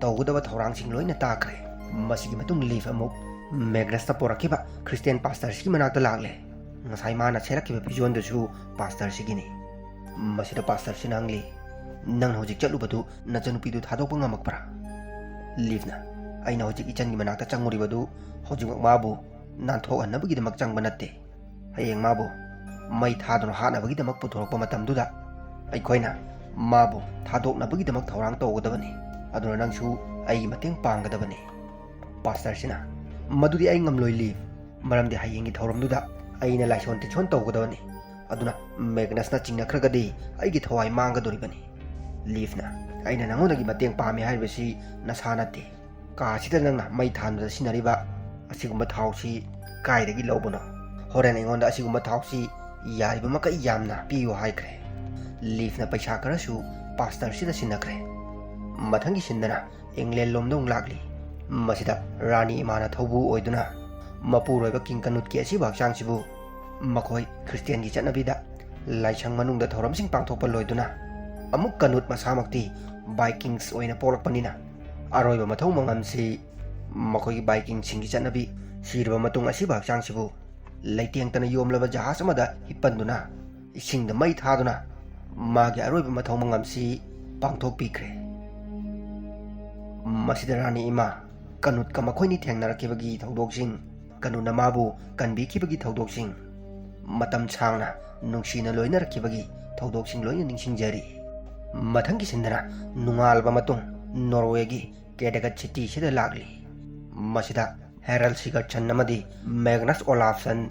ꯇꯧꯒꯗꯕ ꯊꯧꯔꯥꯡꯁꯤꯡ ꯂꯣꯏꯅ ꯇꯥꯈ꯭ꯔꯦ꯫ ꯃꯁꯤꯒꯤ ꯃꯇꯨꯡ ꯂꯤꯐ ꯑꯃꯨꯛ ꯃꯦꯒ꯭ꯅꯁꯇ ꯄꯣꯔꯛꯈꯤꯕ ꯈ꯭ꯔꯤꯁꯇꯤꯌꯥꯟ ꯄꯥꯁꯇꯔꯁꯤꯒꯤ ꯃꯅꯥꯛꯇ ꯂꯥꯛꯂꯦ꯫ ꯉꯁꯥꯏ ꯃꯥꯅ ꯁꯦꯠꯂꯛꯈꯤꯕ ꯐꯤꯖꯣꯜꯗꯨꯁꯨ ꯄꯥꯁꯇꯔꯁꯤꯒꯤꯅꯤ꯫ ꯃꯁꯤꯗ ꯄꯥꯁꯇꯔꯁꯤꯅ ꯍꯪꯂꯤ, "ꯅꯪꯅ ꯍꯧꯖꯤꯛ ꯆꯠꯂꯨꯕꯗꯨ ꯅꯆꯟꯅꯨꯄꯤꯗꯨ ꯊꯥꯗꯣꯛꯄ ꯉꯝꯃꯛꯄ꯭ꯔꯥ?" ꯂꯤꯐꯅ, "ꯑꯩꯅ ꯍꯧꯖꯤꯛ ꯏꯆꯟꯒꯤ ꯃꯅꯥꯛꯇ ꯆꯪꯉꯨꯔꯤꯕꯗꯨ ꯍꯧꯖꯤꯛꯃꯛ ꯃꯥꯕꯨ ꯅꯥꯟꯊꯣꯛꯍꯟꯅꯕꯒꯤꯗꯃꯛ ꯆꯪꯕ ꯅꯠꯇꯦ꯫ ꯍꯌꯦꯡ ꯃꯥꯕꯨ ꯃꯩ ꯊꯥꯗꯨꯅ ꯍꯥꯠꯅꯕꯒꯤꯗꯃꯛ ꯄꯨꯊꯣꯔꯛꯄ ꯃꯇꯝꯗꯨꯗ ꯑꯩꯈꯣꯏꯅ ꯃꯥꯕꯨ ꯊꯥꯗꯣꯛꯅꯕꯒꯤꯗꯃꯛ ꯊꯧꯔꯥꯡ ꯇꯧꯒꯗꯕꯅꯤ꯫ ꯑꯗꯨꯅ ꯅꯪꯁꯨ ꯑꯩꯒꯤ ꯃꯇꯦꯡ ꯄꯥꯡꯒꯗꯕꯅꯤ꯫" ꯄꯥꯁꯇꯔꯁꯤꯅ, "ꯃꯗꯨꯗꯤ ꯑꯩ ꯉꯝꯂꯣꯏ ꯂꯤꯐ, ꯃꯔꯝꯗꯤ ꯍꯌꯦꯡꯒꯤ ꯊꯧꯔꯝꯗꯨꯗ ꯑꯩꯅ ꯂꯥꯏꯁꯣꯟ ꯇꯤꯟꯁꯣꯟ ꯇꯧꯒꯗꯕꯅꯤ꯫ ꯑꯗꯨꯅ ꯃꯦꯒꯅꯁꯅ ꯆꯤꯡꯅꯈ꯭ꯔꯒꯗꯤ ꯑꯩꯒꯤ ꯊꯋꯥꯏ ꯃꯥꯡꯒꯗꯧꯔꯤꯕꯅꯤ꯫" ꯂꯤꯐꯅ, "ꯑꯩꯅ ꯅꯉꯣꯟꯗꯒꯤ ꯃꯇꯦꯡ ꯄꯥꯝꯃꯤ ꯍꯥꯏꯔꯤꯕꯁꯤ ꯅꯁꯥ ꯅꯠꯇꯦ꯫ ꯀꯥ ꯑꯁꯤꯗ ꯅꯪꯅ ꯃꯩ ꯊꯥꯟꯕꯗ ꯁꯤꯖꯤꯟꯅꯔꯤꯕ ꯑꯁꯤꯒꯨꯝꯕ ꯊꯥꯎꯁꯤ ꯀꯥꯏꯗꯒꯤ ꯂꯧꯕꯅꯣ? ꯍꯣꯔꯦꯟ ꯑꯩꯉꯣꯟꯗ ꯑꯁꯤꯒꯨꯝꯕ ꯊꯥꯎꯁꯤ ꯌꯥꯔꯤꯕ ꯃꯈꯩ ꯌꯥꯝꯅ ꯄꯤꯌꯨ" ꯍꯥꯏꯈ꯭ꯔꯦ꯫ ꯂꯤꯐꯅ ꯄꯩꯁꯥ ꯈꯔꯁꯨ ꯄꯥꯁꯇꯔꯁꯤꯗ ꯁꯤꯟꯅꯈ꯭ꯔꯦ꯫ ꯃꯊꯪꯒꯤ ꯁꯤꯟꯗꯅ ꯏꯪꯂꯦꯟ ꯂꯣꯝꯗ ꯑꯃꯨꯛ ꯂꯥꯛꯂꯤ꯫ ꯃꯁꯤꯗ ꯔꯥꯅꯤ ꯏꯃꯥꯅ ꯊꯧꯕꯨ ꯑꯣꯏꯗꯨꯅ ꯃꯄꯨꯔꯣꯏꯕ ꯀꯤꯡ ꯀꯅꯨꯠꯀꯤ ꯑꯁꯤꯕ ꯍꯛꯆꯥꯡꯁꯤꯕꯨ ꯃꯈꯣꯏ ꯈ꯭ꯔꯤꯁꯇꯤꯌꯥꯟꯒꯤ ꯆꯠꯅꯕꯤꯗ ꯂꯥꯏꯁꯪ ꯃꯅꯨꯡꯗ ꯊꯧꯔꯝꯁꯤꯡ ꯄꯥꯡꯊꯣꯛꯄ ꯂꯣꯏꯗꯨꯅ, ꯑꯃꯨꯛ ꯀꯅꯨꯠ ꯃꯁꯥꯃꯛꯇꯤ ꯕꯥꯏꯀꯤꯡꯁ ꯑꯣꯏꯅ ꯄꯣꯛꯂꯛꯄꯅꯤꯅ, ꯑꯔꯣꯏꯕ ꯃꯊꯧ ꯃꯉꯝꯁꯤ ꯃꯈꯣꯏꯒꯤ ꯕꯥꯏꯀꯤꯡꯁꯤꯡꯒꯤ ꯆꯠꯅꯕꯤ, ꯁꯤꯔꯕ ꯃꯇꯨꯡ ꯑꯁꯤꯕ ꯍꯛꯆꯥꯡꯁꯤꯕꯨ ꯂꯩꯇꯦꯡꯇꯅ ꯌꯣꯝꯂꯕ ꯖꯍꯥꯖ ꯑꯃꯗ ꯍꯤꯞꯄꯟꯗꯨꯅ, ꯏꯁꯤꯡꯗ ꯃꯩ ꯊꯥꯗꯨꯅ ꯃꯥꯒꯤ ꯑꯔꯣꯏꯕ ꯃꯊꯧ ꯃꯉꯝꯁꯤ ꯄꯥꯡꯊꯣꯛꯄꯤꯈ꯭ꯔꯦ꯫ ꯃꯁꯤꯗ ꯔꯥꯅꯤ ꯏꯃꯥ ꯀꯅꯨꯠꯀ ꯃꯈꯣꯏꯅꯤ ꯊꯦꯡꯅꯔꯛꯈꯤꯕꯒꯤ ꯊꯧꯗꯣꯛꯁꯤꯡ, ꯀꯅꯨꯠꯅ ꯃꯥꯕꯨ ꯀꯟꯕꯤꯈꯤꯕꯒꯤ ꯊꯧꯗꯣꯛꯁꯤꯡ, ꯃꯇꯝ ꯁꯥꯡꯅ ꯅꯨꯡꯁꯤꯅ ꯂꯣꯏꯅꯔꯛꯈꯤꯕꯒꯤ ꯊꯧꯗꯣꯛꯁꯤꯡ ꯂꯣꯏꯅ ꯅꯤꯡꯁꯤꯡꯖꯔꯤ꯫ ꯃꯊꯪꯒꯤ ꯁꯤꯟꯗꯅ ꯅꯣꯡꯉꯥꯜꯂꯕ ꯃꯇꯨꯡ ꯅꯣꯔꯋꯦꯒꯤ ꯀꯦꯗꯒꯠ ꯁꯤꯇꯤꯁꯤꯗ ꯂꯥꯛꯂꯤ꯫ ꯃꯁꯤꯗ ꯍꯦꯔꯜ ꯁꯤꯒꯔꯠꯁꯟ ꯑꯃꯗꯤ ꯃꯦꯒꯅꯁ ꯑꯣꯂꯥꯐꯁꯟ,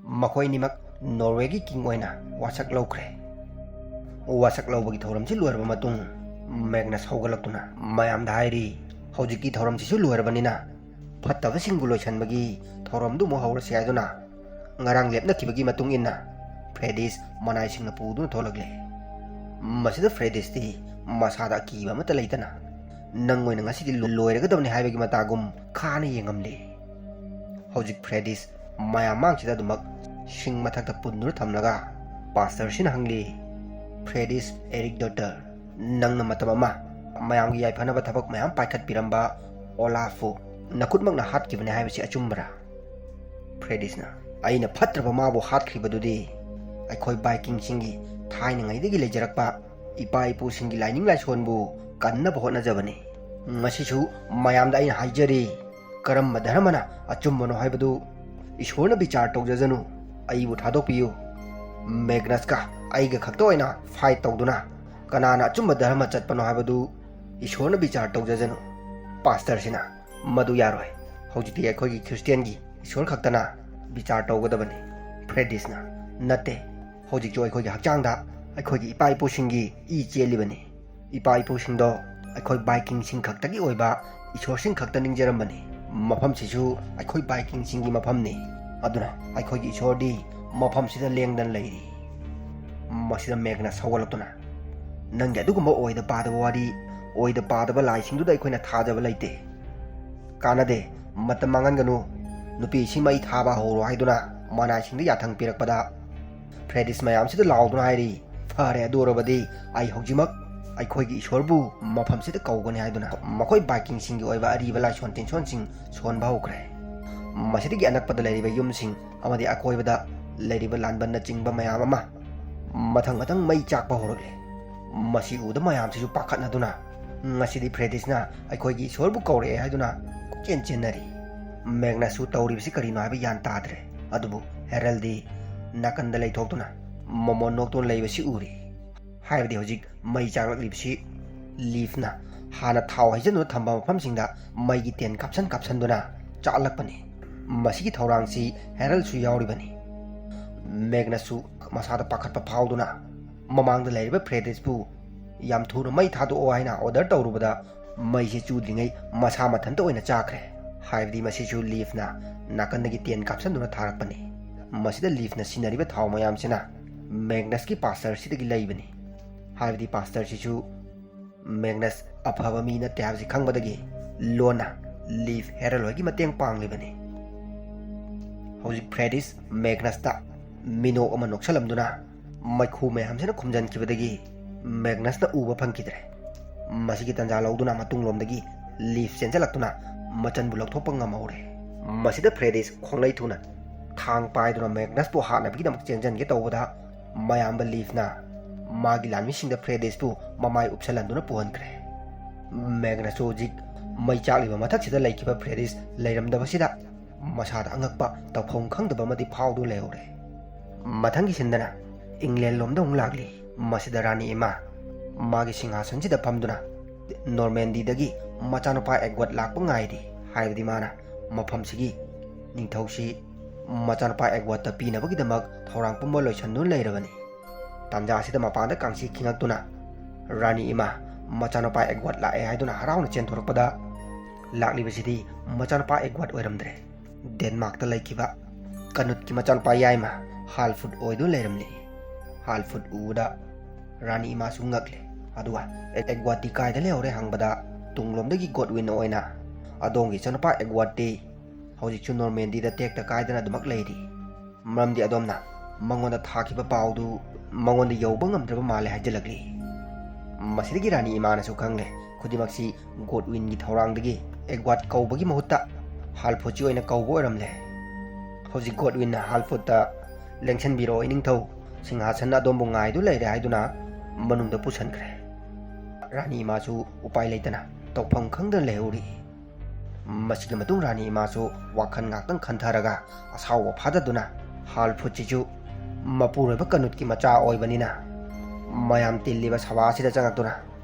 ꯃꯈꯣꯏ ꯑꯅꯤꯃꯛ ꯅꯣꯔꯋꯦꯒꯤ ꯀꯤꯡ ꯑꯣꯏꯅ ꯋꯥꯁꯛ ꯂꯧꯈ꯭ꯔꯦ꯫ ꯋꯥꯁꯛ ꯂꯧꯕꯒꯤ ꯊꯧꯔꯝꯁꯤ ꯂꯣꯏꯔꯕ ꯃꯇꯨꯡ ꯃꯦꯒꯅꯁ ꯍꯧꯒꯠꯂꯛꯇꯨꯅ ꯃꯌꯥꯝꯗ ꯍꯥꯏꯔꯤ, "ꯍꯧꯖꯤꯛꯇꯤ ꯊꯧꯔꯝꯁꯤꯁꯨ ꯂꯣꯏꯔꯕꯅꯤꯅ ꯐꯠꯇꯕꯁꯤꯡꯕꯨ ꯂꯣꯏꯁꯤꯟꯕꯒꯤ ꯊꯧꯔꯝꯗꯨ ꯑꯃꯨꯛ ꯍꯧꯔꯁꯤ" ꯍꯥꯏꯗꯨꯅ ꯉꯔꯥꯡ ꯂꯦꯞꯅꯈꯤꯕꯒꯤ ꯃꯇꯨꯡ ꯏꯟꯅ ꯐ꯭ꯔꯦꯗꯤꯁ ꯃꯅꯥꯏꯁꯤꯡꯅ ꯄꯨꯗꯨꯅ ꯊꯣꯛꯂꯛꯂꯦ꯫ ꯃꯁꯤꯗ ꯐ꯭ꯔꯦꯗꯤꯁꯇꯤ ꯃꯁꯥꯗ ꯑꯀꯤꯕ ꯑꯃꯠꯇ ꯂꯩꯇꯅ, "ꯅꯪ ꯑꯣꯏꯅ ꯉꯁꯤꯗꯤ ꯂꯣꯏꯔꯒꯗꯕꯅꯤ" ꯍꯥꯏꯕꯒꯤ ꯃꯇꯥꯒꯨꯝ ꯈꯥꯅ ꯌꯦꯡꯉꯝꯂꯦ꯫ ꯍꯧꯖꯤꯛ ꯐ꯭ꯔꯦꯗꯤꯁ ꯃꯌꯥꯝ ꯃꯥꯡꯁꯤꯗ ꯑꯗꯨꯃꯛ ꯁꯤꯡ ꯃꯊꯛꯇ ꯄꯨꯟꯗꯨꯅ ꯊꯝꯂꯒ ꯄꯥꯁꯇꯔꯁꯤꯅ ꯍꯪꯂꯤ, "ꯐ꯭ꯔꯦꯗꯤꯁ ꯑꯦꯔꯤꯛ ꯗꯣꯇꯔ, ꯅꯪꯅ ꯃꯇꯝ ꯑꯃ ꯃꯌꯥꯝꯒꯤ ꯌꯥꯏꯐꯅꯕ ꯊꯕꯛ ꯃꯌꯥꯝ ꯄꯥꯏꯈꯠꯄꯤꯔꯝꯕ ꯑꯣꯂꯥꯐꯄꯨ ꯅꯈꯨꯠꯃꯛꯅ ꯍꯥꯠꯈꯤꯕꯅꯤ ꯍꯥꯏꯕꯁꯤ ꯑꯆꯨꯝꯕꯔꯥ?" ꯐ꯭ꯔꯦꯗꯤꯁꯅ, "ꯑꯩꯅ ꯐꯠꯇ꯭ꯔꯕ ꯃꯥꯕꯨ ꯍꯥꯠꯈ꯭ꯔꯤꯕꯗꯨꯗꯤ ꯑꯩꯈꯣꯏ ꯕꯥꯏꯀꯤꯡꯁꯤꯡꯒꯤ ꯊꯥꯏꯅꯉꯩꯗꯒꯤ ꯂꯩꯖꯔꯛꯄ ꯏꯄꯥ ꯏꯄꯨꯁꯤꯡꯒꯤ ꯂꯥꯏꯅꯤꯡ ꯂꯥꯏꯁꯣꯟꯕꯨ ꯀꯟꯅꯕ ꯍꯣꯠꯅꯖꯕꯅꯤ꯫ ꯉꯁꯤꯁꯨ ꯃꯌꯥꯝꯗ ꯑꯩꯅ ꯍꯥꯏꯖꯔꯤ, ꯀꯔꯝꯕ ꯙꯔꯃꯅ ꯑꯆꯨꯝꯕꯅꯣ ꯍꯥꯏꯕꯗꯨ ꯏꯁꯣꯔꯅ ꯕꯤꯆꯥꯔ ꯇꯧꯖꯖꯅꯨ, ꯑꯩꯕꯨ ꯊꯥꯗꯣꯛꯄꯤꯌꯨ꯫ ꯃꯦꯒꯅꯁꯀ ꯑꯩꯒ ꯈꯛꯇ ꯑꯣꯏꯅ ꯐꯥꯏꯠ ꯇꯧꯗꯨꯅ ꯀꯅꯥꯅ ꯑꯆꯨꯝꯕ ꯙꯔꯃ ꯆꯠꯄꯅꯣ ꯍꯥꯏꯕꯗꯨ ꯏꯁꯣꯔꯅ ꯕꯤꯆꯥꯔ ꯇꯧꯖꯖꯅꯨ꯫ ꯄꯥꯁꯇꯔꯁꯤꯅ, ꯃꯗꯨ ꯌꯥꯔꯣꯏ, ꯍꯧꯖꯤꯛꯇꯤ ꯑꯩꯈꯣꯏꯒꯤ ꯈ꯭ꯔꯤꯁꯇꯤꯌꯥꯟꯒꯤ ꯏꯁꯣꯔ ꯈꯛꯇꯅ ꯕꯤꯆꯥꯔ ꯇꯧꯒꯗꯕꯅꯤ꯫ ꯐ꯭ꯔꯦꯗꯤꯁꯅ, ꯅꯠꯇꯦ, ꯍꯧꯖꯤꯛꯁꯨ ꯑꯩꯈꯣꯏꯒꯤ ꯍꯛꯆꯥꯡꯗ ꯑꯩꯈꯣꯏꯒꯤ ꯏꯄꯥ ꯏꯄꯨꯁꯤꯡꯒꯤ ꯏ ꯆꯦꯜꯂꯤꯕꯅꯤ꯫ ꯏꯄꯥ ꯏꯄꯨꯁꯤꯡꯗꯣ ꯑꯩꯈꯣꯏ ꯚꯥꯏꯀꯤꯡꯁꯤꯡ ꯈꯛꯇꯒꯤ ꯑꯣꯏꯕ ꯏꯁꯣꯔꯁꯤꯡ ꯈꯛꯇ ꯅꯤꯡꯖꯔꯝꯕꯅꯤ꯫ ꯃꯐꯝꯁꯤꯁꯨ ꯑꯩꯈꯣꯏ ꯚꯥꯏꯀꯤꯡꯁꯤꯡꯒꯤ ꯃꯐꯝꯅꯤ꯫ ꯑꯗꯨꯅ ꯑꯩꯈꯣꯏꯒꯤ ꯏꯁꯣꯔꯗꯤ ꯃꯐꯝꯁꯤꯗ ꯂꯦꯡꯗꯅ ꯂꯩꯔꯤ꯫ ꯃꯁꯤꯗ ꯃꯦꯒꯅꯁ ꯁꯧꯒꯠꯂꯛꯇꯨꯅ, ꯅꯪꯒꯤ ꯑꯗꯨꯒꯨꯝꯕ ꯑꯣꯏꯗ ꯄꯥꯗꯕ ꯋꯥꯔꯤ, ꯑꯣꯏꯗ ꯄꯥꯗꯕ ꯂꯥꯏꯁꯤꯡꯗꯨꯗ ꯑꯩꯈꯣꯏꯅ ꯊꯥꯖꯕ ꯂꯩꯇꯦ꯫ ꯀꯥꯟꯅꯗꯦ, ꯃꯇꯝ ꯃꯥꯡꯍꯟꯒꯅꯨ꯫ ꯅꯨꯄꯤꯁꯤ ꯃꯩ ꯊꯥꯕ ꯍꯧꯔꯣ ꯍꯥꯏꯗꯨꯅ ꯃꯅꯥꯏꯁꯤꯡꯗ ꯌꯥꯊꯪ ꯄꯤꯔꯛꯄꯗ, ꯐ꯭ꯔꯦꯗꯤꯁ ꯃꯌꯥꯝꯁꯤꯗ ꯂꯥꯎꯗꯨꯅ ꯍꯥꯏꯔꯤ, "ꯐꯔꯦ, ꯑꯗꯨ ꯑꯣꯏꯔꯕꯗꯤ ꯑꯩ ꯍꯧꯖꯤꯛꯃꯛ ꯑꯩꯈꯣꯏꯒꯤ ꯏꯁꯣꯔꯕꯨ ꯃꯐꯝꯁꯤꯗ ꯀꯧꯒꯅꯤ" ꯍꯥꯏꯗꯨꯅ ꯃꯈꯣꯏ ꯚꯥꯏꯀꯤꯡꯁꯤꯡꯒꯤ ꯑꯣꯏꯕ ꯑꯔꯤꯕ ꯂꯥꯏꯁꯣꯟ ꯇꯤꯟꯁꯣꯟꯁꯤꯡ ꯁꯣꯟꯕ ꯍꯧꯈ꯭ꯔꯦ꯫ ꯃꯁꯤꯗꯒꯤ ꯑꯅꯛꯄꯗ ꯂꯩꯔꯤꯕ ꯌꯨꯝꯁꯤꯡ ꯑꯃꯗꯤ ꯑꯀꯣꯏꯕꯗ ꯂꯩꯔꯤꯕ ꯂꯥꯟꯕꯟꯅꯆꯤꯡꯕ ꯃꯌꯥꯝ ꯑꯃ ꯃꯊꯪ ꯃꯊꯪ ꯃꯩ ꯆꯥꯛꯄ ꯍꯧꯔꯛꯂꯦ꯫ ꯃꯁꯤ ꯎꯕꯗ ꯃꯌꯥꯝꯁꯤꯁꯨ ꯄꯥꯈꯠꯅꯗꯨꯅ, ꯉꯁꯤꯗꯤ ꯐ꯭ꯔꯦꯗꯤꯁꯅ ꯑꯩꯈꯣꯏꯒꯤ ꯏꯁꯣꯔꯕꯨ ꯀꯧꯔꯛꯑꯦ ꯍꯥꯏꯗꯨꯅ ꯀꯣꯏꯆꯦꯟ ꯆꯦꯟꯅꯔꯤ꯫ ꯃꯦꯒꯅꯁꯁꯨ ꯇꯧꯔꯤꯕꯁꯤ ꯀꯔꯤꯅꯣ ꯍꯥꯏꯕ ꯒ꯭ꯌꯥꯟ ꯇꯥꯗ꯭ꯔꯦ꯫ ꯑꯗꯨꯕꯨ ꯍꯦꯔꯜꯗꯤ ꯅꯥꯀꯟꯗ ꯂꯩꯊꯣꯛꯇꯨꯅ ꯃꯣꯃꯣꯟ ꯅꯣꯛꯇꯨꯅ ꯂꯩꯕꯁꯤ ꯎꯔꯤ꯫ ꯍꯥꯏꯕꯗꯤ ꯍꯧꯖꯤꯛ ꯃꯩ ꯆꯥꯛꯂꯛꯂꯤꯕꯁꯤ ꯂꯤꯐꯅ ꯍꯥꯟꯅ ꯊꯥꯎ ꯍꯩꯖꯤꯟꯗꯨꯅ ꯊꯝꯕ ꯃꯐꯝꯁꯤꯡꯗ ꯃꯩꯒꯤ ꯇꯦꯟ ꯀꯥꯞꯁꯟ ꯀꯥꯞꯁꯟꯗꯨꯅ ꯆꯥꯛꯂꯛꯄꯅꯤ꯫ ꯃꯁꯤꯒꯤ ꯊꯧꯔꯥꯡꯁꯤ ꯍꯦꯔꯜꯁꯨ ꯌꯥꯎꯔꯤꯕꯅꯤ꯫ ꯃꯦꯒꯅꯁꯁꯨ ꯃꯁꯥꯗ ꯄꯥꯈꯠꯄ ꯐꯥꯎꯗꯨꯅ ꯃꯃꯥꯡꯗ ꯂꯩꯔꯤꯕ ꯐ꯭ꯔꯦꯗꯤꯁꯄꯨ ꯌꯥꯝ ꯊꯨꯅ ꯃꯩ ꯊꯥꯗꯣꯛꯑꯣ ꯍꯥꯏꯅ ꯑꯣꯔꯗꯔ ꯇꯧꯔꯨꯕꯗ ꯃꯩꯁꯤ ꯆꯨꯗ꯭ꯔꯤꯉꯩ ꯃꯁꯥ ꯃꯊꯟꯇ ꯑꯣꯏꯅ ꯆꯥꯈ꯭ꯔꯦ꯫ ꯍꯥꯏꯕꯗꯤ ꯃꯁꯤꯁꯨ ꯂꯤꯐꯅ ꯅꯥꯀꯟꯗꯒꯤ ꯇꯦꯟ ꯀꯥꯞꯁꯟꯗꯨꯅ ꯊꯥꯔꯛꯄꯅꯤ꯫ ꯃꯁꯤꯗ ꯂꯤꯐꯅ ꯁꯤꯖꯤꯟꯅꯔꯤꯕ ꯊꯥꯎ ꯃꯌꯥꯝꯁꯤꯅ ꯃꯦꯒꯅꯁꯀꯤ ꯄꯥꯁꯇꯔꯁꯤꯗꯒꯤ ꯂꯩꯕꯅꯤ꯫ ꯍꯥꯏꯕꯗꯤ ꯄꯥꯁꯇꯔꯁꯤꯁꯨ ꯃꯦꯒꯅꯁ ꯑꯐꯕ ꯃꯤ ꯅꯠꯇꯦ ꯍꯥꯏꯕꯁꯤ ꯈꯪꯕꯗꯒꯤ ꯂꯣꯟꯅ ꯂꯤꯐ ꯍꯦꯔꯜ ꯍꯣꯏꯒꯤ ꯃꯇꯦꯡ ꯄꯥꯡꯂꯤꯕꯅꯤ꯫ ꯍꯧꯖꯤꯛ ꯐ꯭ꯔꯦꯗꯤꯁ ꯃꯦꯒꯅꯁꯇ ꯃꯤꯅꯣꯛ ꯑꯃ ꯅꯣꯛꯁꯜꯂꯝꯗꯨꯅ ꯃꯩꯈꯨ ꯃꯌꯥꯝꯁꯤꯅ ꯈꯨꯝꯖꯤꯟꯈꯤꯕꯗꯒꯤ ꯃꯦꯒꯅꯁꯅ ꯎꯕ ꯐꯪꯈꯤꯗ꯭ꯔꯦ꯫ ꯃꯁꯤꯒꯤ ꯇꯥꯟꯖꯥ ꯂꯧꯗꯨꯅ ꯃꯇꯨꯡꯂꯣꯝꯗꯒꯤ ꯂꯤꯐ ꯆꯦꯟꯁꯤꯜꯂꯛꯇꯨꯅ ꯃꯆꯟꯕꯨ ꯂꯧꯊꯣꯛꯄ ꯉꯝꯍꯧꯔꯦ꯫ ꯃꯁꯤꯗ ꯐ꯭ꯔꯦꯗꯤꯁ ꯈꯣꯡꯂꯩ ꯊꯨꯅ ꯊꯥꯡ ꯄꯥꯏꯗꯨꯅ ꯃꯦꯒꯅꯁꯄꯨ ꯍꯥꯠꯅꯕꯒꯤꯗꯃꯛ ꯆꯦꯟꯁꯤꯟꯒꯦ ꯇꯧꯕꯗ ꯃꯌꯥꯝꯕ ꯂꯤꯐꯅ ꯃꯥꯒꯤ ꯂꯥꯟꯃꯤꯁꯤꯡꯗ ꯐ꯭ꯔꯦꯗꯤꯁꯄꯨ ꯃꯃꯥꯏ ꯎꯞꯁꯜꯍꯟꯗꯨꯅ ꯄꯨꯍꯟꯈ꯭ꯔꯦ꯫ ꯃꯦꯒꯅꯁꯨ ꯍꯧꯖꯤꯛ ꯃꯩ ꯆꯥꯛꯂꯤꯕ ꯃꯊꯛꯁꯤꯗ ꯂꯩꯈꯤꯕ ꯐ꯭ꯔꯦꯗꯤꯁ ꯂꯩꯔꯝꯗꯕꯁꯤꯗ ꯃꯁꯥꯗ ꯑꯉꯛꯄ ꯇꯧꯐꯝ ꯈꯪꯗꯕ ꯑꯃꯗꯤ ꯐꯥꯎꯗꯨꯅ ꯂꯩꯍꯧꯔꯦ꯫ ꯃꯊꯪꯒꯤ ꯁꯤꯟꯗꯅ ꯏꯪꯂꯦꯟ ꯂꯣꯝꯗ ꯑꯃꯨꯛ ꯂꯥꯛꯂꯤ꯫ ꯃꯁꯤꯗ ꯔꯥꯅꯤ ꯏꯃꯥ ꯃꯥꯒꯤ ꯁꯤꯡꯍꯥꯁꯟꯁꯤꯗ ꯐꯝꯗꯨꯅ ꯅꯣꯔꯃꯦꯟꯗꯤꯗꯒꯤ ꯃꯆꯥꯅꯨꯄꯥ ꯑꯦꯗꯋꯥꯔꯗ ꯂꯥꯛꯄ ꯉꯥꯏꯔꯤ꯫ ꯍꯥꯏꯕꯗꯤ ꯃꯥꯅ ꯃꯐꯝꯁꯤꯒꯤ ꯅꯤꯡꯊꯧꯁꯤ ꯃꯆꯥꯅꯨꯄꯥ ꯑꯦꯗꯋꯥꯔꯗꯇ ꯄꯤꯅꯕꯒꯤꯗꯃꯛ ꯊꯧꯔꯥꯡ ꯄꯨꯝꯕ ꯂꯣꯏꯁꯤꯟꯗꯨꯅ ꯂꯩꯔꯕꯅꯤ꯫ ꯇꯥꯟꯖꯥ ꯑꯁꯤꯗ ꯃꯄꯥꯟꯗ ꯀꯥꯡꯁꯤ ꯈꯤꯉꯛꯇꯨꯅ ꯔꯥꯅꯤ ꯏꯃꯥ ꯃꯆꯥꯅꯨꯄꯥ ꯑꯦꯗꯋꯥꯔꯗ ꯂꯥꯛꯑꯦ ꯍꯥꯏꯗꯨꯅ ꯍꯔꯥꯎꯅ ꯆꯦꯟꯊꯣꯔꯛꯄꯗ, ꯂꯥꯛꯂꯤꯕꯁꯤꯗꯤ ꯃꯆꯥꯅꯨꯄꯥ ꯑꯦꯗꯋꯥꯔꯗ ꯑꯣꯏꯔꯝꯗ꯭ꯔꯦ꯫ ꯗꯦꯟꯃꯥꯔꯛꯇ ꯂꯩꯈꯤꯕ ꯀꯅꯨꯠꯀꯤ ꯃꯆꯥꯅꯨꯄꯥ ꯌꯥꯏꯃ ꯍꯥꯜꯐꯨꯠ ꯑꯣꯏꯗꯨꯅ ꯂꯩꯔꯝꯂꯤ꯫ ꯍꯥꯜꯐꯨꯠ ꯎꯕꯗ ꯔꯥꯅꯤ ꯏꯃꯥꯁꯨ ꯉꯛꯂꯦ꯫ ꯑꯗꯨꯒ, "ꯑꯦꯗꯋꯥꯔꯗꯇꯤ ꯀꯥꯏꯗ ꯂꯩꯍꯧꯔꯦ?" ꯍꯪꯕꯗ, "ꯇꯨꯡꯂꯣꯝꯗꯒꯤ ꯒꯣꯗꯋꯤꯟ ꯑꯣꯏꯅ ꯑꯗꯣꯝꯒꯤ ꯏꯆꯥꯅꯨꯄꯥ ꯑꯦꯗꯋꯥꯔꯗꯇꯤ ꯍꯧꯖꯤꯛꯁꯨ ꯅꯣꯔꯃꯦꯟꯗꯤꯗ ꯇꯦꯛꯇ ꯀꯥꯏꯗꯅ ꯑꯗꯨꯃꯛ ꯂꯩꯔꯤ꯫ ꯃꯔꯝꯗꯤ ꯑꯗꯣꯝꯅ ꯃꯉꯣꯟꯗ ꯊꯥꯈꯤꯕ ꯄꯥꯎꯗꯨ ꯃꯉꯣꯟꯗ ꯌꯧꯕ ꯉꯝꯗ꯭ꯔꯕ ꯃꯥꯜꯂꯦ" ꯍꯥꯏꯖꯤꯜꯂꯛꯂꯤ꯫ ꯃꯁꯤꯗꯒꯤ ꯔꯥꯅꯤ ꯏꯃꯥꯅꯁꯨ ꯈꯪꯂꯦ, ꯈꯨꯗꯤꯡꯃꯛꯁꯤ ꯒꯣꯗꯋꯤꯟꯒꯤ ꯊꯧꯔꯥꯡꯗꯒꯤ ꯑꯦꯗꯋꯥꯔꯗ ꯀꯧꯕꯒꯤ ꯃꯍꯨꯠꯇ ꯍꯥꯜꯐꯨꯠꯁꯤ ꯑꯣꯏꯅ ꯀꯧꯕ ꯑꯣꯏꯔꯝꯂꯦ꯫ ꯍꯧꯖꯤꯛ ꯒꯣꯗꯋꯤꯟꯅ ꯍꯥꯜꯐꯨꯠꯇ, "ꯂꯦꯡꯁꯟꯕꯤꯔꯛꯑꯣ ꯏꯅꯤꯡꯊꯧ, ꯁꯤꯡꯍꯥꯁꯟ ꯑꯗꯣꯝꯕꯨ ꯉꯥꯏꯗꯨ ꯂꯩꯔꯦ" ꯍꯥꯏꯗꯨꯅ ꯃꯅꯨꯡꯗ ꯄꯨꯁꯟꯈ꯭ꯔꯦ꯫ ꯔꯥꯅꯤ ꯏꯃꯥꯁꯨ ꯎꯄꯥꯏ ꯂꯩꯇꯅ ꯇꯧꯐꯝ ꯈꯪꯗꯅ ꯂꯩꯍꯧꯔꯤ꯫ ꯃꯁꯤꯒꯤ ꯃꯇꯨꯡ ꯔꯥꯅꯤ ꯏꯃꯥꯁꯨ ꯋꯥꯈꯜ ꯉꯥꯛꯇꯪ ꯈꯟꯊꯔꯒ ꯑꯁꯥꯎꯕ ꯐꯥꯗꯗꯨꯅ ꯍꯥꯜꯐꯨꯠꯁꯤꯁꯨ ꯃꯄꯨꯔꯣꯏꯕ ꯀꯅꯨꯠꯀꯤ ꯃꯆꯥ ꯑꯣꯏꯕꯅꯤꯅ ꯃꯌꯥꯝ ꯇꯤꯜꯂꯤꯕ ꯁꯚꯥ ꯑꯁꯤꯗ ꯆꯪꯉꯛꯇꯨꯅ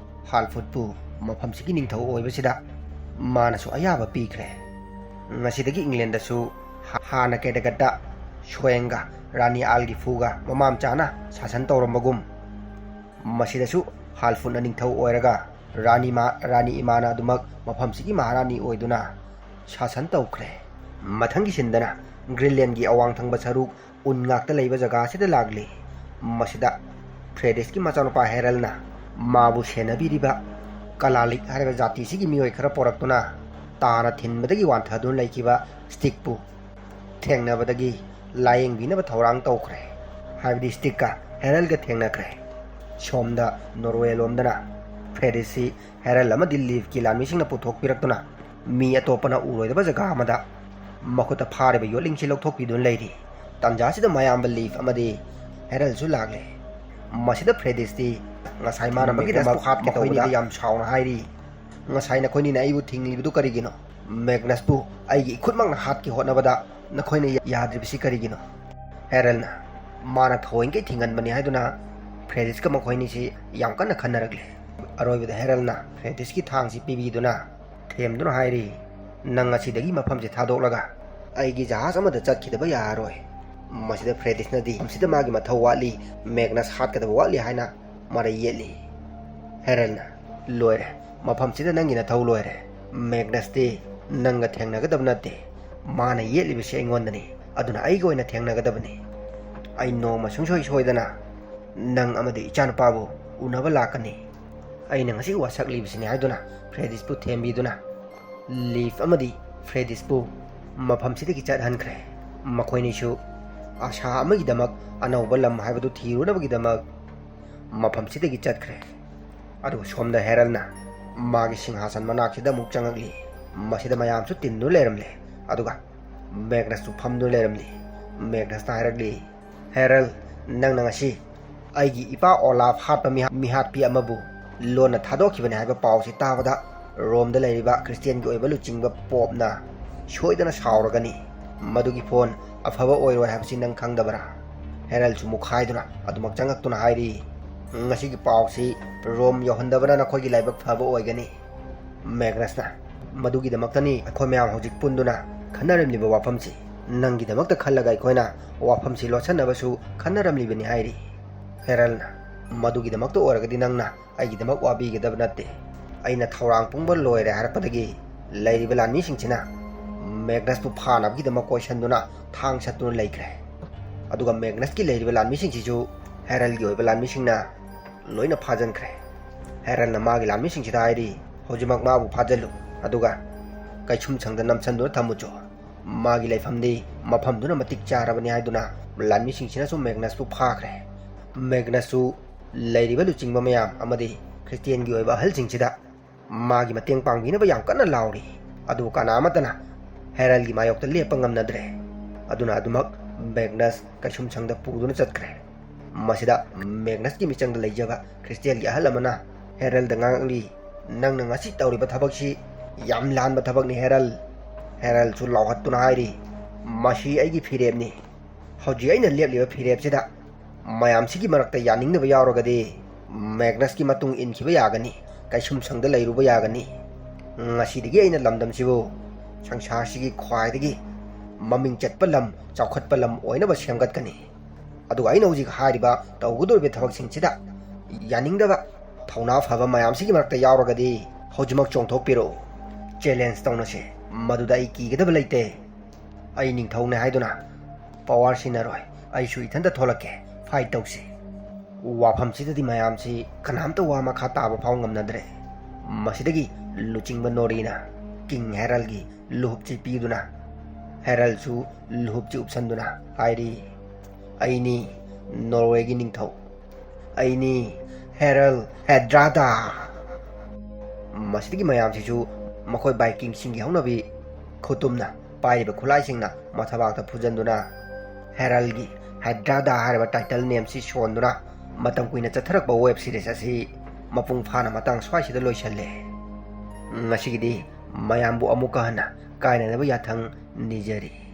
ꯍꯥꯜꯐꯨꯠꯄꯨ ꯃꯐꯝꯁꯤꯒꯤ ꯅꯤꯡꯊꯧ ꯑꯣꯏꯕꯁꯤꯗ ꯃꯥꯅꯁꯨ ꯑꯌꯥꯕ ꯄꯤꯈ꯭ꯔꯦ꯫ ꯉꯁꯤꯗꯒꯤ ꯏꯪꯂꯦꯟꯗꯁꯨ ꯍꯥꯟꯅ ꯀꯦꯗꯒꯠꯇ ꯁ꯭ꯋꯦꯡꯒ ꯔꯥꯅꯤ ꯑꯥꯜꯒꯤꯐꯨꯒ ꯃꯃꯥ ꯃꯆꯥꯅ ꯁꯥꯁꯟ ꯇꯧꯔꯝꯕꯒꯨꯝ, ꯃꯁꯤꯗꯁꯨ ꯍꯥꯜꯐꯨꯠꯅ ꯅꯤꯡꯊꯧ ꯑꯣꯏꯔꯒ ꯔꯥꯅꯤ ꯃꯥ-, ꯔꯥꯅꯤ ꯏꯃꯥꯅ ꯑꯗꯨꯃꯛ ꯃꯐꯝꯁꯤꯒꯤ ꯃꯍꯥꯔꯥꯅꯤ ꯑꯣꯏꯗꯨꯅ ꯁꯥꯁꯟ ꯇꯧꯈ꯭ꯔꯦ꯫ ꯃꯊꯪꯒꯤ ꯁꯤꯟꯗꯅ ꯒ꯭ꯔꯤꯟꯂꯦꯟꯒꯤ ꯑꯋꯥꯡ ꯊꯪꯕ ꯁꯔꯨꯛ ꯎꯟ ꯉꯥꯛꯇ ꯂꯩꯕ ꯖꯒꯥ ꯑꯁꯤꯗ ꯂꯥꯛꯂꯤ꯫ ꯃꯁꯤꯗ ꯐ꯭ꯔꯦꯗꯤꯁꯀꯤ ꯃꯆꯥꯅꯨꯄꯥ ꯍꯦꯔꯜꯅ ꯃꯥꯕꯨ ꯁꯦꯟꯅꯕꯤꯔꯤꯕ ꯀꯂꯥꯂꯤꯛ ꯍꯥꯏꯔꯤꯕ ꯖꯥꯇꯤꯁꯤꯒꯤ ꯃꯤꯑꯣꯏ ꯈꯔ ꯄꯣꯔꯛꯇꯨꯅ ꯇꯥꯅ ꯊꯤꯟꯕꯗꯒꯤ ꯋꯥꯟꯊꯗꯨꯅ ꯂꯩꯈꯤꯕ ꯁ꯭ꯇꯤꯛꯄꯨ ꯊꯦꯡꯅꯕꯗꯒꯤ ꯂꯥꯌꯦꯡꯕꯤꯅꯕ ꯊꯧꯔꯥꯡ ꯇꯧꯈ꯭ꯔꯦ꯫ ꯍꯥꯏꯕꯗꯤ ꯁ꯭ꯇꯤꯛꯀ ꯍꯦꯔꯜꯒ ꯊꯦꯡꯅꯈ꯭ꯔꯦ꯫ ꯁꯣꯝꯗ ꯅꯣꯔꯋꯦ ꯂꯣꯝꯗꯅ ꯐ꯭ꯔꯦꯗꯤꯁꯁꯤ ꯍꯦꯔꯜ ꯑꯃꯗꯤ ꯂꯤꯐꯀꯤ ꯂꯥꯟꯃꯤꯁꯤꯡꯅ ꯄꯨꯊꯣꯛꯄꯤꯔꯛꯇꯨꯅ ꯃꯤ ꯑꯇꯣꯞꯄꯅ ꯎꯔꯣꯏꯗꯕ ꯖꯒꯥ ꯑꯃꯗ ꯃꯈꯨꯠꯇ ꯐꯥꯔꯤꯕ ꯌꯣꯠꯂꯤꯡꯁꯤ ꯂꯧꯊꯣꯛꯄꯤꯗꯨꯅ ꯂꯩꯔꯤ꯫ ꯇꯥꯟꯖꯥꯁꯤꯗ ꯃꯌꯥꯝꯕ ꯂꯤꯐ ꯑꯃꯗꯤ ꯍꯦꯔꯜꯁꯨ ꯂꯥꯛꯂꯦ꯫ ꯃꯁꯤꯗ ꯐ꯭ꯔꯦꯗꯤꯁꯇꯤ ꯉꯁꯥꯏ ꯃꯥꯅ ꯃꯦꯒꯅꯁꯄꯨ ꯍꯥꯠꯀꯦ ꯇꯧꯕꯗ ꯌꯥꯝ ꯁꯥꯎꯅ ꯍꯥꯏꯔꯤ, "ꯉꯁꯥꯏ ꯅꯈꯣꯏꯅꯤꯅ ꯑꯩꯕꯨ ꯊꯤꯡꯂꯤꯕꯗꯨ ꯀꯔꯤꯒꯤꯅꯣ? ꯃꯦꯒꯅꯁꯄꯨ ꯑꯩꯒꯤ ꯏꯈꯨꯠꯃꯛꯅ ꯍꯥꯠꯀꯦ ꯍꯣꯠꯅꯕꯗ ꯅꯈꯣꯏꯅ ꯌꯥꯗ꯭ꯔꯤꯕꯁꯤ ꯀꯔꯤꯒꯤꯅꯣ?" ꯍꯦꯔꯜꯅ ꯃꯥꯅ ꯊꯑꯣꯏꯅꯀꯩ ꯊꯤꯡꯍꯟꯕꯅꯤ ꯍꯥꯏꯗꯨꯅ ꯐ꯭ꯔꯦꯗꯤꯁꯀ ꯃꯈꯣꯏꯅꯤꯁꯤ ꯌꯥꯝ ꯀꯟꯅ ꯈꯟꯅꯔꯛꯂꯦ꯫ ꯑꯔꯣꯏꯕꯗ ꯍꯦꯔꯜꯅ ꯐ꯭ꯔꯦꯗꯤꯁꯀꯤ ꯊꯥꯡꯁꯤ ꯄꯤꯕꯤꯗꯨꯅ ꯊꯦꯝꯗꯨꯅ ꯍꯥꯏꯔꯤ, "ꯅꯪ ꯉꯁꯤꯗꯒꯤ ꯃꯐꯝꯁꯤ ꯊꯥꯗꯣꯛꯂꯒ ꯑꯩꯒꯤ ꯖꯍꯥꯖ ꯑꯃꯗ ꯆꯠꯈꯤꯗꯕ ꯌꯥꯔꯔꯣꯏ꯫" ꯃꯁꯤꯗ ꯐ꯭ꯔꯦꯗꯤꯁꯅꯗꯤ ꯃꯁꯤꯗ ꯃꯥꯒꯤ ꯃꯊꯧ ꯋꯥꯠꯂꯤ, ꯃꯦꯒꯅꯁ ꯍꯥꯠꯀꯗꯕ ꯋꯥꯠꯂꯤ ꯍꯥꯏꯅ ꯃꯔꯩ ꯌꯦꯠꯂꯤ꯫ ꯍꯦꯔꯜꯅ, "ꯂꯣꯏꯔꯦ, ꯃꯐꯝꯁꯤꯗ ꯅꯪꯒꯤ ꯅꯊꯧ ꯂꯣꯏꯔꯦ꯫ ꯃꯦꯒꯅꯁꯇꯤ ꯅꯪꯒ ꯊꯦꯡꯅꯒꯗꯕ ꯅꯠꯇꯦ꯫ ꯃꯥꯅ ꯌꯦꯠꯂꯤꯕꯁꯤ ꯑꯩꯉꯣꯟꯗꯅꯤ, ꯑꯗꯨꯅ ꯑꯩꯒ ꯑꯣꯏꯅ ꯊꯦꯡꯅꯒꯗꯕꯅꯤ꯫ ꯑꯩ ꯅꯣꯡꯃ ꯁꯨꯡꯁꯣꯏ ꯁꯣꯏꯗꯅ ꯅꯪ ꯑꯃꯗꯤ ꯏꯆꯥꯅꯨꯄꯥꯕꯨ ꯎꯅꯕ ꯂꯥꯛꯀꯅꯤ꯫" ꯑꯩꯅ ꯉꯁꯤ ꯋꯥꯁꯛꯂꯤꯕꯁꯤꯅꯤ ꯍꯥꯏꯗꯨꯅ ꯐ꯭ꯔꯦꯗꯤꯁꯄꯨ ꯊꯦꯝꯕꯤꯗꯨꯅ ꯂꯤꯐ ꯑꯃꯗꯤ ꯐ꯭ꯔꯦꯗꯤꯁꯄꯨ ꯃꯐꯝꯁꯤꯗꯒꯤ ꯆꯠꯍꯟꯈ꯭ꯔꯦ꯫ ꯃꯈꯣꯏꯅꯤꯁꯨ ꯑꯁꯥ ꯑꯃꯒꯤꯗꯃꯛ ꯑꯅꯧꯕ ꯂꯝ ꯍꯥꯏꯕꯗꯨ ꯊꯤꯔꯨꯅꯕꯒꯤꯗꯃꯛ ꯃꯐꯝꯁꯤꯗꯒꯤ ꯆꯠꯈ꯭ꯔꯦ꯫ ꯑꯗꯨꯒ ꯁꯣꯝꯗ ꯍꯦꯔꯜꯅ ꯃꯥꯒꯤ ꯁꯤꯡꯍꯥꯁꯟ ꯃꯅꯥꯛꯁꯤꯗ ꯑꯃꯨꯛ ꯆꯪꯉꯛꯂꯤ꯫ ꯃꯁꯤꯗ ꯃꯌꯥꯝꯁꯨ ꯇꯤꯟꯗꯨꯅ ꯂꯩꯔꯝꯂꯦ꯫ ꯑꯗꯨꯒ ꯃꯦꯒꯅꯁꯁꯨ ꯐꯝꯗꯨꯅ ꯂꯩꯔꯝꯂꯤ꯫ ꯃꯦꯒꯅꯁꯅ ꯍꯥꯏꯔꯛꯂꯤ, "ꯍꯦꯔꯜ, ꯅꯪꯅ ꯉꯁꯤ ꯑꯩꯒꯤ ꯏꯄꯥ ꯑꯣꯂꯥꯐ ꯍꯥꯠꯄ ꯃꯤꯍꯥ-, ꯃꯤꯍꯥꯠꯄꯤ ꯑꯃꯕꯨ ꯂꯣꯟꯅ ꯊꯥꯗꯣꯛꯈꯤꯕꯅꯤ ꯍꯥꯏꯕ ꯄꯥꯎꯁꯤ ꯇꯥꯕꯗ ꯔꯣꯝꯗ ꯂꯩꯔꯤꯕ ꯈ꯭ꯔꯤꯁꯇꯤꯌꯥꯟꯒꯤ ꯑꯣꯏꯕ ꯂꯨꯆꯤꯡꯕ ꯄꯣꯞꯅ ꯁꯣꯏꯗꯅ ꯁꯥꯎꯔꯒꯅꯤ꯫ ꯃꯗꯨꯒꯤ ꯐꯣꯟ ꯑꯐꯕ ꯑꯣꯏꯔꯣꯏ ꯍꯥꯏꯕꯁꯤ ꯅꯪ ꯈꯪꯗꯕꯔꯥ?" ꯍꯦꯔꯜꯁꯨ ꯃꯨꯛꯈꯥꯏꯗꯨꯅ ꯑꯗꯨꯃꯛ ꯆꯪꯉꯛꯇꯨꯅ ꯍꯥꯏꯔꯤ, "ꯉꯁꯤꯒꯤ ꯄꯥꯎꯁꯤ ꯔꯣꯝ ꯌꯧꯍꯟꯗꯕꯅ ꯅꯈꯣꯏꯒꯤ ꯂꯥꯏꯕꯛ ꯐꯕ ꯑꯣꯏꯒꯅꯤ꯫" ꯃꯦꯒꯅꯁꯅ, "ꯃꯗꯨꯒꯤꯗꯃꯛꯇꯅꯤ ꯑꯩꯈꯣꯏ ꯃꯌꯥꯝ ꯍꯧꯖꯤꯛ ꯄꯨꯟꯗꯨꯅ ꯈꯟꯅꯔꯝꯂꯤꯕ ꯋꯥꯐꯝꯁꯤ꯫ ꯅꯪꯒꯤꯗꯃꯛꯇ ꯈꯜꯂꯒ ꯑꯩꯈꯣꯏꯅ ꯋꯥꯐꯝꯁꯤ ꯂꯣꯠꯁꯟꯅꯕꯁꯨ ꯈꯟꯅꯔꯝꯂꯤꯕꯅꯤ" ꯍꯥꯏꯔꯤ꯫ ꯍꯦꯔꯜꯅ, "ꯃꯗꯨꯒꯤꯗꯃꯛꯇ ꯑꯣꯏꯔꯒꯗꯤ ꯅꯪꯅ ꯑꯩꯒꯤꯗꯃꯛ ꯋꯥꯕꯤꯒꯗꯕ ꯅꯠꯇꯦ꯫ ꯑꯩꯅ ꯊꯧꯔꯥꯡ ꯄꯨꯝꯕ ꯂꯣꯏꯔꯦ" ꯍꯥꯏꯔꯛꯄꯗꯒꯤ ꯂꯩꯔꯤꯕ ꯂꯥꯟꯃꯤꯁꯤꯡꯁꯤꯅ ꯃꯦꯒꯅꯁꯄꯨ ꯐꯥꯅꯕꯒꯤꯗꯃꯛ ꯀꯣꯏꯁꯟꯗꯨꯅ ꯊꯥꯡ ꯁꯠꯇꯨꯅ ꯂꯩꯈ꯭ꯔꯦ꯫ ꯑꯗꯨꯒ ꯃꯦꯒꯅꯁꯀꯤ ꯂꯩꯔꯤꯕ ꯂꯥꯟꯃꯤꯁꯤꯡꯁꯤꯁꯨ ꯍꯦꯔꯜꯒꯤ ꯑꯣꯏꯕ ꯂꯥꯟꯃꯤꯁꯤꯡꯅ ꯂꯣꯏꯅ ꯐꯥꯖꯟꯈ꯭ꯔꯦ꯫ ꯍꯦꯔꯜꯅ ꯃꯥꯒꯤ ꯂꯥꯟꯃꯤꯁꯤꯡꯁꯤꯗ ꯍꯥꯏꯔꯤ, "ꯍꯧꯖꯤꯛꯃꯛ ꯃꯥꯕꯨ ꯐꯥꯖꯜꯂꯨ, ꯑꯗꯨꯒ ꯀꯩꯁꯨꯝꯁꯪꯗ ꯅꯝꯁꯟꯗꯨꯅ ꯊꯝꯃꯨꯆꯣ꯫ ꯃꯥꯒꯤ ꯂꯩꯐꯝꯗꯤ ꯃꯐꯝꯗꯨꯅ ꯃꯇꯤꯛ ꯆꯥꯔꯕꯅꯤ" ꯍꯥꯏꯗꯨꯅ ꯂꯥꯟꯃꯤꯁꯤꯡꯁꯤꯅꯁꯨ ꯃꯦꯒꯅꯁꯄꯨ ꯐꯥꯈ꯭ꯔꯦ꯫ ꯃꯦꯒꯅꯁꯁꯨ ꯂꯩꯔꯤꯕ ꯂꯨꯆꯤꯡꯕ ꯃꯌꯥꯝ ꯑꯃꯗꯤ ꯈ꯭ꯔꯤꯁꯇꯤꯌꯥꯟꯒꯤ ꯑꯣꯏꯕ ꯑꯍꯜꯁꯤꯡꯁꯤꯗ ꯃꯥꯒꯤ ꯃꯇꯦꯡ ꯄꯥꯡꯕꯤꯅꯕ ꯌꯥꯝ ꯀꯟꯅ ꯂꯥꯎꯔꯤ꯫ ꯑꯗꯨꯕꯨ ꯀꯅꯥ ꯑꯃꯠꯇꯅ ꯍꯦꯔꯜꯒꯤ ꯃꯥꯌꯣꯛꯇ ꯂꯦꯞꯄ ꯉꯝꯅꯗ꯭ꯔꯦ꯫ ꯑꯗꯨꯅ ꯑꯗꯨꯃꯛ ꯃꯦꯒꯅꯁ ꯀꯩꯁꯨꯝꯁꯪꯗ ꯄꯨꯗꯨꯅ ꯆꯠꯈ꯭ꯔꯦ꯫ ꯃꯁꯤꯗ ꯃꯦꯒꯅꯁꯀꯤ ꯃꯤꯆꯪꯗ ꯂꯩꯖꯕ ꯈ꯭ꯔꯤꯁꯇꯦꯜꯒꯤ ꯑꯍꯜ ꯑꯃꯅ ꯍꯦꯔꯜꯗ ꯉꯥꯡꯂꯤ, "ꯅꯪꯅ ꯉꯁꯤ ꯇꯧꯔꯤꯕ ꯊꯕꯛꯁꯤ ꯌꯥꯝ ꯂꯥꯟꯕ ꯊꯕꯛꯅꯤ, ꯍꯦꯔꯜ꯫" ꯍꯦꯔꯜꯁꯨ ꯂꯥꯎꯍꯠꯇꯨꯅ ꯍꯥꯏꯔꯤ, "ꯃꯁꯤ ꯑꯩꯒꯤ ꯐꯤꯔꯦꯞꯅꯤ꯫ ꯍꯧꯖꯤꯛ ꯑꯩꯅ ꯂꯦꯞꯂꯤꯕ ꯐꯤꯔꯦꯞꯁꯤꯗ ꯃꯌꯥꯝꯁꯤꯒꯤ ꯃꯔꯛꯇ ꯌꯥꯅꯤꯡꯗꯕ ꯌꯥꯎꯔꯒꯗꯤ ꯃꯦꯒꯅꯁꯀꯤ ꯃꯇꯨꯡ ꯏꯟꯈꯤꯕ ꯌꯥꯒꯅꯤ, ꯀꯩꯁꯨꯝꯁꯪꯗ ꯂꯩꯔꯨꯕ ꯌꯥꯒꯅꯤ꯫ ꯉꯁꯤꯗꯒꯤ ꯑꯩꯅ ꯂꯝꯗꯝꯁꯤꯕꯨ ꯁꯪꯁꯥꯔꯁꯤꯒꯤ ꯈ꯭ꯋꯥꯏꯗꯒꯤ ꯃꯃꯤꯡ ꯆꯠꯄ ꯂꯝ, ꯆꯥꯎꯈꯠꯄ ꯂꯝ ꯑꯣꯏꯅꯕ ꯁꯦꯝꯒꯠꯀꯅꯤ꯫ ꯑꯗꯨꯒ ꯑꯩꯅ ꯍꯧꯖꯤꯛ ꯍꯥꯏꯔꯤꯕ ꯇꯧꯒꯗꯧꯔꯤꯕ ꯊꯕꯛꯁꯤꯡꯁꯤꯗ ꯌꯥꯅꯤꯡꯗꯕ ꯊꯧꯅꯥ ꯐꯕ ꯃꯌꯥꯝꯁꯤꯒꯤ ꯃꯔꯛꯇ ꯌꯥꯎꯔꯒꯗꯤ ꯍꯧꯖꯤꯛꯃꯛ ꯆꯣꯡꯊꯣꯛꯄꯤꯔꯛꯎ꯫ ꯆꯦꯂꯦꯟꯖ ꯇꯧꯅꯁꯦ꯫ ꯃꯗꯨꯗ ꯑꯩ ꯀꯤꯒꯗꯕ ꯂꯩꯇꯦ꯫ ꯑꯩ ꯅꯤꯡꯊꯧꯅꯦ ꯍꯥꯏꯗꯨꯅ ꯄꯋꯥꯔ ꯁꯤꯟꯅꯔꯣꯏ꯫ ꯑꯩꯁꯨ ꯏꯊꯟꯇ ꯊꯣꯛꯂꯛꯀꯦ꯫ ꯐꯥꯏꯠ ꯇꯧꯁꯤ꯫" ꯋꯥꯐꯝꯁꯤꯗꯗꯤ ꯃꯌꯥꯝꯁꯤ ꯀꯅꯥꯝꯇ ꯋꯥ ꯃꯈꯥ ꯇꯥꯕ ꯐꯥꯎ ꯉꯝꯅꯗ꯭ꯔꯦ꯫ ꯃꯁꯤꯗꯒꯤ ꯂꯨꯆꯤꯡꯕ ꯅꯣꯔꯤꯅ ꯀꯤꯡ ꯍꯦꯔꯜꯒꯤ ꯂꯨꯍꯨꯞꯁꯤ ꯄꯤꯗꯨꯅ ꯍꯦꯔꯜꯁꯨ ꯂꯨꯍꯨꯞꯁꯤ ꯎꯞꯁꯟꯗꯨꯅ ꯍꯥꯏꯔꯤ, "ꯑꯩꯅꯤ ꯅꯣꯔꯋꯦꯒꯤ ꯅꯤꯡꯊꯧ꯫ ꯑꯩꯅꯤ ꯍꯦꯔꯜ ꯍꯦꯗ꯭ꯔꯥꯗꯥ꯫" ꯃꯁꯤꯗꯒꯤ ꯃꯌꯥꯝꯁꯤꯁꯨ ꯃꯈꯣꯏ ꯚꯥꯏꯀꯤꯡꯁꯤꯡꯒꯤ ꯍꯧꯅꯕꯤ ꯈꯨꯇꯨꯝꯅ ꯄꯥꯏꯔꯤꯕ ꯈꯨꯠꯂꯥꯏꯁꯤꯡꯅ ꯃꯊꯕꯥꯛꯇ ꯐꯨꯖꯟꯗꯨꯅ ꯍꯦꯔꯜꯒꯤ ꯍꯦꯗ꯭ꯔꯥꯗꯥ ꯍꯥꯏꯔꯤꯕ ꯇꯥꯏꯇꯜ ꯅꯦꯝꯁꯤ ꯁꯣꯟꯗꯨꯅ ꯃꯇꯝ ꯀꯨꯏꯅ ꯆꯠꯊꯔꯛꯄ ꯋꯦꯕ ꯁꯤꯔꯤꯁ ꯑꯁꯤ ꯃꯄꯨꯡ ꯐꯥꯅ ꯃꯇꯥꯡ ꯁ꯭ꯋꯥꯏꯁꯤꯗ ꯂꯣꯏꯁꯜꯂꯦ꯫ ꯉꯁꯤꯒꯤꯗꯤ ꯃꯌꯥꯝꯕꯨ ꯑꯃꯨꯛꯀ ꯍꯟꯅ ꯀꯥꯏꯅꯅꯕ ꯌꯥꯊꯪ ꯅꯤꯖꯔꯤ꯫